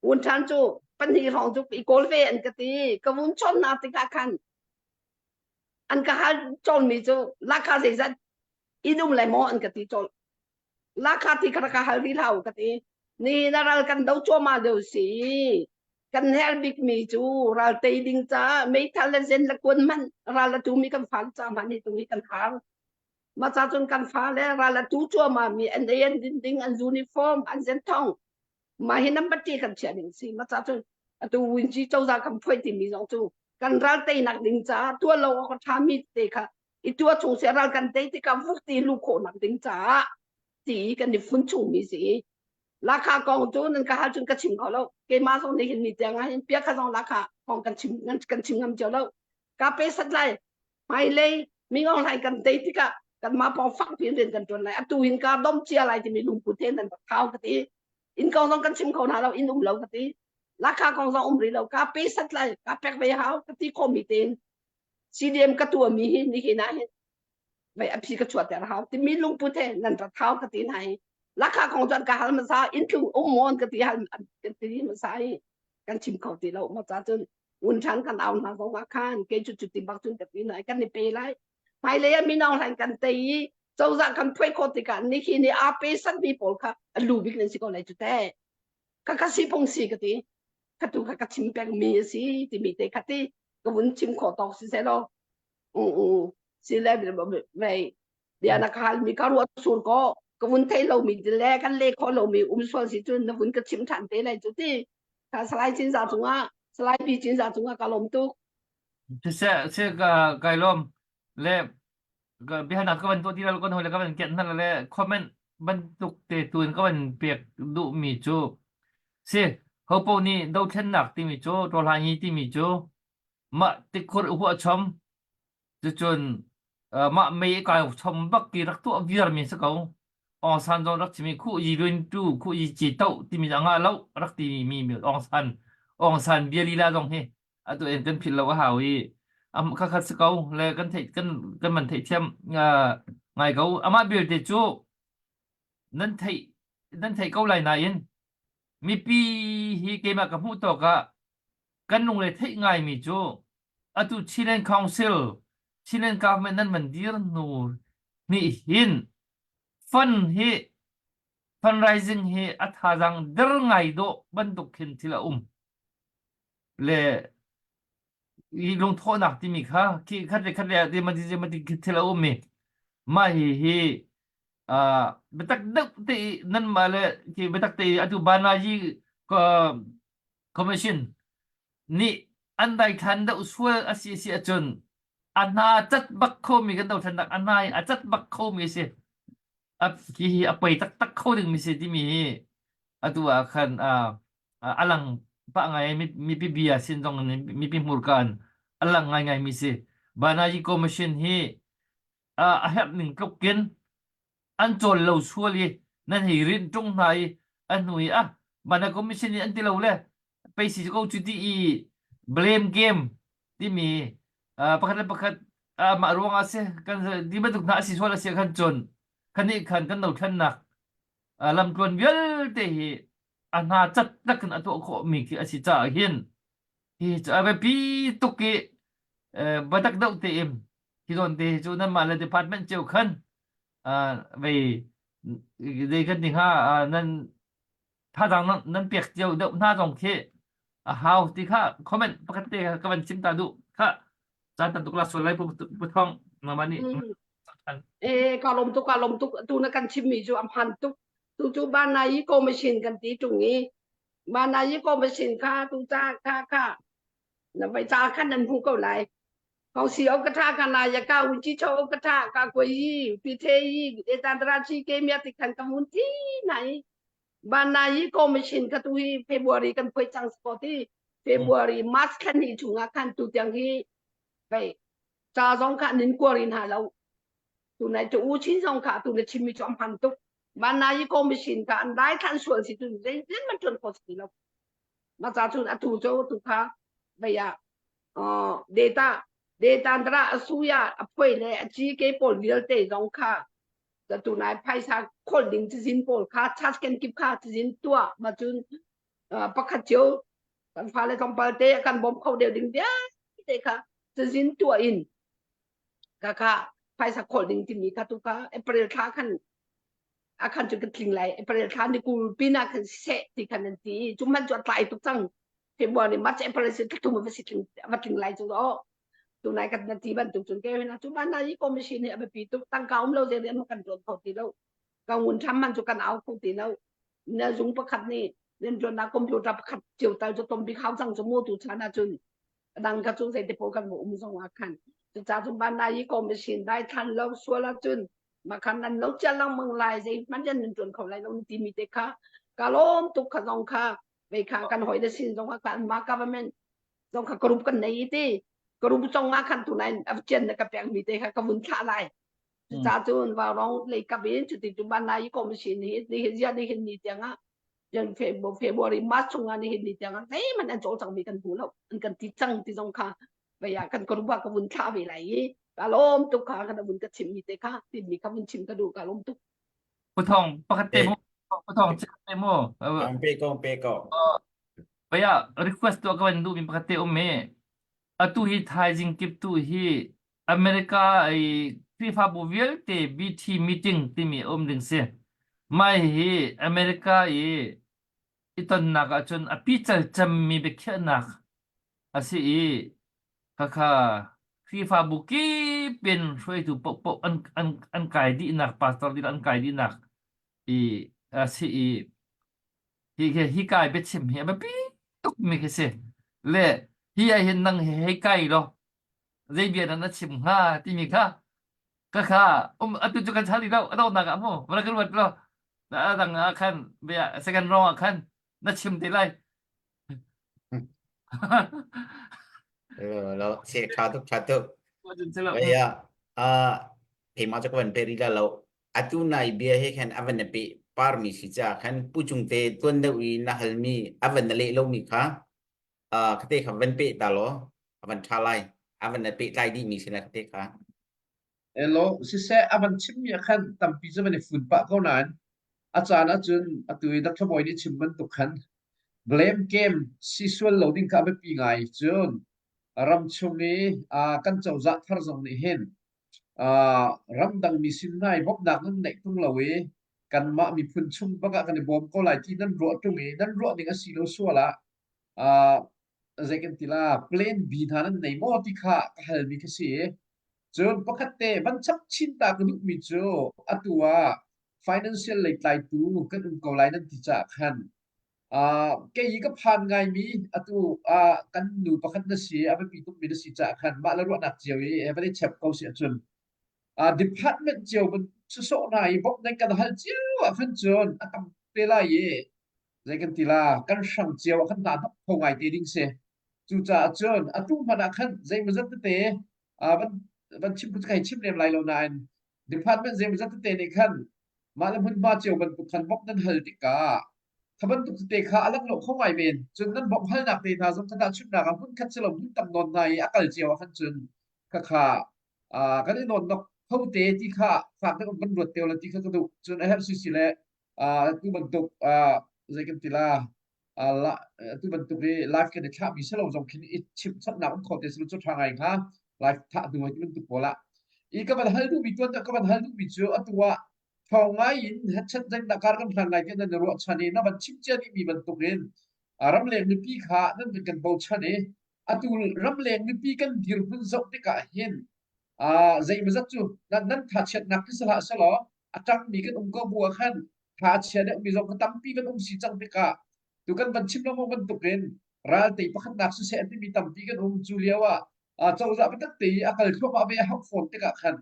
Un ṭhan cu pahnih hrawng cu i kawl ve an ka ti. Ka vun chawnhnak tikah khan an ka hal cawnmi cu lakha zeizat in um lai maw an ka ti colh. Lakha ti kha ka hal rih hlah u ka ti. Ni na ral kan do cuahmah deuh si. Kan herh bikmi cu ral tei ding caah meithal le zen le kuan hmanh ral a tumi kan fale ca hmanh hi tu hi kan har. Mah ca cun kan fale ral a tu cuahmah mi an ei an din ding an uniform an zenthong mah hi number ti kan chiah ding si ma ca cun atu winci cozah kan phuai timi zong cu kan ral teinak ding caah tuah lo awk a ṭha mi te kha i tuah chung si ral kan tei tikah vuk ti lu khawh nak ding caah ti kan i fun chung mi si lakha kong cu nan ka hal cun ka chim kho lo keimah zong nih hin ni tiang ah hin pia kha zong lakha kong kan chim kan chim ngam cio lo ka pe sat lai hmailei mingong hlai kan tei tikah kanmah pawng fak piin rian kan ṭuan lai atu hin ka dom cia lai timi lungput he nan rak thau ka ti inn kong zong kan chim kho hna lo inn um lo ka ti lakha kong zong um rih lo ka pe sat lai ka pek ve hau ka ti khomi tein CDM ka tuahmi hi nihin ah hin vei a phi ka chuahter hau timi lungput he nan rak thau ka ti hna hi lakha kong cun ka hal hmasa inn tlung um mawn ka ti hal ka ti hmasa hi kan chim kho ti lo ma ca cun un ṭhan kan au hna zong ah khan kei cu cuti bak cun ka ti lai kan i pe lai hmailei ah mino hlan kan tei i cozah kan phuai khawh tikah nihi ni aa pe sanmi pawl kha a lu bik nan si ko lai cu teh ka ka si phung si ka ti ka tu kha ka chim peng mi a si timi te kha ti ka vun chim khawh tawk si seh law si le vei bia na ka hal mi ka ruah sur ko ka vun thei lo mi le kan le kho lo mi um sual si cun na vun ka chim ṭhan te lai cu ti ka Salai Cinzah cungah Salai Pi Cinzah cungah ka lawm tuk. Siseh seh ka kai lawm le biahalnak ka van tuah ti lo kan hoi le ka van kianh hna le comment bantuk te tu in ka van pek duhmi cu si hopo nih dothlennak timi cu rawlhai timi cu mah tikhur huah chom Cucun mah mei kai chom bak ti rak tuah viar mi si ko. Aung San zong rak chimi khu yi lun tu khu yi ci to timi a ngah lo rak ti mi mi Aung San Aung San bia lila zong hi atu en kan philh lo a hau i am kha khat si ko le kan theih kan kan man theih thiam ngai ko amah belte cu nan theih nan theih ko lai nain mipi hi keimah ka hmuh tawk ah kan lungre theih ngaimi cu atu Chinland Council Chinland government nan van dir hnu. Nih hin fund hi fundraising hi a thazaang der ngai dawh bantuk khin thil a um. Le i lungthawhnak timi kha khi khat le khat le ti ma ti ma ti thil a um i mah hi hi uh, biatak deuh te i nanmah le khi biatak te i atu Banaji commission nih an daithlan deuh sual a si si ahcun a hna cat bak khomi kan dothlennak a hna i a cat bak khomi a si a hi hi a poi taktak kho dingmi si timi hi atu ah khan a lang pah ngai mipi bia sin zong in mipi hmurka in a lang ngaingai mi si Banaji Commission hi a herh ning tluk in an cawl lo sual i nan hei rinh ṭung hna i a hnu i ah Bana Commission nih an ti lo le pei si ko cu ti i blame game timi pakhat le pakhat mah ruang ah si kan ti bantuk hna a si sual a si khan cun khanih khan kan dothlennak lamtluan vialte hi a hna cat tak in a tuah khawh mi khi a si caah hin hi cu a biapi tuk i batak deuh te in hi zawn te cu nanmah le department cio khan vei zei kan ti hnga nan thazaang nan, nan pek cio deuh hna zong khi a hau ti kha comment pakhat te ka van chim ta duh kha caan tam tuk la sual lai pu pu thong mama nih Eh ka lom tuk ka lom tuk tu na kan chim mi cu am han tuk tu cu ban na i commission kan ti tung i ban na i commission kha tu cha kha kha na vai cha khan nan hu ko lai Kong si o ka tha ka na ya ka un chi cho o ka tha ka ko yi pi the yi e tan tra chi ke mya ti khan ka mun ti nai ban na yi commission ka tu hi February kan phoi chang ko ti February March khan ni chunga khan tu tiang hi vei cha zong kha nin kuarin ha lo tu nai tu u chin zong kha tu na chim mi chu am han tuk ban na yi commission ka an dai than sual si tu zei zen man tun ko si lo ma cha chun atu cho tu kha vei a data data a suya a phoi le a chi ke pawl vialte zong kha tu nai phaisa khol ding cazin pawl kha charge kan kip kha cazin tuah ma cun pakhat cio kan fale tlawmpal te kan bawm kho deuh ding vialte kha cazin tuah in ka kha phaisa khol ding timi kha tu kha April thla khan a khan cu kan tling lai April thla ni kul pin ah khan seh ti khan an ti cu man cu a tlai tuk cang February March April si thum va si tling va tling lai cu o tunai kan na ti bantuk cun ke hna cu man i commission hi a biapi tuk tangka um lo zen rian kan tuan kho ti lo ka ngun tham man cu kan au kho ti lo na zung pakhat nih nan tuan na computer pakhat cio tal cu tom bik hau cang cu mu tu chan ah cun dang ka cu zei te po kan um zong ah khan cu ca cu ban na i commission dai than lo sual ah cun makhan nan lo chia lang mang lai zei man yan nan tuan kho lai lo ti mi te kha ka lom tuk kha zong kha vei kha kan hoi le sin zong ah kan ma government zong kha group kan nei ti group zong ah khan tu nai chian na ka pek mi te kha ka vun thlah lai ca cun wa rong lei kap in cuti cu ban nai commission hi ni hin zia ni hin ni tiang ah jan February March chung ah ni hin ni tiang ah zeihmanh an cawlcang mi kan hmu lo an kan ti cang ti zong kha vei ah kan group ah ka vun thlah ve lai i ka lawm tuk kha kan vun ka chim mi te kha tin mi kha vun chim ka duh ka lawm tuk Pu Thawng pakhat te mu Pu Thawng chikkhat te mu Pe ko pe ko. Baya request tuah ka van duh mi pakhat te um i atu hi thaizing kip tu hi America i Khrihfabu vialte BT meeting timi a um ding si. Mai hi America i i tonnak ahcun a pical cemmi biakhiahnak a si i khakha Khrihfabu kip in hruaitu paohpaoh an, an, an kai dihnak pastor dih an kai dihnak i a si i hi hi hi kai biachim hi a biapi tukmi khi si le hi ah hin nang hi hei kai law zei bia dah na chim hnga timi kha ka kha um atu cu kan chal rih lo a donghnak ah mu va ka ruat law a dang ah khan bia second round ah khan na chim te lai Lo lo se tha tuk tha tuk. Vaya a keimah cu ka van pe rih la lo. Atu nai bia he khan a van na pe parmi si ca khan pu cung te tuan deuh i na halmi a van na leh lomi kha khate kha van pe ta law a van ṭha lai. A van na pehtlai dihmi si la khate kha. Elo siseh a van chimmi ah khan tampi cu van i fun pah ko nain a caan ahcun atu i Dr. Bawi nih chim bantuk khan blame game si sual lo ding kha a biapi ngai. Cun ram chung i kan cozah thar zong nih hin. Uh, ramdangmi sin hna i bawmhnak nan neih tung lo i kanmah miphun chung bak ah kan i bawm ko lai ti nan ruah tung i nan ruah ning a si lo sual ah uh, zei kan ti la plan B hna nan nei maw ti kha ka halmi kha si. Cun pakhat te van chap chin ta ka duhmi cu atu ah financial lei tlaitu kan um ko lai nan ti caah khan uh, kei i ka phan ngaimi atu uh, kan nu pakhat na si a biapi tukmi na si caah khan mah le ruahnak cio i he van i chep ko si ahcun uh, department cio ban sawsawh hna i bawmh nan kan hal cio ah khan cun a tam te lai i zei kan ti la kan hrang cio ah khan hna hnok kho ngai te ding si. Cucaah cun atu hmanh ah khan zeimawzat tete uh, van van chim kai chim lem lai lo nain department zeimawzat tete nih khan mah le hmunhma cio bantuk khan bawmh nan hal tikah kha bantuk tete kha a laklawh kho ngai men. Cun nan bawmh halnak te hna zong kha tahchunhnak ah hmunkhat si lo hmun tam nawn hna i a kal cio ah khan cun khakha uh, kan i nawn nok kho te ti kha fak deuh in kan ruat te la ti kha ka duh. Cun a herh si si le uh, tu bantuk uh, zei kan ti la tu bantuk i live kan i thlahmi si lo zong khin i chimhchanhnak um kho te si cu ṭha ngai hnga live thah hnu ti bantuk pawl ah i ka van hal duhmi tuan ka van hal duhmi cu atu ah thawng ngai in headset zeihdah kar kan hlan lai ti nan i ruahchan i na van chim cia dihmi bantuk in ramleng mipi kha nan van kan bochan i atu ramleng mipi kan dirhmun zoh tikah hin zeimawzat cu nan thachiatnak khi si hlah selaw a ṭangmi kan um ko bu ah khan tha a chia deuhmi zong kha tampi kan um si cang tikah tu kan van chim lengmang bantukin raltei pakhatnak siseh a timi tampi kan um. Cu lio ah cozah biatak te i a kal thluahmah ve a hauh fawn tikah khan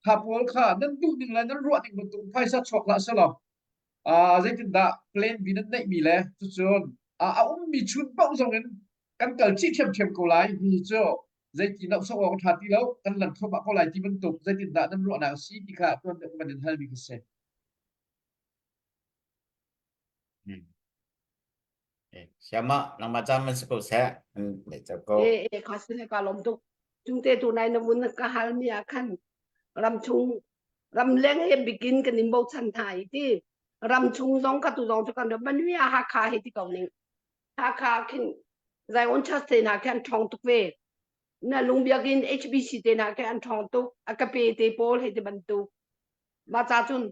kha pawl kha nan duh ning le nan ruah ning bantuk phaisa chuak hlah selaw zeitindah plan B nan neihmi le cucun a ummi chun paoh zong in kan kal chih ṭhiamṭhiam ko lai. Hihi cu zeiti lohsok awk a ṭha ti lo, kan lan thluahmah ko lai ti bantuk zeitindah nan ruahnak a si ti kha tuan deuh van in halmi ka si. Hmm. Eh, siama nangmah caan man si ko seh. An le ko. E e kha si ka lom tuk. Chung te tu nai na vun ka hal mi ah khan ram chung ram leng he bikin kan in bochan thai ti ram chung zong ka tu zong chu kan ram banwi a Hakha he ti ko ning. Hakha khin Zion Church te hna khi an ṭhawng tuk ve. Na lungbiak in HBC te hna khi an ṭhawng tuk. A ka pe te pawl he ti bantuk. Mah ca cun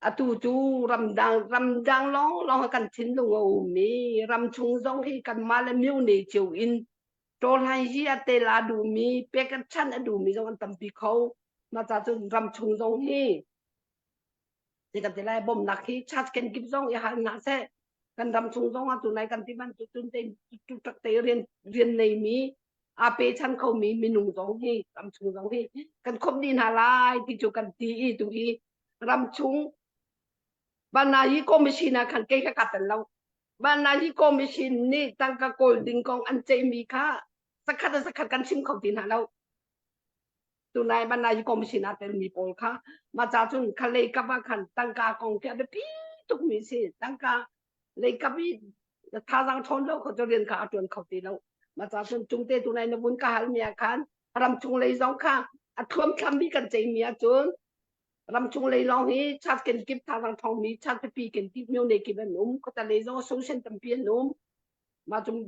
atu cu ramdang ramdang lawng lawng kan thinlung a um i ramchung zong hi kanmah le myone cio in ṭawlhai hi a tel a duhmi pek a chan a duhmi zong an tampi kho. Mah ca cun ramchung zong hi ti kan ti lai bawmhnak hi church kenkip zong i hal hna seh kan ram chung zong ah tunai kan ti bantuk cun te tak te rian rian neimi aa pechan khomi minung zong hi ram chung zong hi kan khop dih hna lai ti cu kan ti i tu hi ram chung Banayi commission ah khan kei ka ka tel lo Banayi commission nih tangka kawl ding kong an ceihmi kha sakhat a sakhat kan chim kho ti hna lo tunai Banayi commission ah telmi pawl kha ma cha cun kha lei kap ah khan tangka kong khi a biapi tukmi si tangka lei kap i thazaang ṭhawn lo kho cu rian kha a ṭuan kho ti lo ma cha cun cungte tunai na vun ka hal mi ah khan ramchung lei zong kha a thuamthlam mi kan ceihmi ahcun ramchung lei lawng hi chat kenkip thazaang ṭhawngmi chat pipi kenkip myone kip an um khuata lei zong association tampi an um mah cung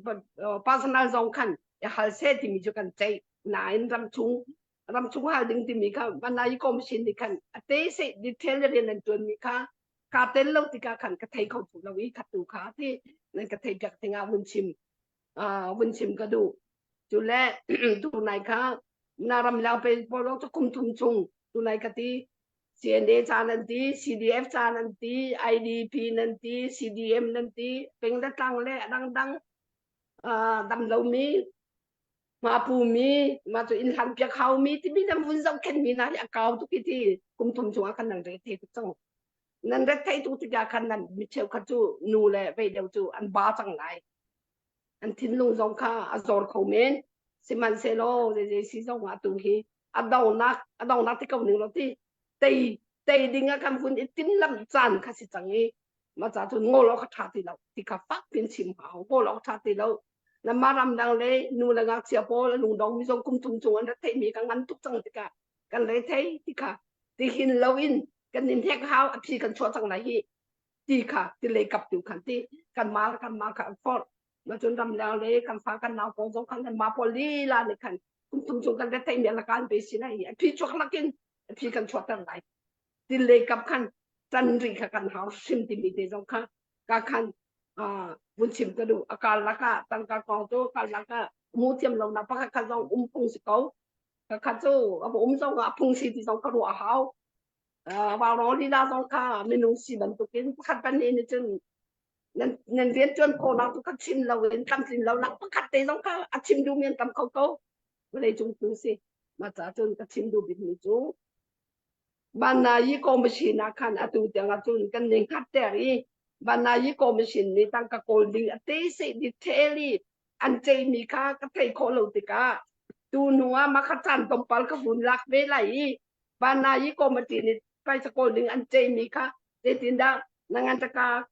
personal zong khan i hal seh timi cu kan ceih nain ramchung ramchung hal ding timi kha vanai commission nih khan a te seh detail rian an ṭuanmi kha kaa tel lo tikah khan ka thei kho lo i khatu kha ti nan ka thei piak tinga vun chim vun chim ka duh cu le tunai kha na ram lang pe polo cu kum thum chung tunai ka ti CNA ca nan ti CDF ca nan ti IDP nan ti CDM nan ti peng le tlang le dangdang dam lomi hmapumi mah cu inn hlan piak haumi timi nan vun zohkhenhmi hna hi a kau tuk i ti kum thum chungah khan nan re thei tuk cang nan ret thei tuk tikah khan nan mi cheukhat cu nu le vei deuh cu an ba cang lai an thinlung zong kha a zor kho men sihmanhsehlaw zeizei si zong ah tu hi a donghnak a donghnak ti ko ning lo ti tei tei ding ah kan vun i timhlamh caan kha si cang i mah ca cun ngol awk a ṭha ti lo ti kha fak piin chim hau ngol awk a ṭha ti lo nanmah ramdang le nu le ngakchia pawl a lungdong mi zong kum thum chung an rat theihmi ka ngan tuk cang tikah kan re thei ti kha ti hin lo in kan in hek hau a phi kan chuah cang lai hi ti kha ti lei kap tu khan ti kan ma kan ma kha an forh ma cun ramleng le kan fa kan nau pawl zong khan kan ma pawl lila nih khan. Kum thum chung kan retheih mi alaka an pe si lai i a phi chuak lakin a phi kan chuahter lai. Til lei kap khan can ri kha kan hau hrim timi te zong kha ka khan vun chim ka duh. A kar lakah tangka kong cu kar lakah mu thiam lo nak pakhat khat zong um phung si ko. Ka khat cu a um zong ah phung si ti zong ka ruah a hau. Vaurawng lila zong kha minung si bantukin pakhat pahnih nih cun nan nan rian ṭuan khawhnak tu kha chim loin tlamtlin lonak pakhat te zong kha a chim duhmi an tam kho ko. Vawlei cung tu si. Mah caah cun ka chim duh bikmi cu Banayi commission ah khan atu tiang ah cun kan ning hngatter i Banayi commission nih tangka kawl ding a te seh detail i an ceihmi kha ka theih khawh lo tikah tu hnu ah mah kha caan tlawmpal ka vun lak ve lai i Banayi committee nih paisa kawl ding an ceihmi kha zeitindah nangan taka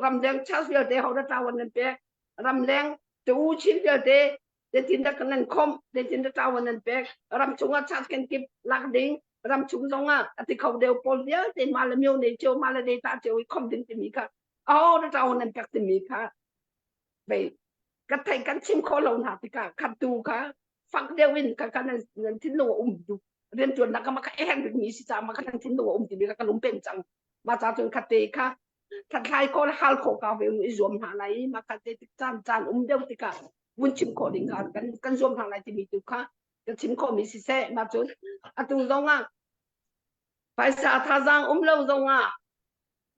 ramleng church vialte ho da tawan nan pek ramleng tu chin vialte zeitindah kan nan khomh zeitindah tawan nan pek ram chungah church kan kip lak ding ram chung zongah a ti kho deuh pawl vialte mah le myo nei cio mah le data cio i khomh ding timi kha aho da tawan nan pek timi kha vei ka thei kan chim kho lo hna tikah khattu kha fak deuh in ka kan nan thinlung a um duh riantuannak ka maka eheng mi si ca ma ka nan thinlung a um timi ka ka lung pem cang ma ca cun khate kha thathlai ko le hal kho ka ve i zuam hna lai ma kha te tik caan caan um deuh tikah vun chim khawh ding kha kan kan zuam hna lai timi tu kha kan chim khawh mi siseh ma cun atu zong ah phaisa thazaang um lo zong ah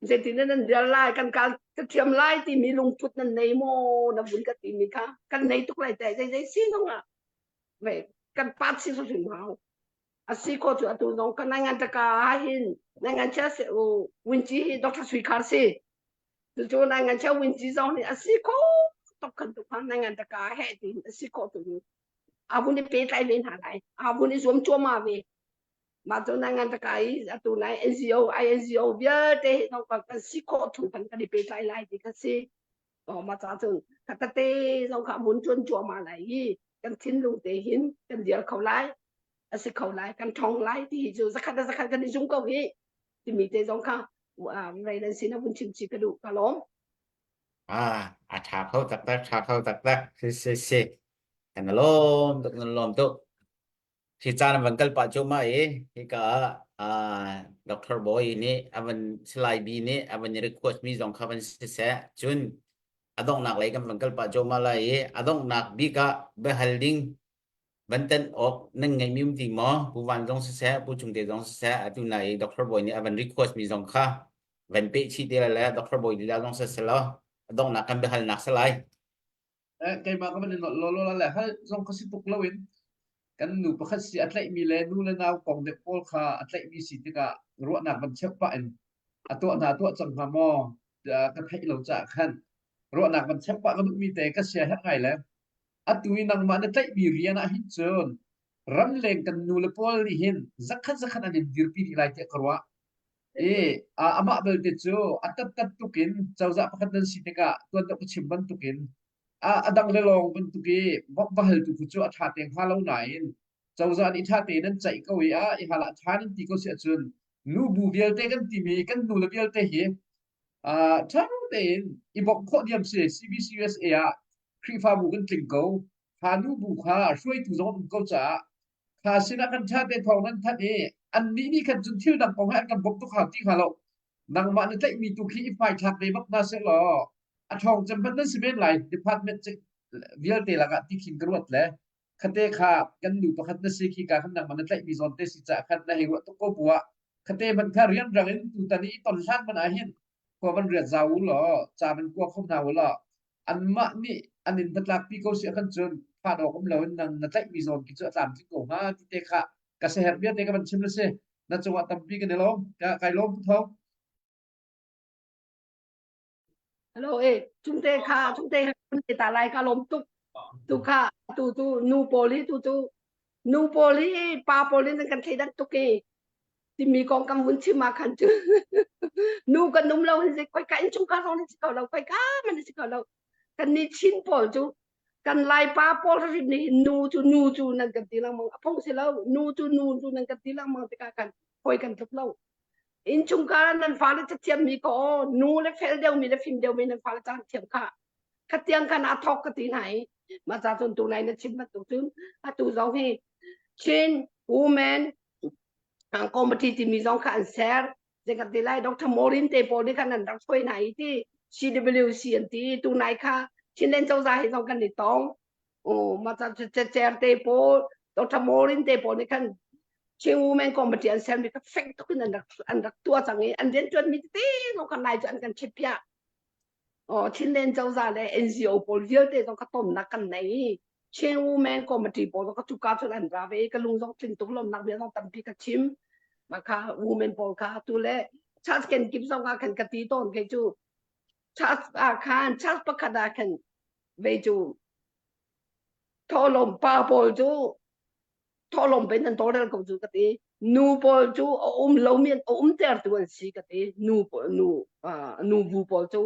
zeitin nan dir lai kan kal ka thiam lai timi lungput nan nei maw na vun ka timi kha kan nei tuk lai te zei zei si zong ah ve kan pat si hrim hau a si ko cu atu zong kan ngan taka hin ngan chia se u winchi hi Dr. Sui Khar si cu cu ngan chia winchi zong nih a si ko tok kan tu kha ngan taka he ti a si ko tu a vun i pe tlai ve hna lai a vun i zuam cuama ve Mah cu nai ngan taka i atu nai NGO INGO vialte hi zong kan si khawh chung kan kan i pehtlai lai ti kha si. Oh, mah ca cun ka tete zong kha mun ṭuan cuahmah lai i kan thinlung te hin kan dir kho lai a si kho lai kan ṭhong lai ti hi cu zakhat le zakhat kan i zum ko hi timi te zong kha rei nan sin a vun chim chih ka duh ka lawm. Ah, a ṭha kho taktak, ṭha kho taktak. Si si si. Kan lawm tuk, kan lawm tuk. Hi caan an van kal pah cuahmah i hika ah Dr. Bawi nih a van Salai B nih a van i request mi zong kha van siseh cun a donghnak lei kan van kal pah cuahmah lai i a donghnak bik ah biahal ding van tenh awk nan ngeihmi um ti maw? Pu Van zong siseh, Pu Chungte zong siseh atu na i Dr. Bawi nih a van request mi zong kha van peh chih te lai le Dr. Bawi lila zong siseh law a donghnak kan biahalnak si lai. Keimah ka van i nolh lawlaw la le hal zong ka si tuk loin kan nu pakhat si a tlaihmi le nu le nau kong deuh pawl kha a tlaihmi si tikah ruahnak van cheuh pah in a tuah hna tuah cang hnga maw ka theih lo caah khan ruahnak van cheuh pah ka duhmi te ka sia herh ngai le atu i nangmah na tlaihmi rian ah hin cun ramleng kan nu le pawl nih hin zakhat zakhat an in dirpi dih lai tiah ka ruah i amah belte cu a tattat tukin cozah pakhat nan si tikah tuan deuh ka chim bantukin a dang le lawng bantuk i va haltu khu cu a ṭha te hnga lo nain cozah nih ṭha tein an ceih ko i a i hal ah ṭha nan ti ko si ahcun nubu vialte kan timi kan nu le vialte hi ṭha tein i bawmh khawh diam si CBCUSA ah Khrihfabu kan tling ko kha nubu kha hruaitu zong an um ko caah kha sinah kan ṭha te thawng nan thanh i annih nih khan cun thil dang kong he an kan bawmh tuk hau ti hnga lo nangmah na tlaihmi tu khi i hmaithlak ve bak hna seh law a ṭhawng cem hmanh nan si men lai department vialte lakah ti khin ka ruat le khate kha kan nu pakhat na si khi ka khan nangmah na tlaihmi zawn te si caah khan na hei ruah tuk ko bu ah khate hmanh kha rianrang in tutan i ton hlan hmanh ah hin khua van riat zau u law ca van kua kho hna u law anmah nih an in hnatlakpi ko si ahkhan cun phan awk um loin nang na tlaihmi zawn khi cu a tlamtling ko hnga ti te kha ka siaherh bia te ka van chim le si na cungah tampi kan i lawm ka kai lawm pu thawng Hello eh chungte kha chungte kha ta lai ka lawm tuk tu kha tu tu nu pawl hi tu tu nu pawl hi pa pawl hi nan kan thleidan tuk i timi kong kan vun chim ah khan cu nu kan um lo hin koi ka innchungkhar zong si ko lo koi ka man si ko lo kan ni Chin pawl cu kan Lai pa pawl hrim nih nu cu nu cu nan kan ti lengmang a phung si lo nu cu nu cu nan kan ti lengmang tikah kan hoi kan tluk lo innchungkhar nan fale cathiam mi ko nu le fel deuh mi le fim deuh mi nan fale caan thiam kha khatiang khan a thok ka ti hna i. Mah ca cun tunai na chim bantuk cun atu zong hi Chin Women Committee timi zong kha an ser. Zei kan ti lai Dr. Maureen te pawl nih khan an rak hruai hna i ti CWC an ti tunai kha Chinland cozah he zong kan i tong. Oh, mah ca cer te pawl Dr. Maureen te pawl nih khan Chin Women Committee an sermi kha fek tuk in an rak an rak tuah cang i an rianṭuan mi tete zong kha lai cu an kan chimpiak. Oh, Chinland cozah le NGO pawl vialte zong kha tonnak kan nei i Chin Women Committee pawl zong kha cuka cun an ra ve i ka lung zong tling tuk lawmnak bia zong tampi ka chim. Mah kha women pawl kha tu le church kenkip zong ah khan ka ti tawn kei cu church ah khan church pakhat ah khan ve cu thawhlawm pa pawl cu thawhlawm pe nan tawlrel ko cu ka ti nu pawl cu a um lomi a um tertu an si ka ti nu pawl nu nu bu pawl cu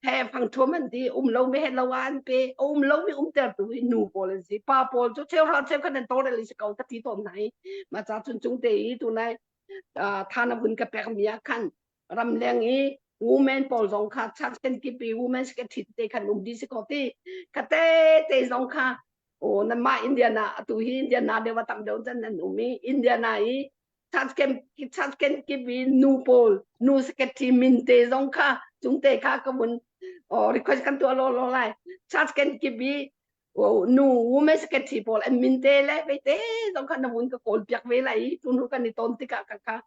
he fang thuam an ti um lomi he lo an pe a um lomi um tertu hi nu pawl an si pa pawl cu cheu hra cheu khan an tawlrel si ko ka ti tawn nai ma cha chun chung te i tu nai thana vun ka pek mi ah khan ramleng i women pawl zong kha church kan kip i women secretary te khan um di si ko ti kate te zong kha o nanmah Indiana atu hi Indiana deuh a tam deuh chan nan um i Indiana i church can church can kip i nu pawl nu secretary min te zong kha chung te kha ka vun o request kan tuah lo lo lai church can kip i nu women secretary pawl an min te le ve te zong kha na vun ka kawl piak ve lai i tu nu kan i ton tikah ka kha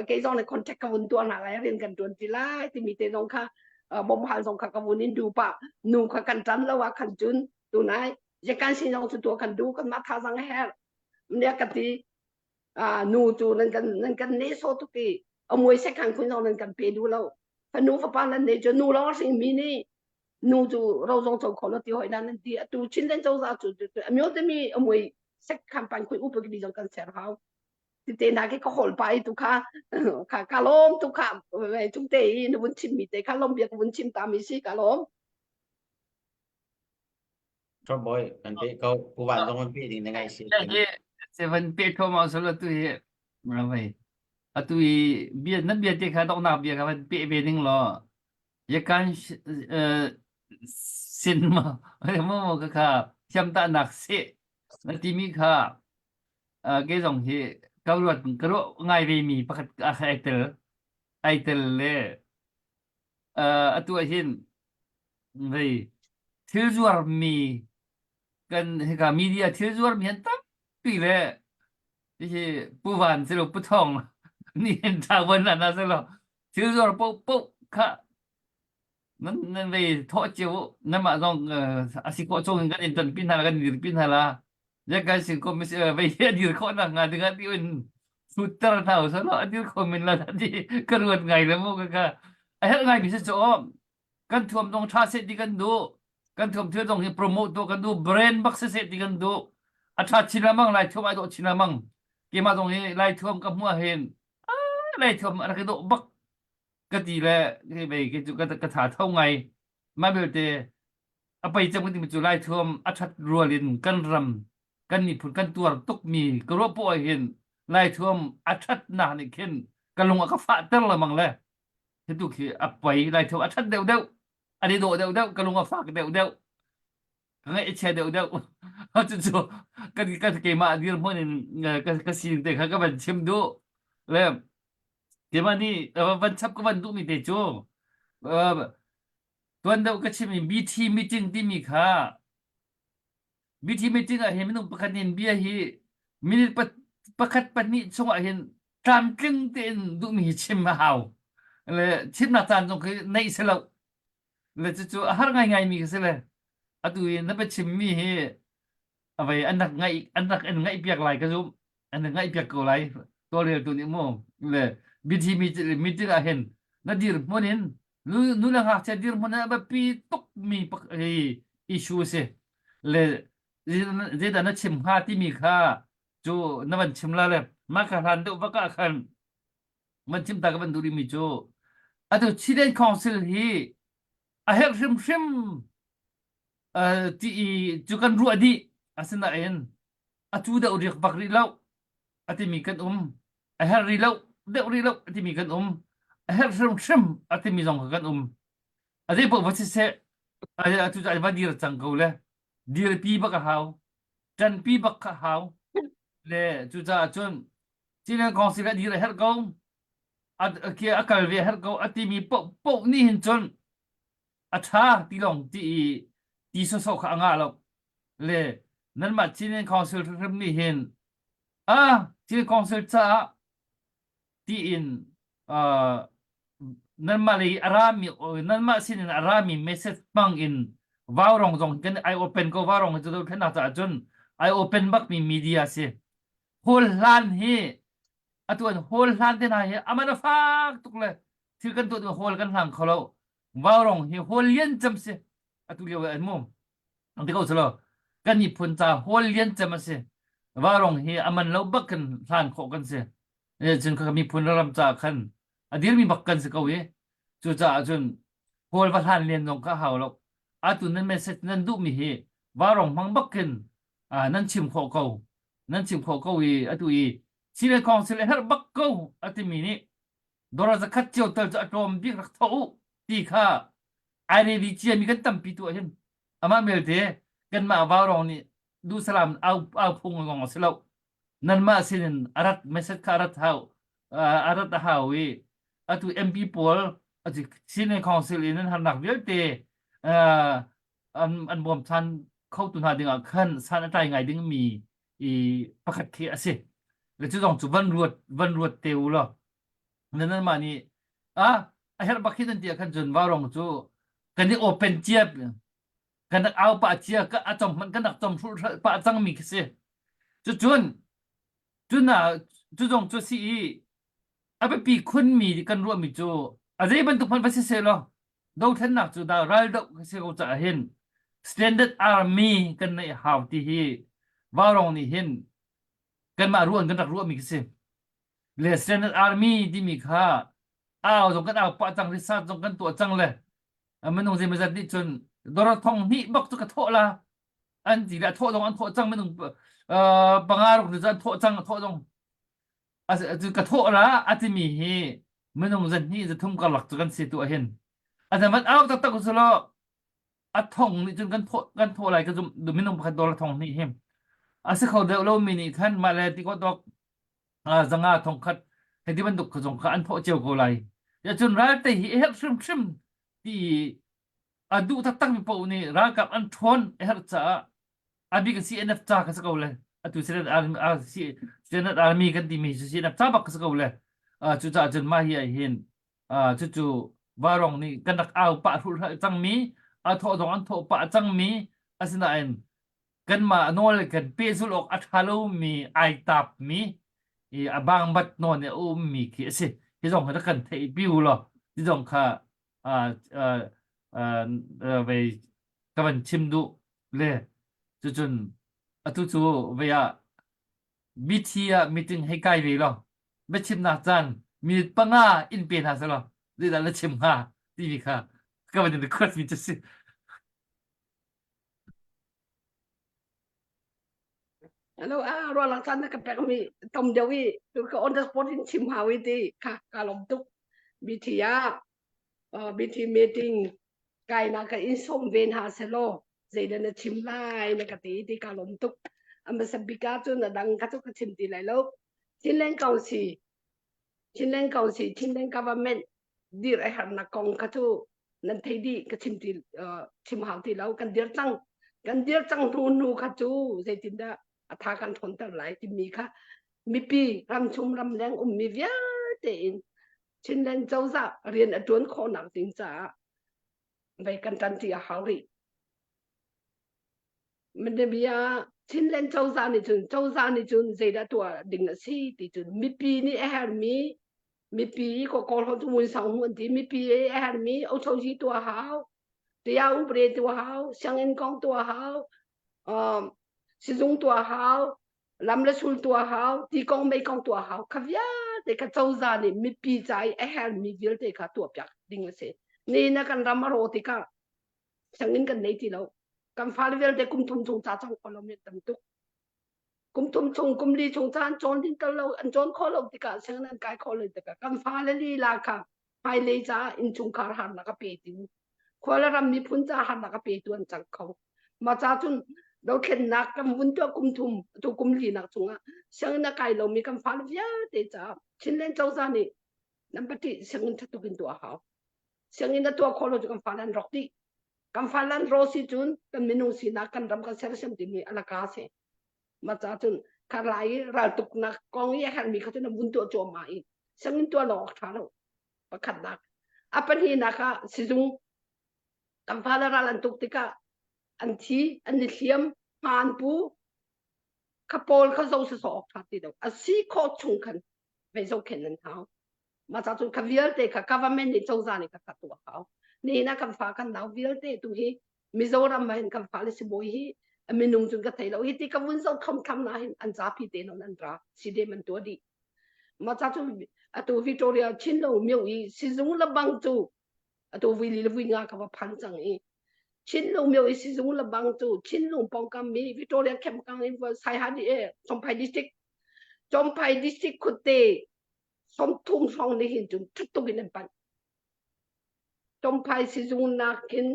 kei zong nih contact ka vun tuah hna lai rian kan tuan ti lai timi te zong kha bawmhal zong kha ka vun in du pah nu kha kan tan lo ah khan cun tunai kan sin zong cu tuah kan du kan mah thazang a herh nia ka ti nu cu nan kan nan kan ne so tuk i amuai sek khang khun zong nan kan pe du lo fanu fapa nan ne cu nu lawng hring mi nih nu cu ro zong co kho lo ti hoi nan ti atu chin den cozah cu amyo te mi amuai sek kham pan khui upa ki zong kan ser hau te na ke ka hol pa i tu kha kha ka lom tu kha chung te i na vun chim mi te kha lom bia ka vun chim ta mi si ka lom Trump boy kan pe ko pu van zong kan pe ding na ngai si Hi seven pe tho ma solo tu hi ravai atu i bia na bia te kha doknak bia kha van pe ve ding lo ya kan sin ma mo mo ka kha thiam ta nak se na ti mi kha kei zong hi ka ruat ka ruah ngai ve mi pakhat ai tel ai tel le atu ah hin vei thil zuar mi kan hika media thil zuar mi han tampi le hihi pu van silo pu thong ni hin tha van na silo thil zuar po po kha Nan nan vei thawh cio u. Nanmah zong a si khawh chung in kan in tonpi hna la, kan dirpi hna la. Kan sin ko mis vei hi a dir khawh nak hnga ding ah ti in sutter hna u selaw a dir kho min la ti ka ruat ngai le mu ka ka a herh ngai mi si cu kan thuam dong tha seh ti kan duh kan thuam thil dong hi promote tu kan duh brand bak se seh ti kan duh a tha chin lamang lai thuam ai dawh chin lamang keimah zong hi lai thuam ka hmuh ah hin lai thuam a rak i dawh bak ka ti le vei ke cu ka ka tha tho ngai mah belte a pei cem ka timi cu lai thuam a that rual in kan ram kan miphun kan tuar tuk mi ka ruah poah hin lai thuam a that nak nih khin ka lung a ka fah ter lemang le hi tu khi a pei lai thuam a that deuh deuh an i dawh deuh deuh ka lung a fak deuh deuh ka ngaih a chia deuh deuh cucu kan kan keimah dirhmun in ka ka sining te kha ka van chim duh le Keimah nih van chap ka van duhmi te cu tuan deuh ka chimmi BT meeting timi kha BT meeting ah hin minung pakhat nih bia hi minute pakhat pahnih chungah hin tlamtling tein duhmi hi chim a hau. Le chimnak caan zong khi neih si lo. Le cucu a har ngaingaimi khi si le atu i na biachimmi hi avei an rak ngaih an rak in ngaihpiak lai ka zumh an rak ngaihpiak ko lai tawlreltu nih mu le bithi meeting ah hin na dirhmun in nu nu le ngakchia dirhmun in a biapi tuk mi hi issue si le zeidah na chim hnga timi kha cu na van chim la le mah ka hlan deuh vak ah khan van chim ta ka van duh rihmi cu atu Chinland Council hi a herh hrimhrim ti i cu kan ruah dih asinain a cu deuh riak bak rih lo a timi kan um a herh rih lo deuh rih lo a timi kan um a herh hrimhrim a timi zong kha kan um a zei paoh va siseh atu cu va dir cang ko le. Dirpi bak a hau. Ṭanpi bak kha hau. Le cucaah cun Chinland Council a dir a herh ko. A, a kal ve a herh ko a timi paoh paoh nih hin cun a ṭha ti lawng ti i ti sawsawh kha a ngah lo. Le nanmah Chinland Council hrimhrim nih hin ah Chinland Council caah tiin uh, nanmah lei a rami nanmah sinin a rami message hmang in vaurong zong kan ai open ko vaurong cu dothlennak caah cun ai open bak mi media si hol hlan hi atu an hol hlan te hna hi aman a fak tuk le thil kan tuah hol kan hlang kho lo vaurong hi hol lian cem si atu lio an mu Ang ti ko selo kan miphun ca hawl lian cem a si. Varong hi a man lo bak kan hlan khawh kan si. Cun ka miphun ram ca khan a dirmi bak kan si ko i cucaah cun hawl va hlan lian zong kha hau lo. Atu nan message nan duhmi hi varong hmang bak khin nan chim khawh ko. Nan chim khawh ko i atu i Civil Council a herh bak ko a timi nih dora zakhat cio tal cu a tlawm bik rak thawh u ti kha ai ready ciami kan tampi tu ah hin amah belte kanmah vaurong nih duhsalam au au phung zong a si lo nanmah sinin a rat message kha a rat hau a rat a hau i atu MP pawl Chin Council in an harnak vialte an an bawmchan khotu hna dingah khan san a tlai ngai dingmi i pakhat khi a si le cu zong cu van ruat van ruat te u law na nanmah nih a a herh bak hi nan ti ah khan cun vaurong cu kan i open cia kan rak au pah cia ka a chom hmanh kan rak chom hrulh pah cangmi khi si cucun cun ah cu zong cu si i a biapi khunmi kan ruahmi cu a zei bantuk hmanh va si seh law dothlennak cu dah ral doh ka si ko caah hin standard army kan neih hau ti hi vaurong nih hin kanmah ruan kan rak ruahmi khi si le standard army timi kha au zong kan au pah cang research zong kan tuah cang le minung zeimawzat nih cun dor thong hnih bak cu ka thawh la an ti le a thawh zong an thawh cang minung panga ruk cu an thawh cang a thawh zong ka thawh la a timi hi minung zan hnih zathum karlak cu kan si tu ahhin a zaman au taktak u law a thong nih cun kan thawh kan thawh lai ka zum minung pakhat dollar thong hnih hi a si kho deuh lo mi nih khan mah le ti ko dok zanga thong khat hei ti bantuk zong kha an thawh cio ko lai ya cun ralte hi a herh hrimhrim ti a duh taktak mi paoh nih ralkap an ṭhawn a herh caah a bik CNF ca ka si ko le atu Senate Army Senate Army kan timi cu CNF ca bak ka si ko le cucaah cun mah hi ah hin cucu varong nih kan rak au pah hrulh cangmi a thawh zong an thawh pah cangmi asinain kanmah nawl kan pehzulh awk a ṭha lomi ai taapmi i a bangbat nawn i a ummi khi a si hi zong hi rak kan theih pi u law ti zong kha vei ka van chim duh le cucun atu cu vei ah mithi ah meeting hei kai ve law biachimnak caan minute panga in pe hna selaw zeidah na chim hnga timi kha ka van in request mi cu si. Hello, ah rualang caan na ka pek mi tom deuh i tu ka on the spot in chim hau i ti kha ka lom tuk BT ah BT meeting kai na ka in som ve hna selaw zeidah na chim lai na ka ti ti ka lom tuk amasa bika cu na dang ka cu ka chim ti lai lo Chinland Council Chinland Council Chinland Government dir a hernak kong kha cu nan thei dih ka chim ti chim hau ti lo kan dir cang kan dir cang hnu hnu kha cu zeitindah a tha kan ṭhawnter lai timi kha mipi ramchung ramleng ummi vialte in Chinland cozah rian a ṭuan khawhnak ding caah vei kan ṭanṭi a hau rih. Bia Chinland cozah nih cun cozah nih cun zeidah tuah ding a si ti cun mipi nih a herhmi mipi ko kawl ho cu mun sang hu an ti mipi a herhmi ochoji tuah hau tia upre tuah hau sianginn kong tuah hau um, sizung tuah hau lam le sul tuah hau ti kong mei kong tuah hau kha vialte kha cozah nih mipi ca i a herhmi vialte kha tuah piak ding a si ni na kan ram a ro tikah sianginn kan nei ti lo kan fale vialte kum thum chung ca cang kho lo mi tam tuk kum thum chung kum li chung ca an cawn din tal lo an cawn khawh lo tikah sianginn an kai khawh lo tikah kan fale lila kha hmailei caah innchungkhar harnak a petu khua le ram miphun caah harnak a petu an cang kho. Ma ca cun dothlennak kan vun tuah kum thum tu kum li nak chungah sianginn a kai lomi kan fale vialte caah Chinland cozah nih nan pati sianginn ṭha tuk in tuah hau. Sianginn a tuah khawh lo cu kan fale an rawk dih. Kan fale an rawh si cun kan minung sinak kan ram kan sersiam timi a laka si. Ma ca cun kharlai i raltuknak kong i a herhmi kha cu na vun tuah cuahmah i sianginn tuah lo awk ṭha lo. Pakhatnak. A pahnihnak ah sizung kan fale ral an tuk tikah an thi an i hliam hma an pu kha pawl kha zo sawsawh awk ṭha ti lo a si khawh chung khan vei zohkhenh nan hau mah ca cun kha vialte kha government nih cozah nih kha kha tuah hau nihin ah kan fa kan nau vialte tu hi Mizoram ah hin kan fale sibawi hi minung cun ka thei lo hi ti ka vun zoh thom tham na hin an zapi te non an ra sidem an tuah dih mah ca cu atu Victoria Chinlo myo i sizung labang cu atu vui li le vui nga ka va phan cang i Chinlung myo i sizung labang cu Chinlung pawngkam mi Victoria camp kang in Saiha di e Champhai district Champhai district khutte 30 hrawng nih hin cun ṭhat tuk in an panh. Champhai sizung nakin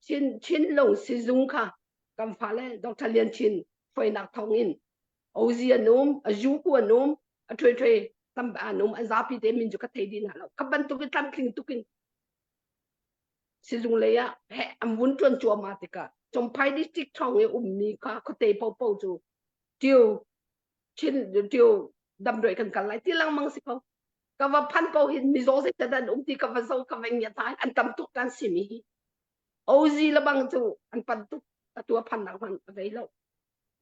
Chin Chinlung sizung kha kan fale Dr. Lian Chin hruainak thawng in Ozi an um, a Zuku an um, a ṭhui ṭhui tam an um, an zapi te min cu ka thei dih hna lo. Kha bantuk in tlamtling tuk in sizung lei ah he an vun ṭuan cuahmah tikah Champhai district ṭhawng i ummi kha khuate popo cu ṭio Chin ṭio damdoi kan kal lai ti lengmang si ko. Ka va phan ko hin mizaw zeitat an um ti ka va zo ka va ngiat hna an tam tuk kan simi hi. Ozi lebang cu an pan tuk atu a phannak hmanh a vei lo.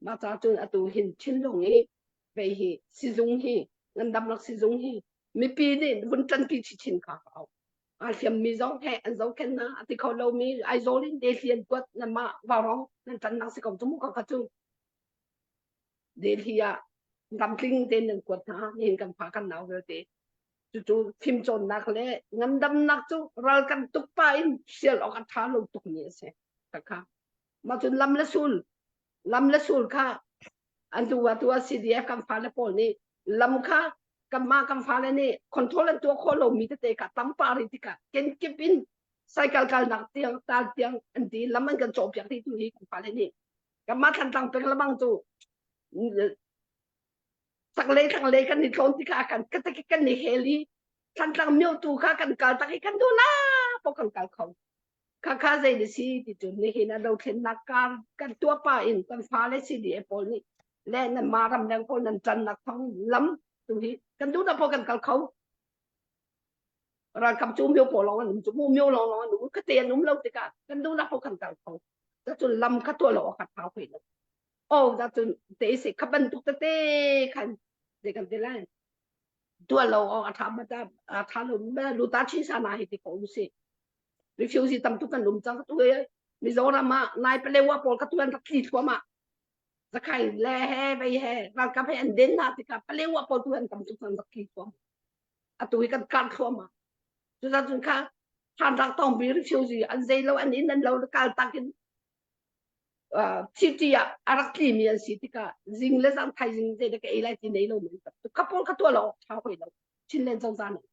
Mah ca cun atu hin thinlung i vei hi sizung hi ngandamnak sizung hi mipi nih vun ṭanpi chinchin kha ka au. Aa hliammi zong he an zohkhenh hna a ti kho lomi Aizawl in Delhi an kuat nanmah Vaurawng nan ṭannak si ko cu mu ka kha cu. Delhi ah ramtling tein nan kuat hna nihin kan fa kan nau vialte. Cucu fimcawnnak le ngandamnak cu ral kan tuk pa in hrial awk a ṭha lo tukmi a si. Khakha. Mah cun lam le sul lam le sul kha an tu atu ah CDF kan fale pawl nih lam kha kanmah kan fale nih control an tuah khawh lomi tete kha tampa ri tikah kenkip in cycle kalnak tiang tal tiang an ti lam an kan cawhpiak dih tu hi kan fale nih kanmah Thlantlang peng lamang cu chaklei thlanglei kan i tlawn tikah kan kan i hel i Thlantlang myo tu kha kan kal tak i kan duh na pok kan kal kho Khakha zei na si ti cu nihin ah dothlennak kar kan tuah pah in kan fale CDA pawl nih le nanmah ramleng pawl nan ṭannak thawng lam tu hi kan duhnak pawl kan kal kho. Ralkap cu myo pawl lawng an um cu mu myo lawng lawng an um kate an um lo tikah kan duhnak pawl kan kal kho. Cun lam kha tuah lo awk a thau hui lo. Oh, da cun te si kha bantuk tete khan zei kan ti lai. Tuah lo awk a tha ma ta a tha lo ma lu ta chin sa na hi ti ko si. Refugee tam tuk kan um cang tu hi Mizoram ah nai palewa pawl ka tu an rak tli thluahmah. Zakhai le he vei he ralkap he an den hna tikah palewa pawl tu an tam tuk an rak tli thluahmah. Atu hi kan kar thluahmah. Cucaah cun kha Thantlang tawngpi refugee an zei lo an inn an lo kal tak in city ah a rak tlimi an si tikah zing le zan thaizing zei da ka ei lai ti nei lo men ka pawl ka tuah lo tha hoi lo Chinland cozah nih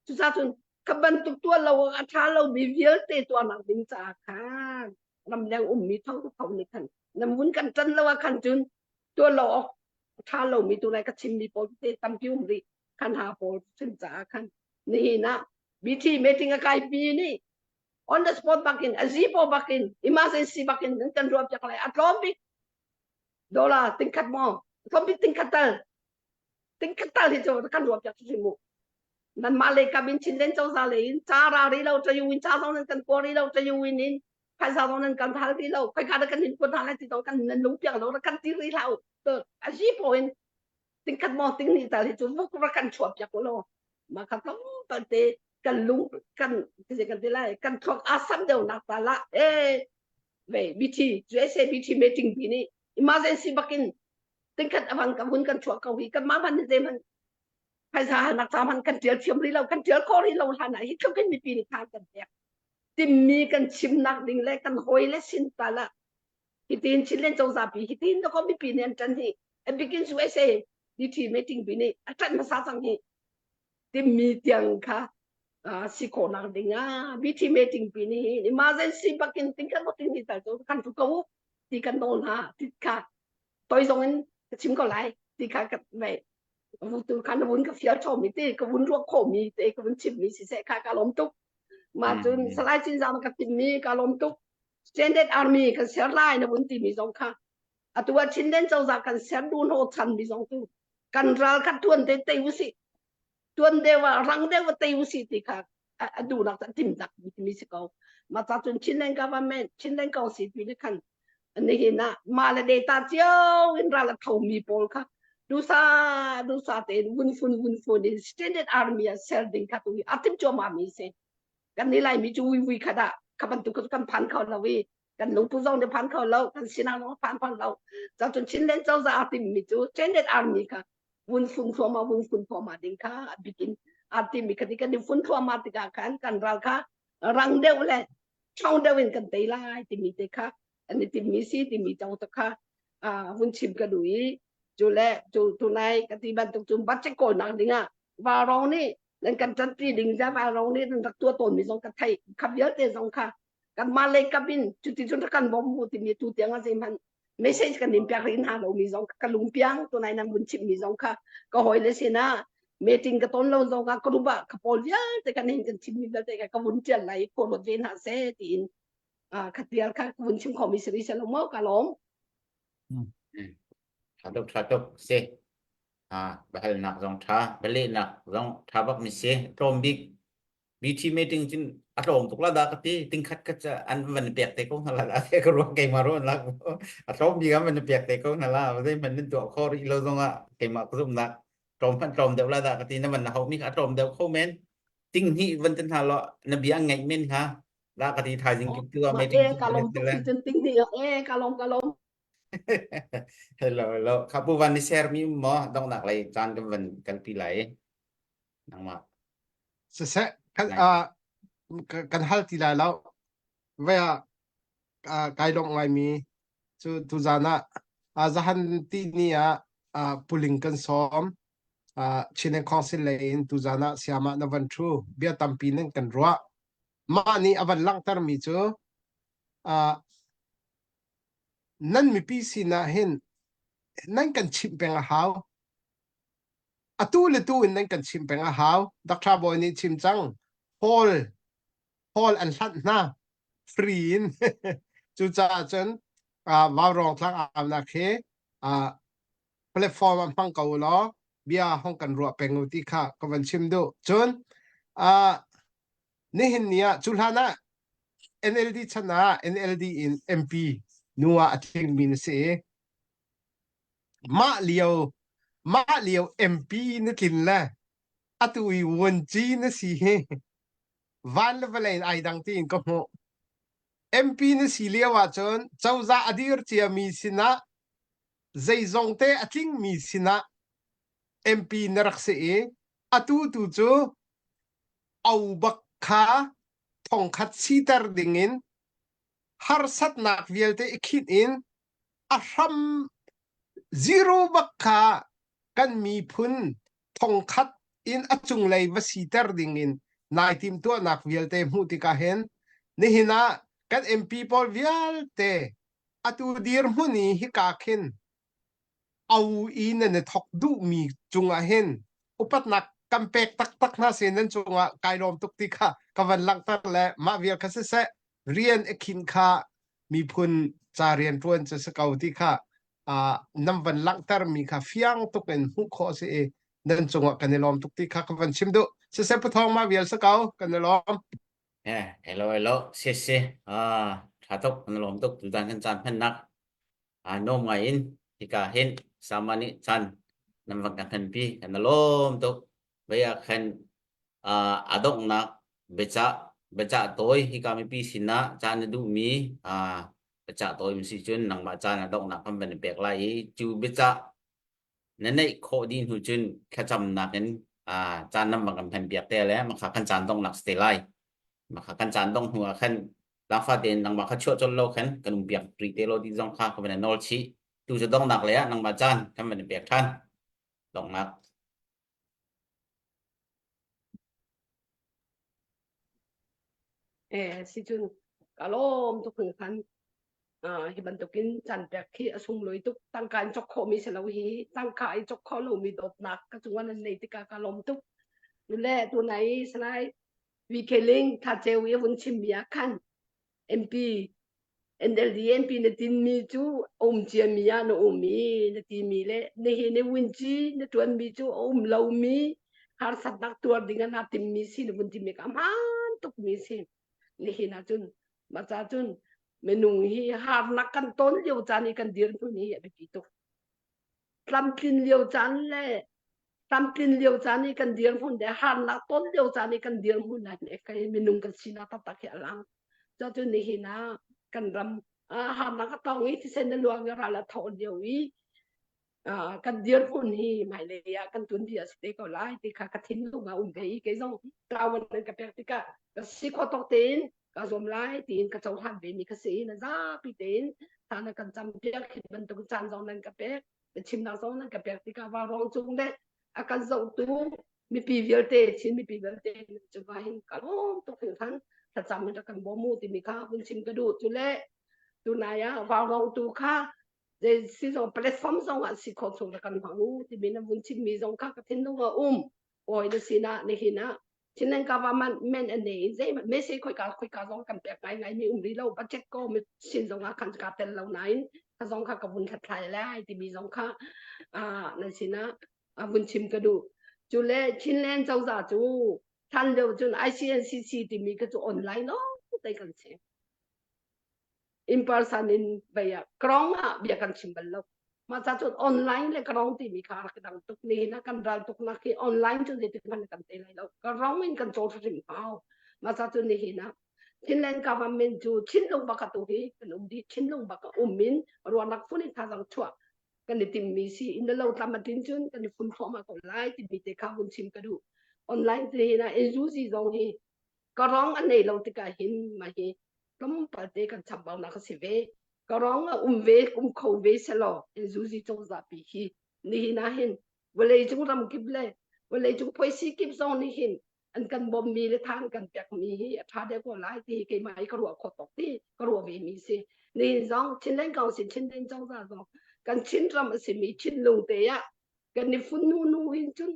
Cucaah cun kha bantuk tuah lo a ṭha lomi vialte tuahnak ding caah khan ramleng ummi tho tho nih khan na mun kan ṭan lo ah khan cun tuah lo awk a ṭha lomi tu lai ka chimmi pawl te tampi um rih khan ha pawl chim caah khan nihin ah BT meeting a kaipi nih on the spot bakin a zipo bakin emergency bakin nan kan ruah piak lai a tlawm bik dollar tingkhat maw tlawm bik tingkhat tal tingkhat tal hi cu kan ruah piak hrim mu nanmah lei kam in Chinland cozah lei in ca ra rih lo tayu in ca zong nan kan kua rih lo tayu in in phaisa zong nan kan hal rih lo khoika dah kan in kuat hna lai ti zong kan nan lung piak lo kan ti rih hlah u a si po in tingkhat maw ting ni tal hi cu vuk ra kan chuah piak u law mah kha tlawmpal te kan lung kan kan ti lai kan thluak a sam deuh nak ta la e ve BT USA BT meeting pi nih emergency bakin tingkhat awang ka hun kan chuah ko hi kan mah hman zei hman phaisa halnak ca hman kan tial thiam rih lo kan tial khawh rih lo hlan ah hi tluk in mipi nih than kan pek timmi kan chimnak ding le kan hawi le sin tal ah hitin Chinland cozah pi hitin to ko mipi nih an ṭan hi a bikin USA DT meeting pi nih a ṭan hmasa cang hi timmi tiang kha si khawhnak ding ah BT meeting pi nih emergency bakin tingkhat ting ni tal cu kan tu ko. ti kan nawl hna ti kha toi zong in ka chim ko lai ti kha ka mei tu kha na vun ka fial chom mi te ka vun ruak kho mi te ka vun chim mi si seh kha ka lom tuk ma cun salai cin zam ka tim mi ka lom tuk standard army kan ser lai na vun ti mi zong kha atu ah Chinland cozah kan ser du hno chan mi zong tu kan ral kha tuan te te usih tuan deuh ah rang deuh ah tei usih ti kha a duhnak cu a tim tak mi si ko ma ca cun Chinland government Chinland Council pi nih khan nihin ah mah le data cio in ral a tho mi pawl kha dusa dusa tein vun fun vun fun in standard army ah ser ding kha tu hi a tim cuahmah mi si kan ni lai mi cu vui vui khat ah kha bantuk kan phan kho lo i kan lungput zong nih phan kho lo kan sinang zong phan kho lo ca cun Chinland cozah a tim mi cu Chinland army kha vun fun thluahmah vun fun thluahmah ding kha a bikin a timi kha kan i fun thluahmah tikah khan kan ral kha rang deuh le ṭhawng deuh in kan tei lai timi te kha an i timmi si timi cong te kha vun chim ka duh i cu le cu tunai ka ti bantuk cun budget kawlnak dingah Varong nih nan kan ṭanpi ding za Varong nih nan rak tuah tawnmi zong ka theih kha vialte zong kha kanmah lei kap in cuti cun rak kan bawm mu timi tu tiang ah zeihmanh message kan in piak rih hna lomi zong ka lungpiang tunai nan vun chimmi zong kha ka hawile sinah meeting ka ton lo zong ah group ah ka pawl vialte kan hin kan chimmi vialte ka ka vun tial lai ko ruat ve hna seh tiin kha tial kha ka vun chim khomi si rih lo mo ka lawm Tha tuk tha tuk si ah biahalnak zong tha bialehnak zong tha bak mi si tlawm bik BT meeting cun a tlawm tuk la dah ka ti tingkhat khat ca an van pek te ko hna la dah ka ruah keimah ruah lak a tlawm bik an van pek te ko hna la zeihmanh nan tuah kho rih lo zongah keimah ka zumhnak tlawm hmanh tlawm deuh la dah ka ti na van na hauh mi kha a tlawm deuh kho men ting hnih van tin hna lo na bia an ngaih men hna la ka ti thaizing kip tu ah meeting ka lawm tuk si cun ting hnih eh ka lawm ka lawm Hello hello khapu van ni share mi um maw donghnak lei caan kan van kalpi lai nangmah Siseh, kan, uh, kan hal ti lai lo. Vai ah uh, kai lawmh ngaimi cu tuzan ah uh, zahan ti ni ah uh, puling kan sawm. Uh, Chin and Council lei in tuzan ah siama na van thu bia tampi nan kan ruah. Mah nih a van langhtermi cu uh, nan mipi sinah hin nan kan chimh peng a hau. Atu le tu in nan kan chimh peng a hau. Dr. Bawi nih chim cang. Hall hall an hlanh hna free in. Cucaah cun uh, Vaurawng tlang aunak hi uh, platform ah hmang ko law bia hong kan ruah peng u ti kha ka van chim duh. Cun uh, nihin ni ah cu hlan ah NLD chan ah NLD in MP nu ah a tlingmi na si i Mah lio mah lio MP na tlin le atu i vuanci na si hi van le vawlei in ai dang tiin ka hmuh. MP na si lio ahcun cozah a dir ciami sinah zeizong te a tlingmi sinah MP na rak si i atu tu cu au bak kha thongkhat siter dingin harsatnak vialte i khinh in a hram zero bak kha kan miphun thongkhat in a cunglei va siter ding in nai timhtuahnak vialte hmuh tikah hin nihin ah kan MP pawl vialte atu dirhmun i hika khin au i nan i thok duhmi cungah hin upatnak kan pek taktak hna sin nan cungah kai lawm tuk ti kha ka van langhter le mah vial kha siseh rian a khin kha miphun ca rian ṭuan cu si ko ti kha uh, nan van langhter mi kha fiang tuk in hmuh khawh si i nan cungah kan i lawm tuk ti kha ka van chim duh siseh pathawng ma vial si ko kan i lawm Eh, hello hello si si ah tha tuk kan lawm tuk tutan kan caan hmannak aa nuam ngai in hika hin sama nih caan nan van kan hmanpi kan i lawm tuk. Vei ah khan uh, a donghnak biacah biacah tawi hika mipi sinah caan na duhmi uh, biacah tawi si cun nangmah caan a donghnak kan van i pek lai i cu biacah na neih khawh dih hnu cun thlacamnak in uh, caan nan van kan hman piak te le makha kan caan donghnak si te lai. Makha kan caan dongh hnu ah khan tlangfa tein nangmah kha chuah colh lo khan kan um piak rih te lo ti zong kha ka van nawl chih. Tu cu donghnak le ah nangmah caan kan van i pek ṭhan. Donghnak. Eh, si cun ka lawm tuk hringhran. Hi bantukin caan pek khi a sunglawi tuk. Tangka in cawk khawhmi si lo hi tangka i cawk khawh lomi dawtnak ka cungah nan nei tikah ka lawm tuk. Nule tunai Salai VK Ling Thaceu i a vun chimmi ah khan MP NLD MP na tinmi cu a um ciami ah na um i na timi le nihin i winci na ṭuanmi cu a um lomi harsatnak tuar ding ah naa timmi si na vun timi ka hmaan tukmi si. Nihin ahcun mah ca cun minung hi harnak kan ton lio caan i kan dirhmun hi a biapi tuk. Tlamtlin lio caan le tlamtlin lio caan i kan dirhmun le harnak ton lio caan i kan dirhmun ah hin minung kan sinak taktak hi a lang. Cucun nihin ah kan ram harnak a tong i thisen a luang i ral a thawh lio i kan dirhmun hi hmailei ah kan tuanbia a si te ko lai ti kha ka thinlung ah um ve i kei zong ṭawan nan ka pek tikah ka si khawh tawk tein ka zuam lai tiin ka cohlan ve mi ka si na zapi tein thla na kan cam piak hi bantuk caan zong nan ka pek chimnak zong nan ka pek tikah vaurawng cung le a kan zohtu mipi vialte Chin mipi vialte cu va hin ka lawm tuk hringhran thlacam in rak kan bawm u timi kha vun chim ka duh cu le tunai ah vaurawng tu kha zei si zong platform zong ah si khawh chung rak kan hmang u timi na vun chimmi zong kha ka thinlung a um kawi na sinah nihin ah Chinland government men an nei zei message khoi ka khoi ka zong kan pek ngai ngai mi um ri lo budget ko mi sin zong ah khan ka tel lo nain ka zong kha ka vun hlathlai lai timi zong kha a nan sinah a vun chim ka duh cu le Chinland cozah cu than lio cun ICNCC timi ka cu online lo te kan si in person in vei ah krong ah bia kan chim bal lo mah ca cun online le krong timi kha rak dang tuk ni na kan ral tuk nak hi online cun zeitik hmanh kan te lai lo krong in kan cawl hrim hau mah ca cun nihin ah Chinland government cu thinlung bak tu hi kan um di thinlung bak um in ruahnak fun in thazang chuah kan i timmi si in lo tlam atin cun kan i fun thluahmah ko lai timi te kha vun chim ka duh online te hi na NUG zong hi ka rong an nei lo tikah hin mah hi tlawmpal te kan chambaunak a si ve ka rong a um ve um kho ve selaw zuzi cozah pi hi nihin ah hin vawlei cung ram kip le vawlei cung phoisi kip zong nih hin an kan bawmmi le tha an kan pekmi hi a ṭha deuh ko lai ti keimah i ka ruah khawh tawk ti ka ruah ve mi si nihin zong Chinland Council Chinland cozah zong kan Chin ram a simi Chinlung te ah kan i fun nu nu hin cun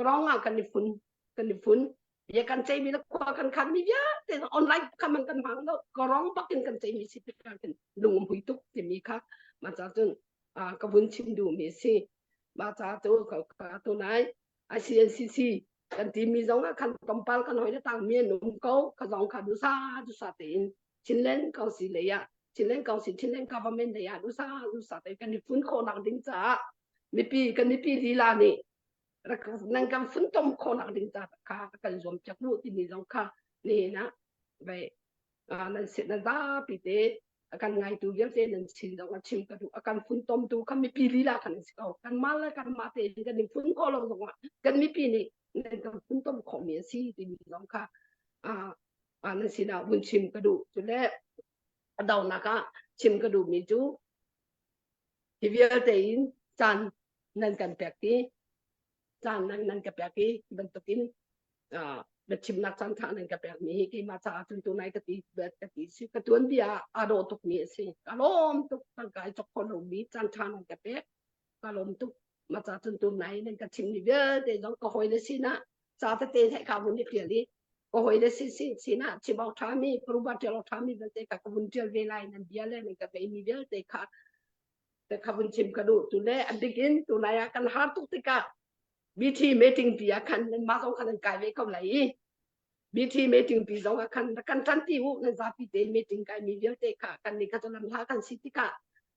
rong ah kan i fun kan i fun bia kan ceimi le khua kan khan mi vialte online kha man kan hmang lo ka rong bak in kan ceimi si tikah kan lung hui tuk timi kha ma cha cun ka vun chim duh mi si ma cha cu ka ka tu nai ICNCC kan ti mi zong ah khan tompal kan hoi le tang mi an um ko ka zong kha du sa du sa tein Chinland Council lei ah Chinland Council Chinland government lei ah du sa du sa te kan i fun khawh nak ding caah mipi kan mipi lila nih rak nan kan funtom khawhnak ding ca kha kan zuam piak mu timi zong kha nihin ah vai nan sit nan zapi te a kan ngaitu vialte nan chin zong a chim ka duh a kan funtom tu kan mipi lila kan si ko kan mah le kan mah te in kan in fun khawh lo zong ah kan mipi nih nan kan funtom khawh mi a si timi zong kha nan sinah vun chim ka duh cu le a donak ah chim ka duh mi cu hi vialte in caan nan kan pek i caan nan nan ka pek i bantukin biachimnak caan tha nan ka pek mi hi keimah caah cun tunai ka ti ka ti si ka tuan bia aa dawh tuk mi a si ka lawm tuk tangka i chok kho lo mi caan tha nan ka pek ka lawm tuk ma ca cun tunai nan ka chim mi vialte zong ka hawi le sinah ca tete he ka vun i tial i ka hawi le sin sin sinah chim awk ṭha mi paruba ṭial awk ṭha mi vialte ka ka vun ṭial ve lai nan bia le nan ka vei mi vialte kha te kha vun chim ka duh tu le a bik in tunai ah kan har tuk tikah BT meeting pi ah khan nan mah zong khan nan kai ve ko lai i BT meeting pi zong ah khan kan ṭan ti u nan zapi te meeting kai mi vialte kha kan nih kha cu lam hla kan si tikah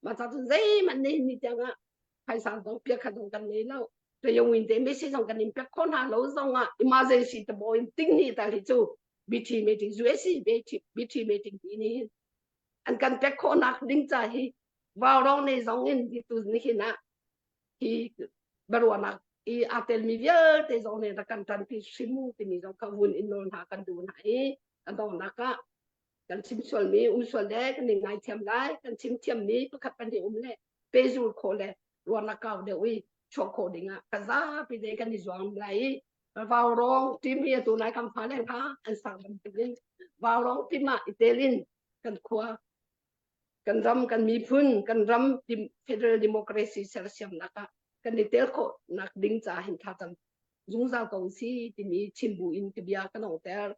mah ca cun zeihmanh nei ni tiang ah phaisa zong pia kha zong kan nei lo tayong in te message zong kan in pek kho hna lo zong ah emergency te bo in ting ni ta hi cu BT meeting USC BT BT meeting ti ni an kan pek khawhnak ding ca hi vaurawng nei zong in hi tu nihin ah hi baruahnak i aa telmi vialte zong nih rak kan ṭanpi hrim timi zong kha vun in nawl hna kan duh hna i a donghnak ah kan chim sualmi um sual le kan i ngaithiam lai kan chim thiammi pakhat pahnih um le pehzul khawh le ruahnak kau deuh i chuah khawh ding ah ka zapi te kan i zuam lai i vaurawng team hi atu nai kan fa le hna an sang bantukin vaurawng team ah i tel in kan khua. Kan ram kan miphun kan ram federal democracy sersiamnak ah kan i tel khawh nak ding ca hin thlacam zungzal ko si timi chim bu in ka bia ka nongter.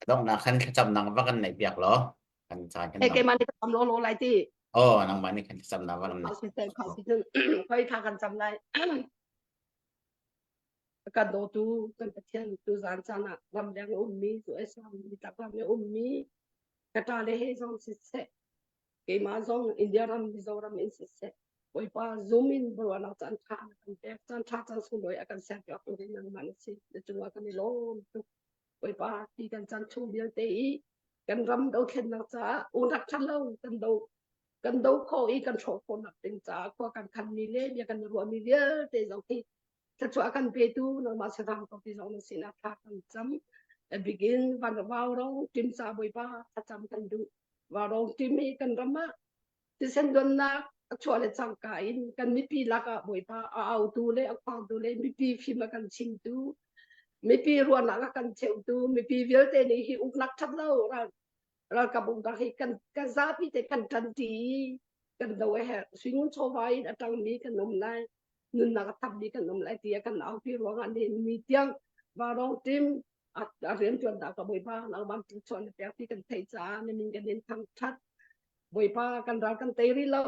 Donghnak khan thlacamnak va kan neih piak law kan caan kan Eh keimah nih ka cam law law lai ti. Oh nangmah nih kan thlacamnak va kan neih. Khoi tha kan cam lai. Kan dawtu kan Pathian tu zan caan ah ramleng a ummi USA nitlak ram i ummi ka ṭa le he zong siseh keimah zong India ram Mizoram in siseh Bawipa zum in ruahnak caan ṭha na kan pek caan ṭha caan sunglawi a kan serpiak tu hi nangmah na si na cungah kan i lawm tuk Bawipa ti kan caan chung vialte i kan ram dothlennak caah unak ṭha lo kan do kan do khawh i kan hrawh khawhnak ding caah khua kan khanmi le bia kan ruahmi vialte zong hi thluachuah kan petu nangmah sahrang ko ti zong na sinah thla kan cam bikin van vau rong tim ca bawipa thlacam kan duh vau rong tim hi kan ram ah thisen donnak a chuah le cangka in kan mipi lakah bawipa a autu le a khuangtu le mipi fim a kan chimtu mipi ruahnak a kan cheutu mipi vialte nih hi uknak ṭhat lo ral ralkap uknak hi kan kan zapi te kan ṭanṭi kan do a herh suingun chawva in a ṭangmi kan um lai nunnak a thapmi kan um lai tiah kan aupi ruangah ni ni tiang varong tim a rian tuan dah ka bawipa nangmah tu chuan na pek ti kan theih caah na min kan in thangthat bawipa kan ral kan tei rih lo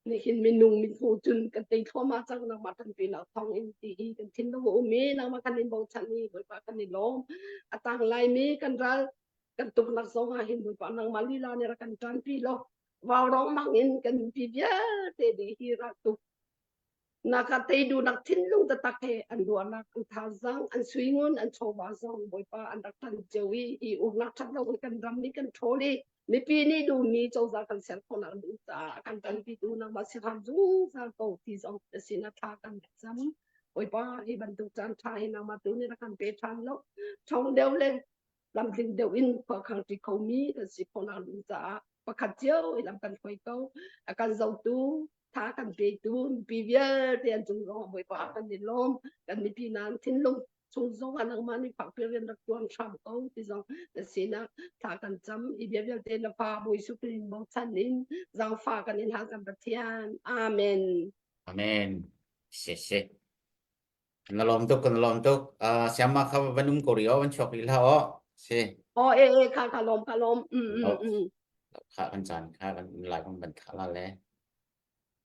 nihin minung min hmu cun kan tei thluahmah cang nangmah tanpi nak thawng in ti hi kan thinlung a um i nangmah kan in bochan i bawipa kan i lawm a tang laimi kan ral kan tuknak zong ah hin bawipa nangmah lila nih rak kan ṭanpi law vaurong mang in kan mipi vialte dih hi ral tuk naka tei duhnak thinlung taktak he an ruahnak an thazaang an suingun an chawva zong bawipa an rak tan cio i hi uknak ṭhat lo in kan ram nih kan ṭhawl i mipi nih duhmi cozah kan ser khawhnak ding caah kan ṭanpitu nangmah si hram zungzal ko ti zong na sin ah thla kan cam bawipa hi bantuk caan ṭha hi nangmah tu nih rak kan pe ṭhan lo ṭhawng deuh le lamtling deuh in khua khangṭi khomi kan si khawhnak ding caah pakhat cio i lam kan hruai ko a kan zotu tha kan petu mipi vialte an cung zong Bawipa kan i lawm kan mipi nan thinlung chung zong ah nangmah nih fakpi rian rak tuan hram ko ti zong na sinah thla kan cam i bia vialte na fa Bawi Jesuh Khrist in bochan in zaangfa kan in hal kan Pathian amen amen se se Na lawm tuk, kan lawm tuk. Uh, siama kha van um ko ri o, van chuak rih hlah o. Si. Oh, e e kha kha lawm kha lawm. Mm mm mm. Kha kan caan kha kan lai kan ban kha la le.